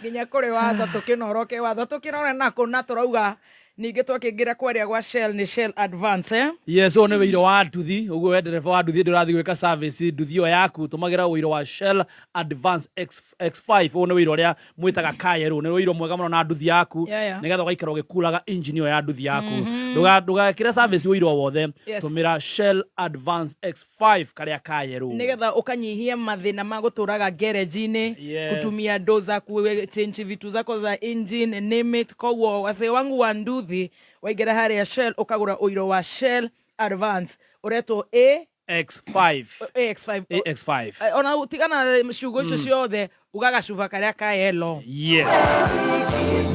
nginya kũrĩ watho tũkĩnoroke watho tũkĩrore nako na tũrauga ningĩ twakĩingĩra kwaria gwa Shell nĩ Shell Advance, eh? Yes, ũyũ nĩ wĩiro wa nduthi ũguo we ndereba wa nduthi ndũrathiĩ gwĩka service nduthi ĩyo yaku tũmagĩra ũiro wa Shell Advance X5. Ũyũ nĩ wĩiro ũrĩa mwĩtaga kayerũ, nĩ wĩiro mwega mũno na nduthi yaku nĩgetha ũgaikara ũgĩkuraga engine ĩyo ya nduthi yaku. Ndũgekĩre service ũiro wothe. Tũmĩra Shell Advance X5 karĩa kayerũ nĩgetha ũkanyihia mathĩna ma gũtũraga garage-inĩ kutumia ndo za kuchange vitu zako za engine, name it. Koguo wazee wangu wa nduthi waingĩra harĩa Shell ũkagũra ũiro wa Shell Advance ũretwo A X5. AX5. AX5. Ona tigana ciugo icio ciothe ugaga cuba karĩa ka yellow. Yes.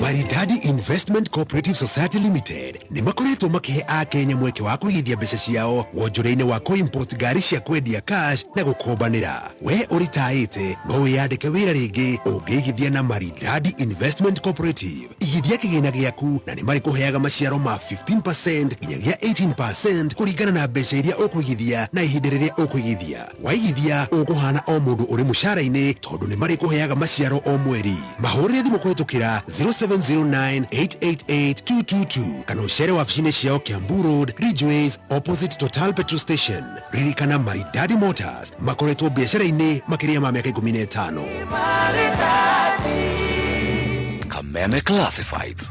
Maridadi Investment Cooperative Society Limited nĩ makoretwo makĩhe akenya mweke wa kũigithia mbeca ciao wonjoria-inĩ wa kũ-import ngari cia kwendia cash na gũkombanĩra. We ũritaĩte no wĩyandĩke wĩra rĩngĩ ũngĩigithia na Maridadi Investment Cooperative. Igithia kĩgĩna gĩaku na nĩ marĩkũheaga maciaro ma 15% nginyagia 18% kũringana na mbeca iria ũkũigithia na ihinda rĩrĩa ũkũigithia. Waigithia ũkũhana o mũndũ ũrĩ mũcara-inĩ tondũ nĩ marĩkũheaga maciaro o mweri. Mahũrĩre thimũ kũhĩtũkĩra 0709888222 kana ũcere wabici-inĩ ciao Kiambu Road, Ridgeways, opposite Total Petrol Station. Ririkana Maridadi Motors makoretwo biacara-inĩ makĩria ma mĩaka 15. Kameme Classifieds.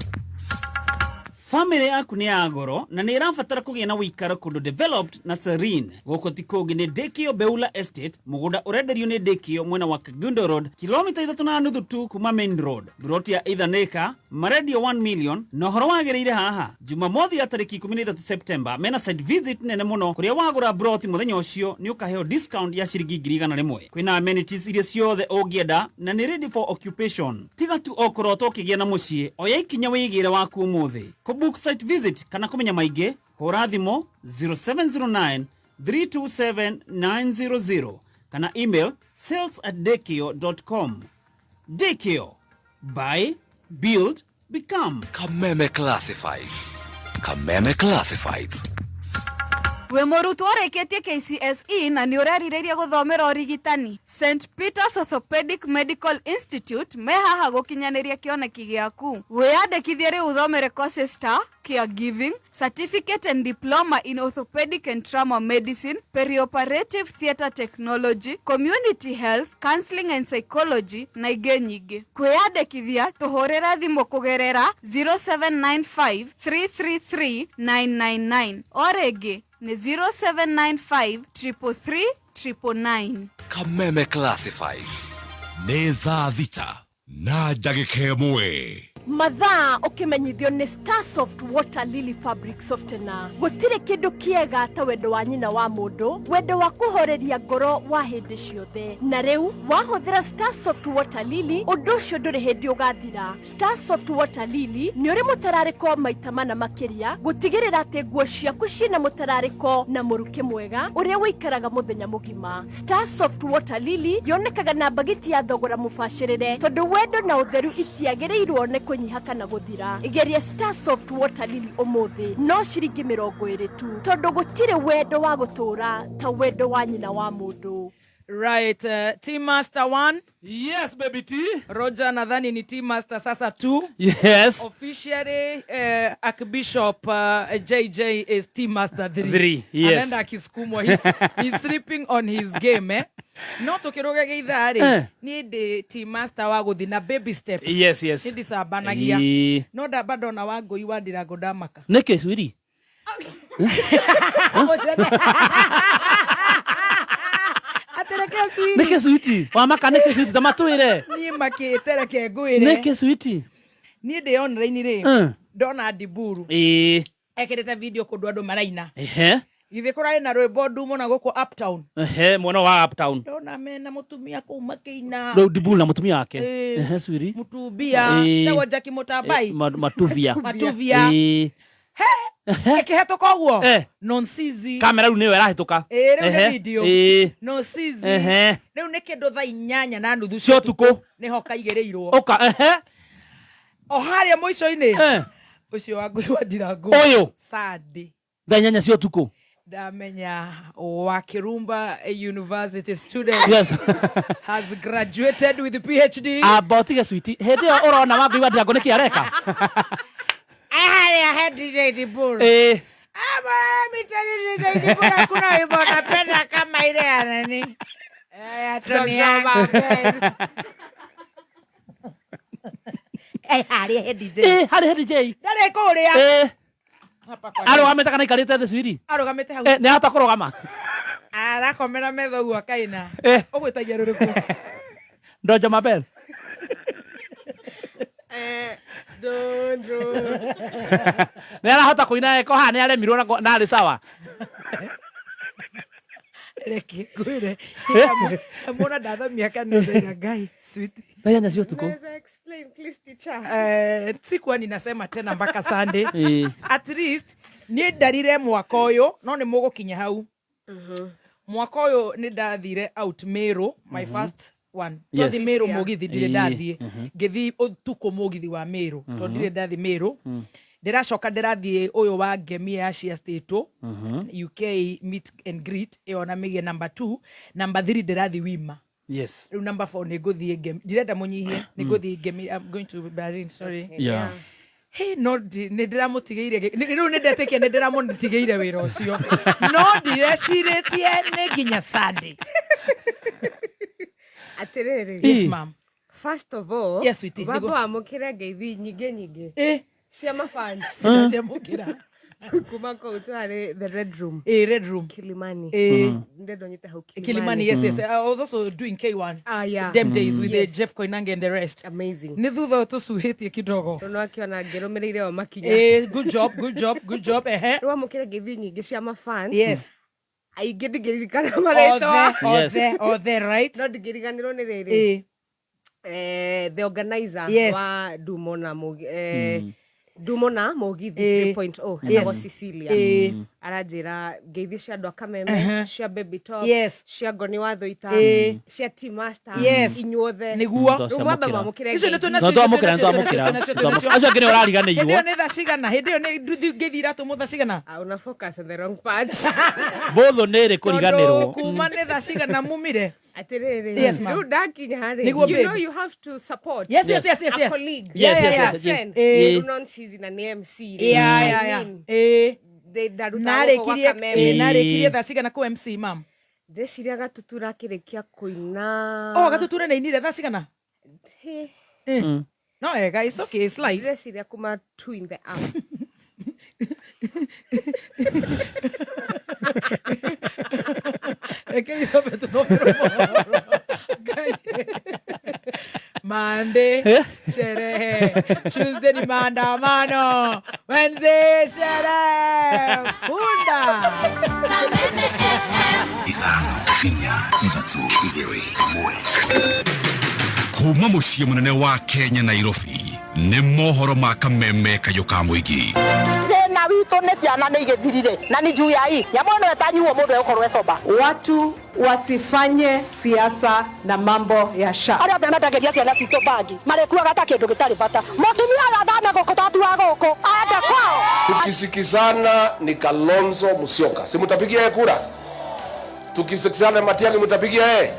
Famĩlĩ yaku nĩ ya goro na nĩ ĩrabatara kũgĩa na ũikaro kũndũ developed na serene. Gũkũ ti kũngĩ nĩ Dekio Beula Estate, mũgũnda ũrenderio nĩ Dekio mwena wa Kangundo Road, kilomita 3.5 tu kuma main road. Broti ya ithanĩka marendio 1 million na ũhoro wagĩrĩire haha Jumamothi ya tarĩki 13 September mena site visit nene mũno kũrĩa wagũra broti mũthenya ũcio nĩ ũkaheo discount ya ciringi 100,000. Kwĩna amenities iria ciothe ũngĩenda na nĩ ready for occupation. Tiga tu o kũrota ũkĩgĩa na mũciĩ, oya ikinya wĩigĩre waku ũmũthĩ. Kũ book site visit kana kũmenya maingĩ, hũra thimũ 0709 327 900 kana email sales@dekio.com. Dekio, buy, build, become. Kameme Classifieds. Kameme Classifieds. Wĩ mũrutwo ũrĩkĩtie KCSE na nĩ ũrerirĩria gũthomera ũrigitani? St Peters Orthopedic Medical Institute me haha gũkinyanĩria kĩoneki gĩaku. Wĩyandĩkithie rĩu ũthomere courses ta caregiving, certificate and diploma in orthopedic and trauma medicine, perioperative theatre technology, community health, counseling and psychology na ingĩ nyingĩ. Kwĩyandĩkithia tũhũrĩre thimũ kũgerera 0795 333 999 o rĩngĩ nĩ 0795 333 999. Kameme Classifieds. Nĩ thaa 6:01. Mathaa ũkĩmenyithio nĩ Starsoft Water Lily Fabric Softener. Gũtirĩ kĩndũ kĩega ta wendo wa nyina wa mũndũ, wendo wa kũhoreria ngoro wa hĩndĩ ciothe. Na rĩu wahũthĩra Starsoft Water Lily, ũndũ ũcio ndũrĩ hĩndĩ ũgathira. Starsoft Water Lily nĩ ũrĩ mũtararĩko maita mana makĩria, gũtigĩrĩra atĩ nguo ciaku ciĩna mũtararĩko na mũrukĩ mwega ũrĩa ũikaraga mũthenya mũgima. Starsoft Water Lily yonekaga na mbagiti ya thogora mũbacĩrĩre, tondũ wendo na ũtheru itiagĩrĩirwo nĩ kũnyiha kana gũthira. Geria Starsoft Water Lily ũmũthĩ no ciringi 20 tu, tondũ gũtirĩ wendo wa gũtũũra ta wendo wa nyina wa mũndũ. Right, Team Master 1. Yes, baby T. Roger nadhani ni Team Master sasa 2. Yes. Officially Archbishop JJ is Team Master 3. Three, yes. Anaenda akisukumwa. He's sleeping on his game, eh? No tukirugaga ithaa rĩ, niĩ ndĩ Team Master wa gũthiĩ na baby steps. Yes. Nĩ ndicambanagia. Ĩĩ. No ndamba ndona wa ngũi wa ndirango ndamaka. Nĩkĩ swiri? Atĩreke swiri. Nĩkĩ switi? Wamaka nĩkĩ switi? Ta matwĩre. Niĩ makĩte reke ngwĩre. Nĩkĩ switi? Niĩ ndĩ online rĩ, ndona Ndiburu ekĩrĩte video kũndũ andũ maraina. Githĩ kũrarĩ na rwĩmbo ndumo na gũkũ uptown. Ehe, mwena wa uptown. Ndona mena mũtumia kũu makĩina. Rĩu Ndiburu na mũtumia wake. Ĩĩ. Ehe, swiri. Mũtumbia. Tagwo Jackie Mũtambai. Matuvia. Matuvia. Ĩkĩhetũka ũguo. Nonsizi. Kamera rĩu nĩyo ĩrahĩtũka. Ĩĩ, rĩu nĩ video. Nonsizi. Rĩu nĩ kĩndũ 8:30 cia ũtukũ. Nĩho kaigĩrĩirwo. Ũka, ehe. O harĩa mũico-inĩ. Ũcio wa ngũi wa Ndirango. Ũyũ. Sunday. 8:00 cia ũtukũ. Ndamenya wa Kirumba University student. Yes. Has graduated with PhD. Amba ũtige switi. Hĩndĩ ĩyo ũrona wa ngũi wa Ndirango nĩkĩ areka? Harĩa he DJ Diburu. Ama mitani DJ Diburu hakuna wimbo napenda kama ile ya nani? Ya Tony Jojo harĩa he DJ. Harĩa he DJ. Ndarĩ kũrĩa. Hapa kwa Arũgamĩte kana aikarĩte thĩ swiri? Arũgamĩte hau. Nĩ ahota kũrũgama? Arakomera metho ũguo akaina. Ũgwĩtagia rũrĩkũ? Ndojo Mabel. Donjo. Nĩ arahota kũina eko haha nĩ aremirwo na arĩ sawa. Reke ngwĩre. Mũna ndathamia kanitha Ngai sweet. 8:00 cia ũtukũ. Unaweza explain please teacher. Sikuwa ninasema tena mpaka Sunday. At least niĩ ndarire mwaka ũyũ no nĩ mũgũkinya hau. Mwaka ũyũ nĩ ndathire out Meru, my first one. Yes. Twathi Meru mũgithi ndirĩ ndathiĩ. Ngĩthiĩ ũtukũ mũgithi wa Meru tondũ ndirĩ ndathiĩ Meru. Ndĩracoka ndĩrathiĩ ũyũ wa ngemi ya Shia State UK meet and greet ĩyo na mĩgie number 2, number 3 ndĩrathiĩ Wima. Yes. Rĩu number 4 nĩ ngũthiĩ ngemi. Ndirenda mũnyihie, nĩ ngũthiĩ ngemi. I'm going to Berlin, sorry. Okay. Yeah. Hey, no nĩ ndĩramũtigĩire rĩu nĩ ndetĩkia nĩ ndĩramũtigĩire wĩra ũcio. No ndirecirĩtie nĩ nginya Sunday. Atĩrĩrĩ. Yes, ma'am. First of all, Yes, sweetie. wamba Nĩguo. wamũkĩre ngeithi nyingĩ nyingĩ. Cia mafans. Ndamũkĩra. Kuma kũu twarĩ the red room. Eh, red room. Kilimani. Eh. Ndendo nyite hau Kilimani, yes, yes. I was also doing K1. Ah, yeah. Them days with Yes. the Jeff Koinange and the rest. Amazing. Nĩ thutha ũyũ tũcuhĩtie kidogo. Tondũ akiona ngĩrũmĩrĩire o makinya. Eh, good job, good job, good job. Ehe. Rĩu amũkĩra ngeithi nyingĩ cia mafans. Yes. Aingĩ ndingĩririkana marĩtwa. Othe, othe, othe, right? No ndingĩriganĩrwo nĩ rĩrĩ. Eh. Eh, the organizer Yes. wa Dumo na Dumo na Mũgithi Eh. 3.0 Yes. etagwo Cecilia. Eh. Aranjĩra ngeithi cia andũ a Kameme, cia Baby Top, Yes. cia Ngoni wa Thũita, Eh. cia T Master, Yes. inyuothe. Nĩguo. Rĩu mwambe mwamũkĩre Icio nĩ ngeithi. twĩnacio, No, twamũkĩra, twĩnacio, twamũkĩra. twĩnacio, twĩnacio. Acio angĩ nĩ ũrariganĩirwo. Hĩndĩ ĩyo nĩ thaa cigana? Hĩndĩ ĩyo nĩ nduthi ngeithi iratũmwo thaa cigana? Ah, una focus on the wrong part. Mbũthũ nĩ ĩrĩ Tondũ kũriganĩrwo. kuma nĩ thaa cigana mumire? Atĩrĩrĩ, Yes, ma'am. rĩu ndakinya rĩ, Nĩguo, you babe. know you have to support Yes, yes, yes, yes, a yes. colleague, Yes, yes, a yes, yes. friend. Eh. Rĩu non season na nĩ MC rĩ. Yeah, I yeah, yeah. mean, Eh. ndarutaga gũkũ gwa Narĩkirie Kameme. eh, narĩkirie thaa cigana kũ MC mam? Ndĩreciria Gatutura akĩrĩkia kũina. Oh, Gatutura nĩ ainire thaa cigana? He. Eh. No wega, it's okay, it's life. Ndĩreciria kuma 2 in the up. Reke ithobe tũthomerwo mohoro. Ngai. Monday sherehe, Tuesday ni maandamano, Wednesday sherehe, funda. Ithano inya ithatũ igĩrĩ ĩmwe kuma mũciĩ mũnene wa Kenya Nairobi nĩ mohoro ma kameme kayũ ka mũingĩ. Thĩna witũ nĩ ciana nĩ igĩthirire na nĩ juu ya hii nyamũ ĩno ĩtanyuo mũndũ egũkorwo ecoba. Watu wasifanye siasa na mambo ya SHA. Arĩa othe mendagĩria ciana citũ bangi marĩkuaga ta kĩndũ gĩtarĩ bata. Mũtumia ũyũ athame gũkũ tatu wa gũkũ aende kwao. Tukisikizana ni Kalonzo Musyoka, si mtapigia yeye kura? Tukisikizana Matiang'i, mtapigia yeye?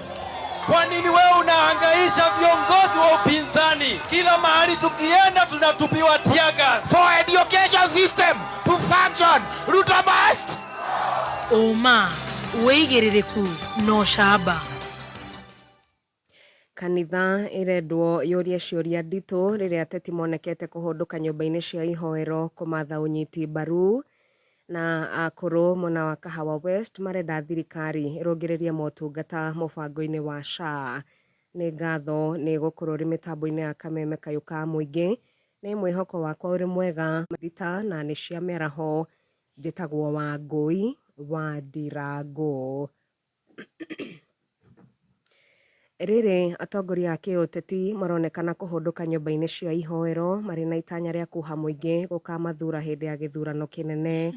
Kwa nini wewe unahangaisha viongozi wa upinzani? Kila mahali tukienda tunatupiwa tear gas. For education system to function, Ruto must. Ũma, wĩigĩrĩrĩku na ũcamba. Kanitha ĩrendwo yũrie ciũria nditũ rĩrĩa ateti monekete kũhũndũka nyũmba-inĩ cia ihoero kũmatha ũnyiti mbaru na akũrũ mwena wa Kahawa West marenda thirikari ĩrũngĩrĩrie motungata mũbango-inĩ wa SHA. Nĩ ngatho nĩ gũkorwo ũrĩ mĩtambo-inĩ ya Kameme kayũ ka mũingĩ. Nĩ mwĩhoko wakwa ũrĩ mwega thita na nĩ cia mĩaraho. Njĩtagwo Wangũi wa Ndirango. Rĩrĩ atongoria a kĩũteti maronekana kũhũndũka nyũmba-inĩ cia ihoero marĩ na itanya rĩa kuha mũingĩ gũkamathura hĩndĩ ya gĩthurano kĩnene.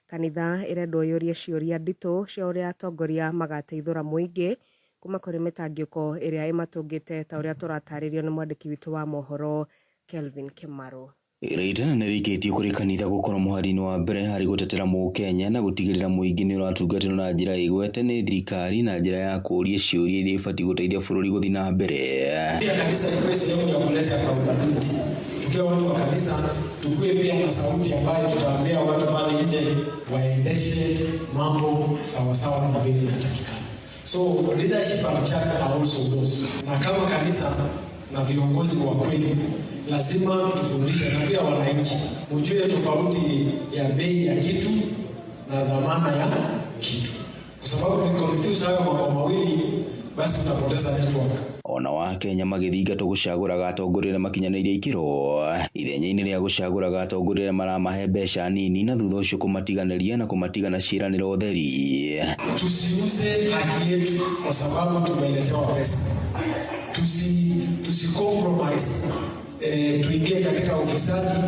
Kanitha ĩrendwo yũrie ciũria nditũ cia ũrĩa atongoria magateithũra mũingĩ kuma kũrĩ mĩtangĩko ĩrĩa ĩmatũngĩte ta ũrĩa tũratarĩrio nĩ mwandĩki witũ wa mohoro Kelvin Kimaro. Rĩtana nĩ rĩikĩtio kũrĩ kanitha gũkorwo mũhari-inĩ wa mbere harĩ gũtetera mũkenya na gũtigĩrĩra mũingĩ nĩ ũratungatĩrwo na njĩra ĩgwete nĩ thirikari na njĩra ya kũũria ciũria iria ibatiĩ gũteithia bũrũri gũthiĩ na mbere. Pia kanisa ikuwe sehemu ya kuleta accountability. Tukiwa watu wa kanisa, tukuwe pia na sauti ambayo tutaambia watu pale nje waendeshe mambo sawasawa na vile inatakikana. So leadership and church are also those. Na kama kanisa na viongozi wa kweli lazima tufundishe na pia wananchi mjue tofauti ya bei ya kitu na dhamana ya kitu, kwa sababu ni confuse hayo mambo mawili, basi tutapoteza network. Ona Wakenya magĩthingatwo gũcagũraga atongoria arĩa makinyanĩirie ikĩro ithenya-inĩ rĩa gũcagũraga atongoria arĩa maramahe mbeca nini na thutha ũcio kũmatiganĩria na kũmatiga na ciĩranĩro theri. Tusiuze haki yetu kwa sababu tumeletewa pesa. Tusi compromise, tuingie katika ufisadi,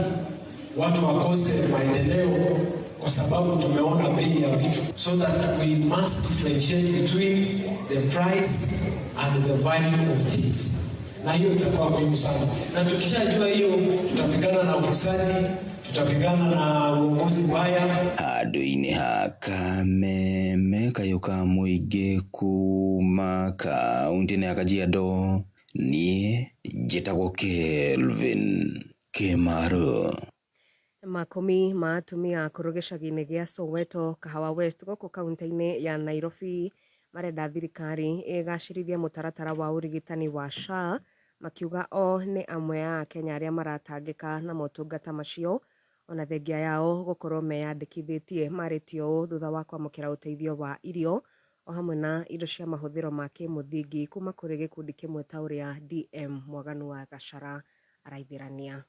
watu wakose maendeleo kwa sababu tumeona bei ya vitu. So that we must differentiate between the price and the value of things. Na hiyo itakuwa muhimu sana. Na tukishajua hiyo, tutapigana na ufisadi, tutapigana na uongozi mbaya. Handũ-inĩ ha Kameme kayũ ka mũingĩ kuma kaunti-inĩ ya Kajiado, niĩ njĩtagwo Kelvin Kimaro. Makũmi ma atumia akũrũ gĩcagi-inĩ gĩa Soweto, Kahawa West gũkũ kaunti-inĩ ya Nairobi marenda thirikari ĩgacĩrithie mũtaratara wa ũrigitani wa SHA. Makiuga o nĩ amwe a Akenya arĩa maratangĩka na motungata macio ona thengia yao gũkorwo meyandĩkithĩtie. Marĩtie ũũ thutha wa kwamũkĩra ũteithio wa irio o hamwe na indo cia mahũthĩro ma kĩmũthingi kuma kũrĩ gĩkundi kĩmwe ta ũrĩa DM Mwaganu wa Gachara araithĩrania.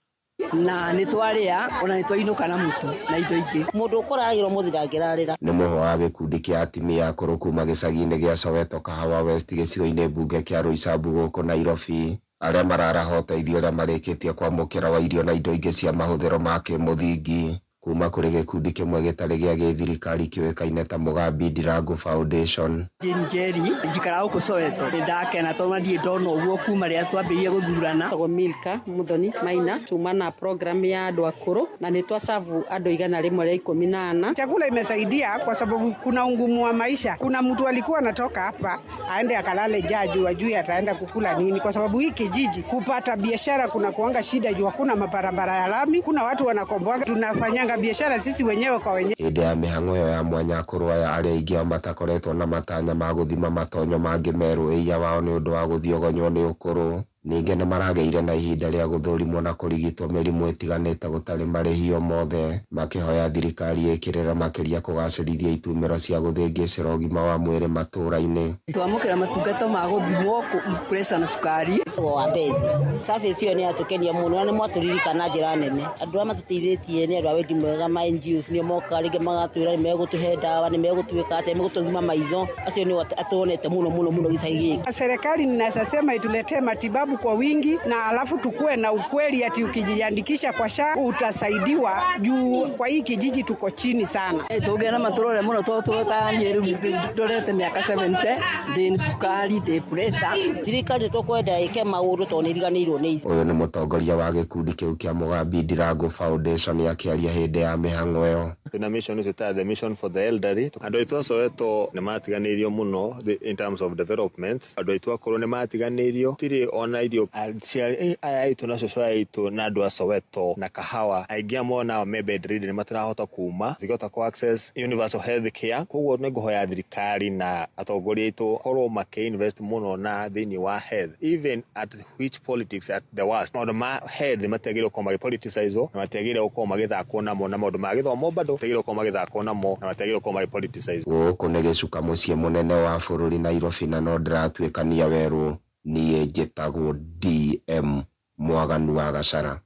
Na nĩ twarĩa ona nĩ twainũka na mũtu na indo ingĩ. Mũndũ ũkũraragĩrwo mũthĩ ndangĩrarĩra. Nĩ mũhwa wa gĩkundi kĩa atimia akũrũ kuma gĩcagi-inĩ gĩa Soweto Kahawa West gĩcigo-inĩ mbunge kĩa Roysambu gũkũ Nairobi arĩa mararaha ũteithio ũrĩa marĩkĩtie kwamũkĩra wa irio na indo ingĩ cia mahũthĩro ma kĩmũthingi kuma kũrĩ gĩkundi kĩmwe gĩtarĩ gĩa gĩthirikari kĩũĩkaine ta Mugambi Ndirangu Foundation. Jane Njeri, njikaraga gũkũ Soweto. Nĩ ndakena tondũ ndirĩ ndona ũguo kuma rĩrĩa twambĩrĩirie gũthurana. Tagwo Milka Muthoni Maina, tuma na program ya andũ akũrũ na nĩ twacabu andũ 114. Chakula imesaidia kwa sababu kuna ungumu wa maisha. Kuna mtu alikuwa anatoka hapa aende akalale njaa juu ajui ataenda kukula nini, kwa sababu hii kijiji kupata biashara kuna kuanga shida juu hakuna mabarabara ya lami, kuna watu wanakomboa, tunafanyanga biashara sisi wenyewe kwa wenyewe. Hĩndĩ ya mĩhang'o ĩyo ya mwanya akũrũ aya arĩa aingĩ ao matakoretwo na matanya ma gũthima matonyo mangĩ merũ ĩiya wao nĩ ũndũ wa gũthiogonywo nĩ ũkũrũ. Ningĩ nĩmaragĩire na ihinda rĩa gũthũrimwo na kũrigitwo mĩrimũ ĩtiganĩte gũtarĩ marĩhi o mothe, makĩhoya thirikari ĩkĩrĩre makĩria kũgacĩrithia itumĩro cia gũthĩngĩcĩra ũgima wa mwĩrĩ matũũra-inĩ. Twamũkĩra matungata ma gũthimwo pressure na cukari. Wa Mbethi. Service ĩyo nĩ yatũkenia mũno na nĩ mwatũririkana njĩra nene. Andũ arĩa matũteithĩtie nĩ andũ a wendi mwega ma NGOs nĩo mokaga rĩngĩ magatwĩra nĩ megũtũhe ndawa, nĩ megũtwĩka atĩa, megũtũthima maitho. Acio nĩo atuonete mũno mũno mũno gĩcagi gĩkĩ. Serikali ninasema ituletee matibabu kwa wingi na alafu tukue na ukweli ati ukijiandikisha kwa SHA utasaidiwa, juu kwa hii kijiji tuko chini sana. Tũngĩona matũrore mũno tondũ ta niĩ rĩu ndorete mĩaka 70, ndĩ cukari, ndĩ pressure. Thirikari tũkwenda ĩke maũndũ tondũ nĩ ĩriganĩirwo nĩ ithuĩ. Ũyũ nĩ mũtongoria wa gĩkundi kĩu kĩa Mugambi Ndirangu Foundation akĩaria hĩndĩ ya mĩhang'o ĩyo. Twĩna mission twĩtaga the mission for the elderly. Andũ aitũ a Soweto nĩ matiganĩirio mũno in terms of development. Andũ aitũ akũrũ nĩ matiganĩirio, tirĩ ona irio. Aciari aya aitũ na cũcũ aya aitũ na andũ a Soweto na Kahawa aingĩ a mona me bedridden nĩ matirahota kuma, matingĩhota kũ access universal health care. Koguo nĩ ngũhoya thirikari na atongoria aitũ korwo makĩ invest mũno na thĩinĩ wa health, even at which politics at the worst. Maũndũ ma health matiagĩrĩirwo gũkorwo magĩ politicizwo na matiagĩrĩirwo gũkorwo magĩthakwo namo, na maũndũ ma gĩthomo bado matiagĩrĩirwo gũkorwo magĩthakwo namo na matiagĩrĩirwo gũkorwo magĩ politicizwo. Gũkũ nĩ gĩcuka mũciĩ mũnene wa bũrũri Nairobi na no ndĩratuĩkania werũ. Niĩ njĩtagwo DM Mwaganu wa Gachara.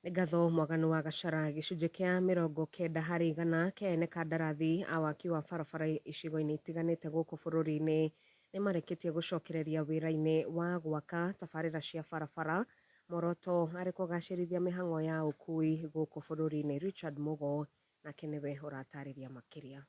Nĩ ngatho Mwaganu wa Gachara. Gĩcunjĩ kĩa 90% kĩa ene kandarathi a waki wa barabara icigo-inĩ itiganĩte gũkũ bũrũri-inĩ nĩ marĩkĩtie gũcokereria wĩra-inĩ wa gwaka tabarĩra cia barabara, muoroto arĩ kũgacĩrithia mĩhang'o ya ũkui gũkũ bũrũri-inĩ. Richard Mugo nake nĩwe ũratarĩria makĩria.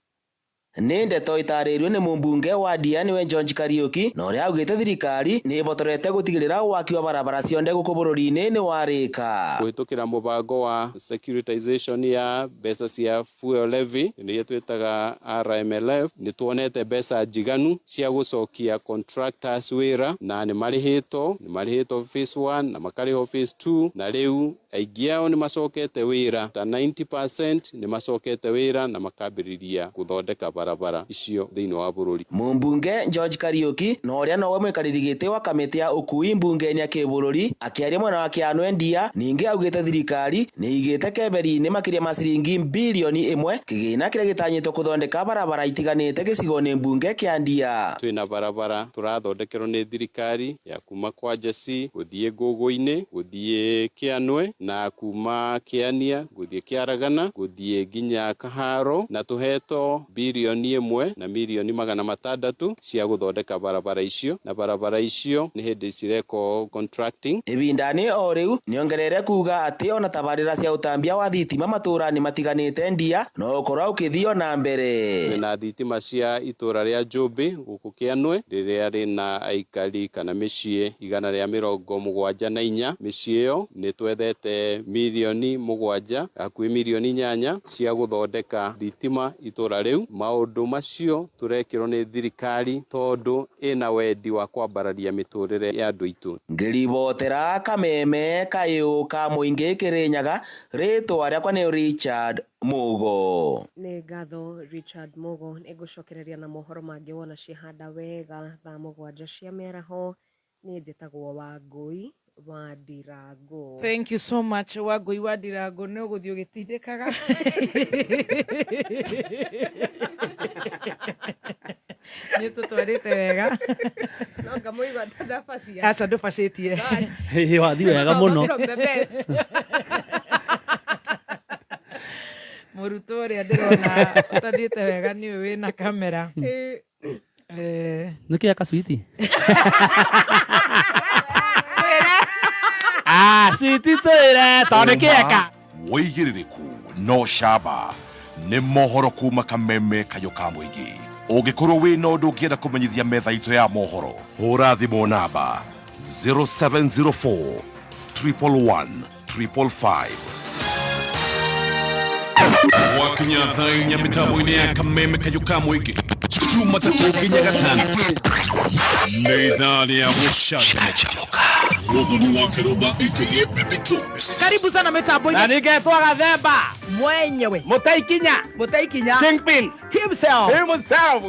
Nĩ ndeto itarĩirio nĩ mũmbunge wa Ndia nĩwe George Kariuki na ũrĩa augĩte thirikari nĩ ĩbotorete gũtigĩrĩra waki wa barabara cionde gũkũ bũrũri-inĩ nĩ warĩka. Kũhĩtũkĩra mũbango wa securitization ya mbeca cia fuel levy nĩyo twĩtaga RMLF, nĩ tuonete mbeca njiganu cia gũcokia contractors wĩra na nĩ marĩhĩtwo phase 1 na makarĩhwo phase 2, na rĩu aingĩ ao nĩ macokete wĩra ta 90% nĩ macokete wĩra na makambĩrĩria gũthondeka barabara icio thĩinĩ wa bũrũri. Mũmbunge George Kariuki na ũrĩa nowe mũikarĩri gĩtĩ wa kamĩtĩ ya ũkui mbunge-inĩ ya kĩbũrũri akĩaria mwena wa Kĩanũ Ndia ningĩ augĩte thirikari nĩ ĩigĩte keberi-inĩ makĩria ma ciringi bilioni 1 kĩgĩna kĩrĩa gĩtanyĩtwo gũthondeka barabara itiganĩte gĩcigo-inĩ mbunge kĩa Ndia. Twĩna barabara tũrathondekerwo nĩ thirikari ya kuma kwa Jesi gũthiĩ Ngũgũ-inĩ gũthiĩ Kĩanwe na kuma Kĩania gũthiĩ Kĩaragana gũthiĩ nginya Kaharo, na tũhetwo bilioni 1 na milioni 600 cia gũthondeka barabara icio, na barabara icio nĩ hĩndĩ cireko contracting. Ibindani o rĩu nĩongerere kuga atĩ ona tabarĩra cia ũtambia wa thitima matũũra-inĩ matiganĩte Ndia no ũkorwo ũkĩthio na mbere. Twĩna thitima cia itũũra rĩa Njũmbĩ gũkũ Kĩanwe rĩrĩa rĩna aikari kana mĩciĩ 174. Mĩciĩ ĩyo nĩ twethete milioni 7 hakuhĩ milioni 8 cia gũthondeka thitima itũũra rĩu. Maũndũ Maũndũ macio tũrekĩrwo nĩ thirikari tondũ ĩna wendi wa kwambararia mĩtũrĩre ya andũ aitũ. Ngĩribotera kameme kayũ ka mũingĩ Kĩrĩnyaga, rĩtwa rĩakwa nĩ Richard Mugo. Nĩ ngatho Richard Mugo. Nĩ ngũcokereria na mohoro mangĩ wona ciehanda wega thaa 7 cia mĩaraho. Niĩ njĩtagwo Wangũi wa Ndirangũ. Thank you so much, Wangũi wa Ndirangũ. Nĩ ũgũthiĩ ũgĩtindĩkaga. Nĩ tũtwarĩte wega. No ngamũigua ta ndabacia. Aca, ndũbacĩtie. Hĩ, wathi wega mũno. From the best. Mũrutwo ũrĩa ndĩrona ũtathiĩte wega nĩ ũyũ wĩna kamera. Nĩ kĩa kaswiti. Ah, switi twĩre tondũ nĩ kĩeka. Wĩigĩrĩrĩku no camba nĩ mohoro kuma kameme kayũ ka mũingĩ. Ũngĩkorwo wĩ na ũndũ ũngĩenda kũmenyithia metha itũ ya mohoro, hũra thimũ namba 0704 111 555. Gwakinya thaa 4 mĩtambo-inĩ ya kameme kayũ ka mũingĩ, Jumatatũ nginya Gatano, nĩ ithaa rĩa gũcanjamũka. Mũthoni wa Kĩrũmba aka Baby Tops. Karibu sana mitambo-inĩ. Na ningetwo Gathemba mwenyewe. Mũtaikinya. Mũtaikinya. Kingpin himself. Himself.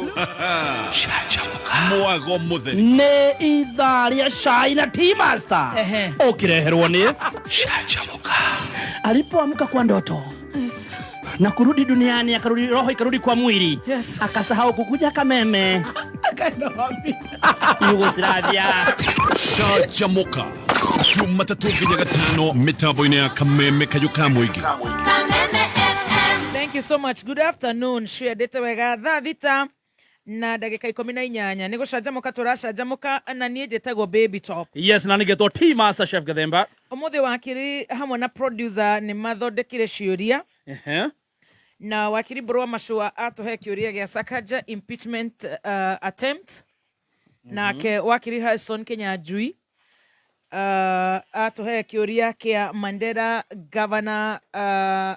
Mwago mũtheri. Nĩ ithaa rĩa cai na tea master. Ũkĩreherwo nĩ Canjamũka. Alipoamka kwa ndoto na kurudi duniani, akarudi roho ikarudi kwa mwili, akasahau kukuja kameme. Akaenda wapi? Yugoslavia. Canjamũka Jumatatũ nginya Gatano mĩtambo-inĩ ya kameme kayũ ka mũingĩ. Thank you so much. Good afternoon. Ciendete wega thaa 6 na ndagĩka 18 nĩ gũcanjamũka tũracanjamũka, na niĩ njĩtagwo Baby Top. Yes, na ningetwo Tea Master Chef Gathemba. Ũmũthĩ wakiri hamwe na producer nĩ mathondekire ciũria, na wakiri Mbũrũ wa Macũa atũhe kĩũria gĩa Sakaja impeachment attempt, nake wakiri Harrison Kinyanjui atũhe kĩũria kĩa Mandera governor,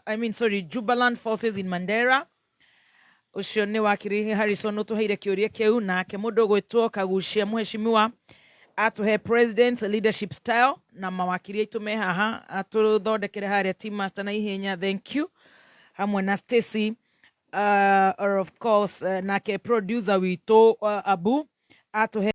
I mean, sorry, Jubaland forces in Mandera. Ũcio nĩ wakiri Harrison ũtũheire kĩũria kĩu. Nake mũndũ ũgwĩtwo Kagucia mũheshimiwa atũhe president leadership style, na mawakiri aitũ me haha atũthondekere harĩa team master na ihenya. Thank you, hamwe na Stacy, or of course, nake producer witũ, Abu, atũhe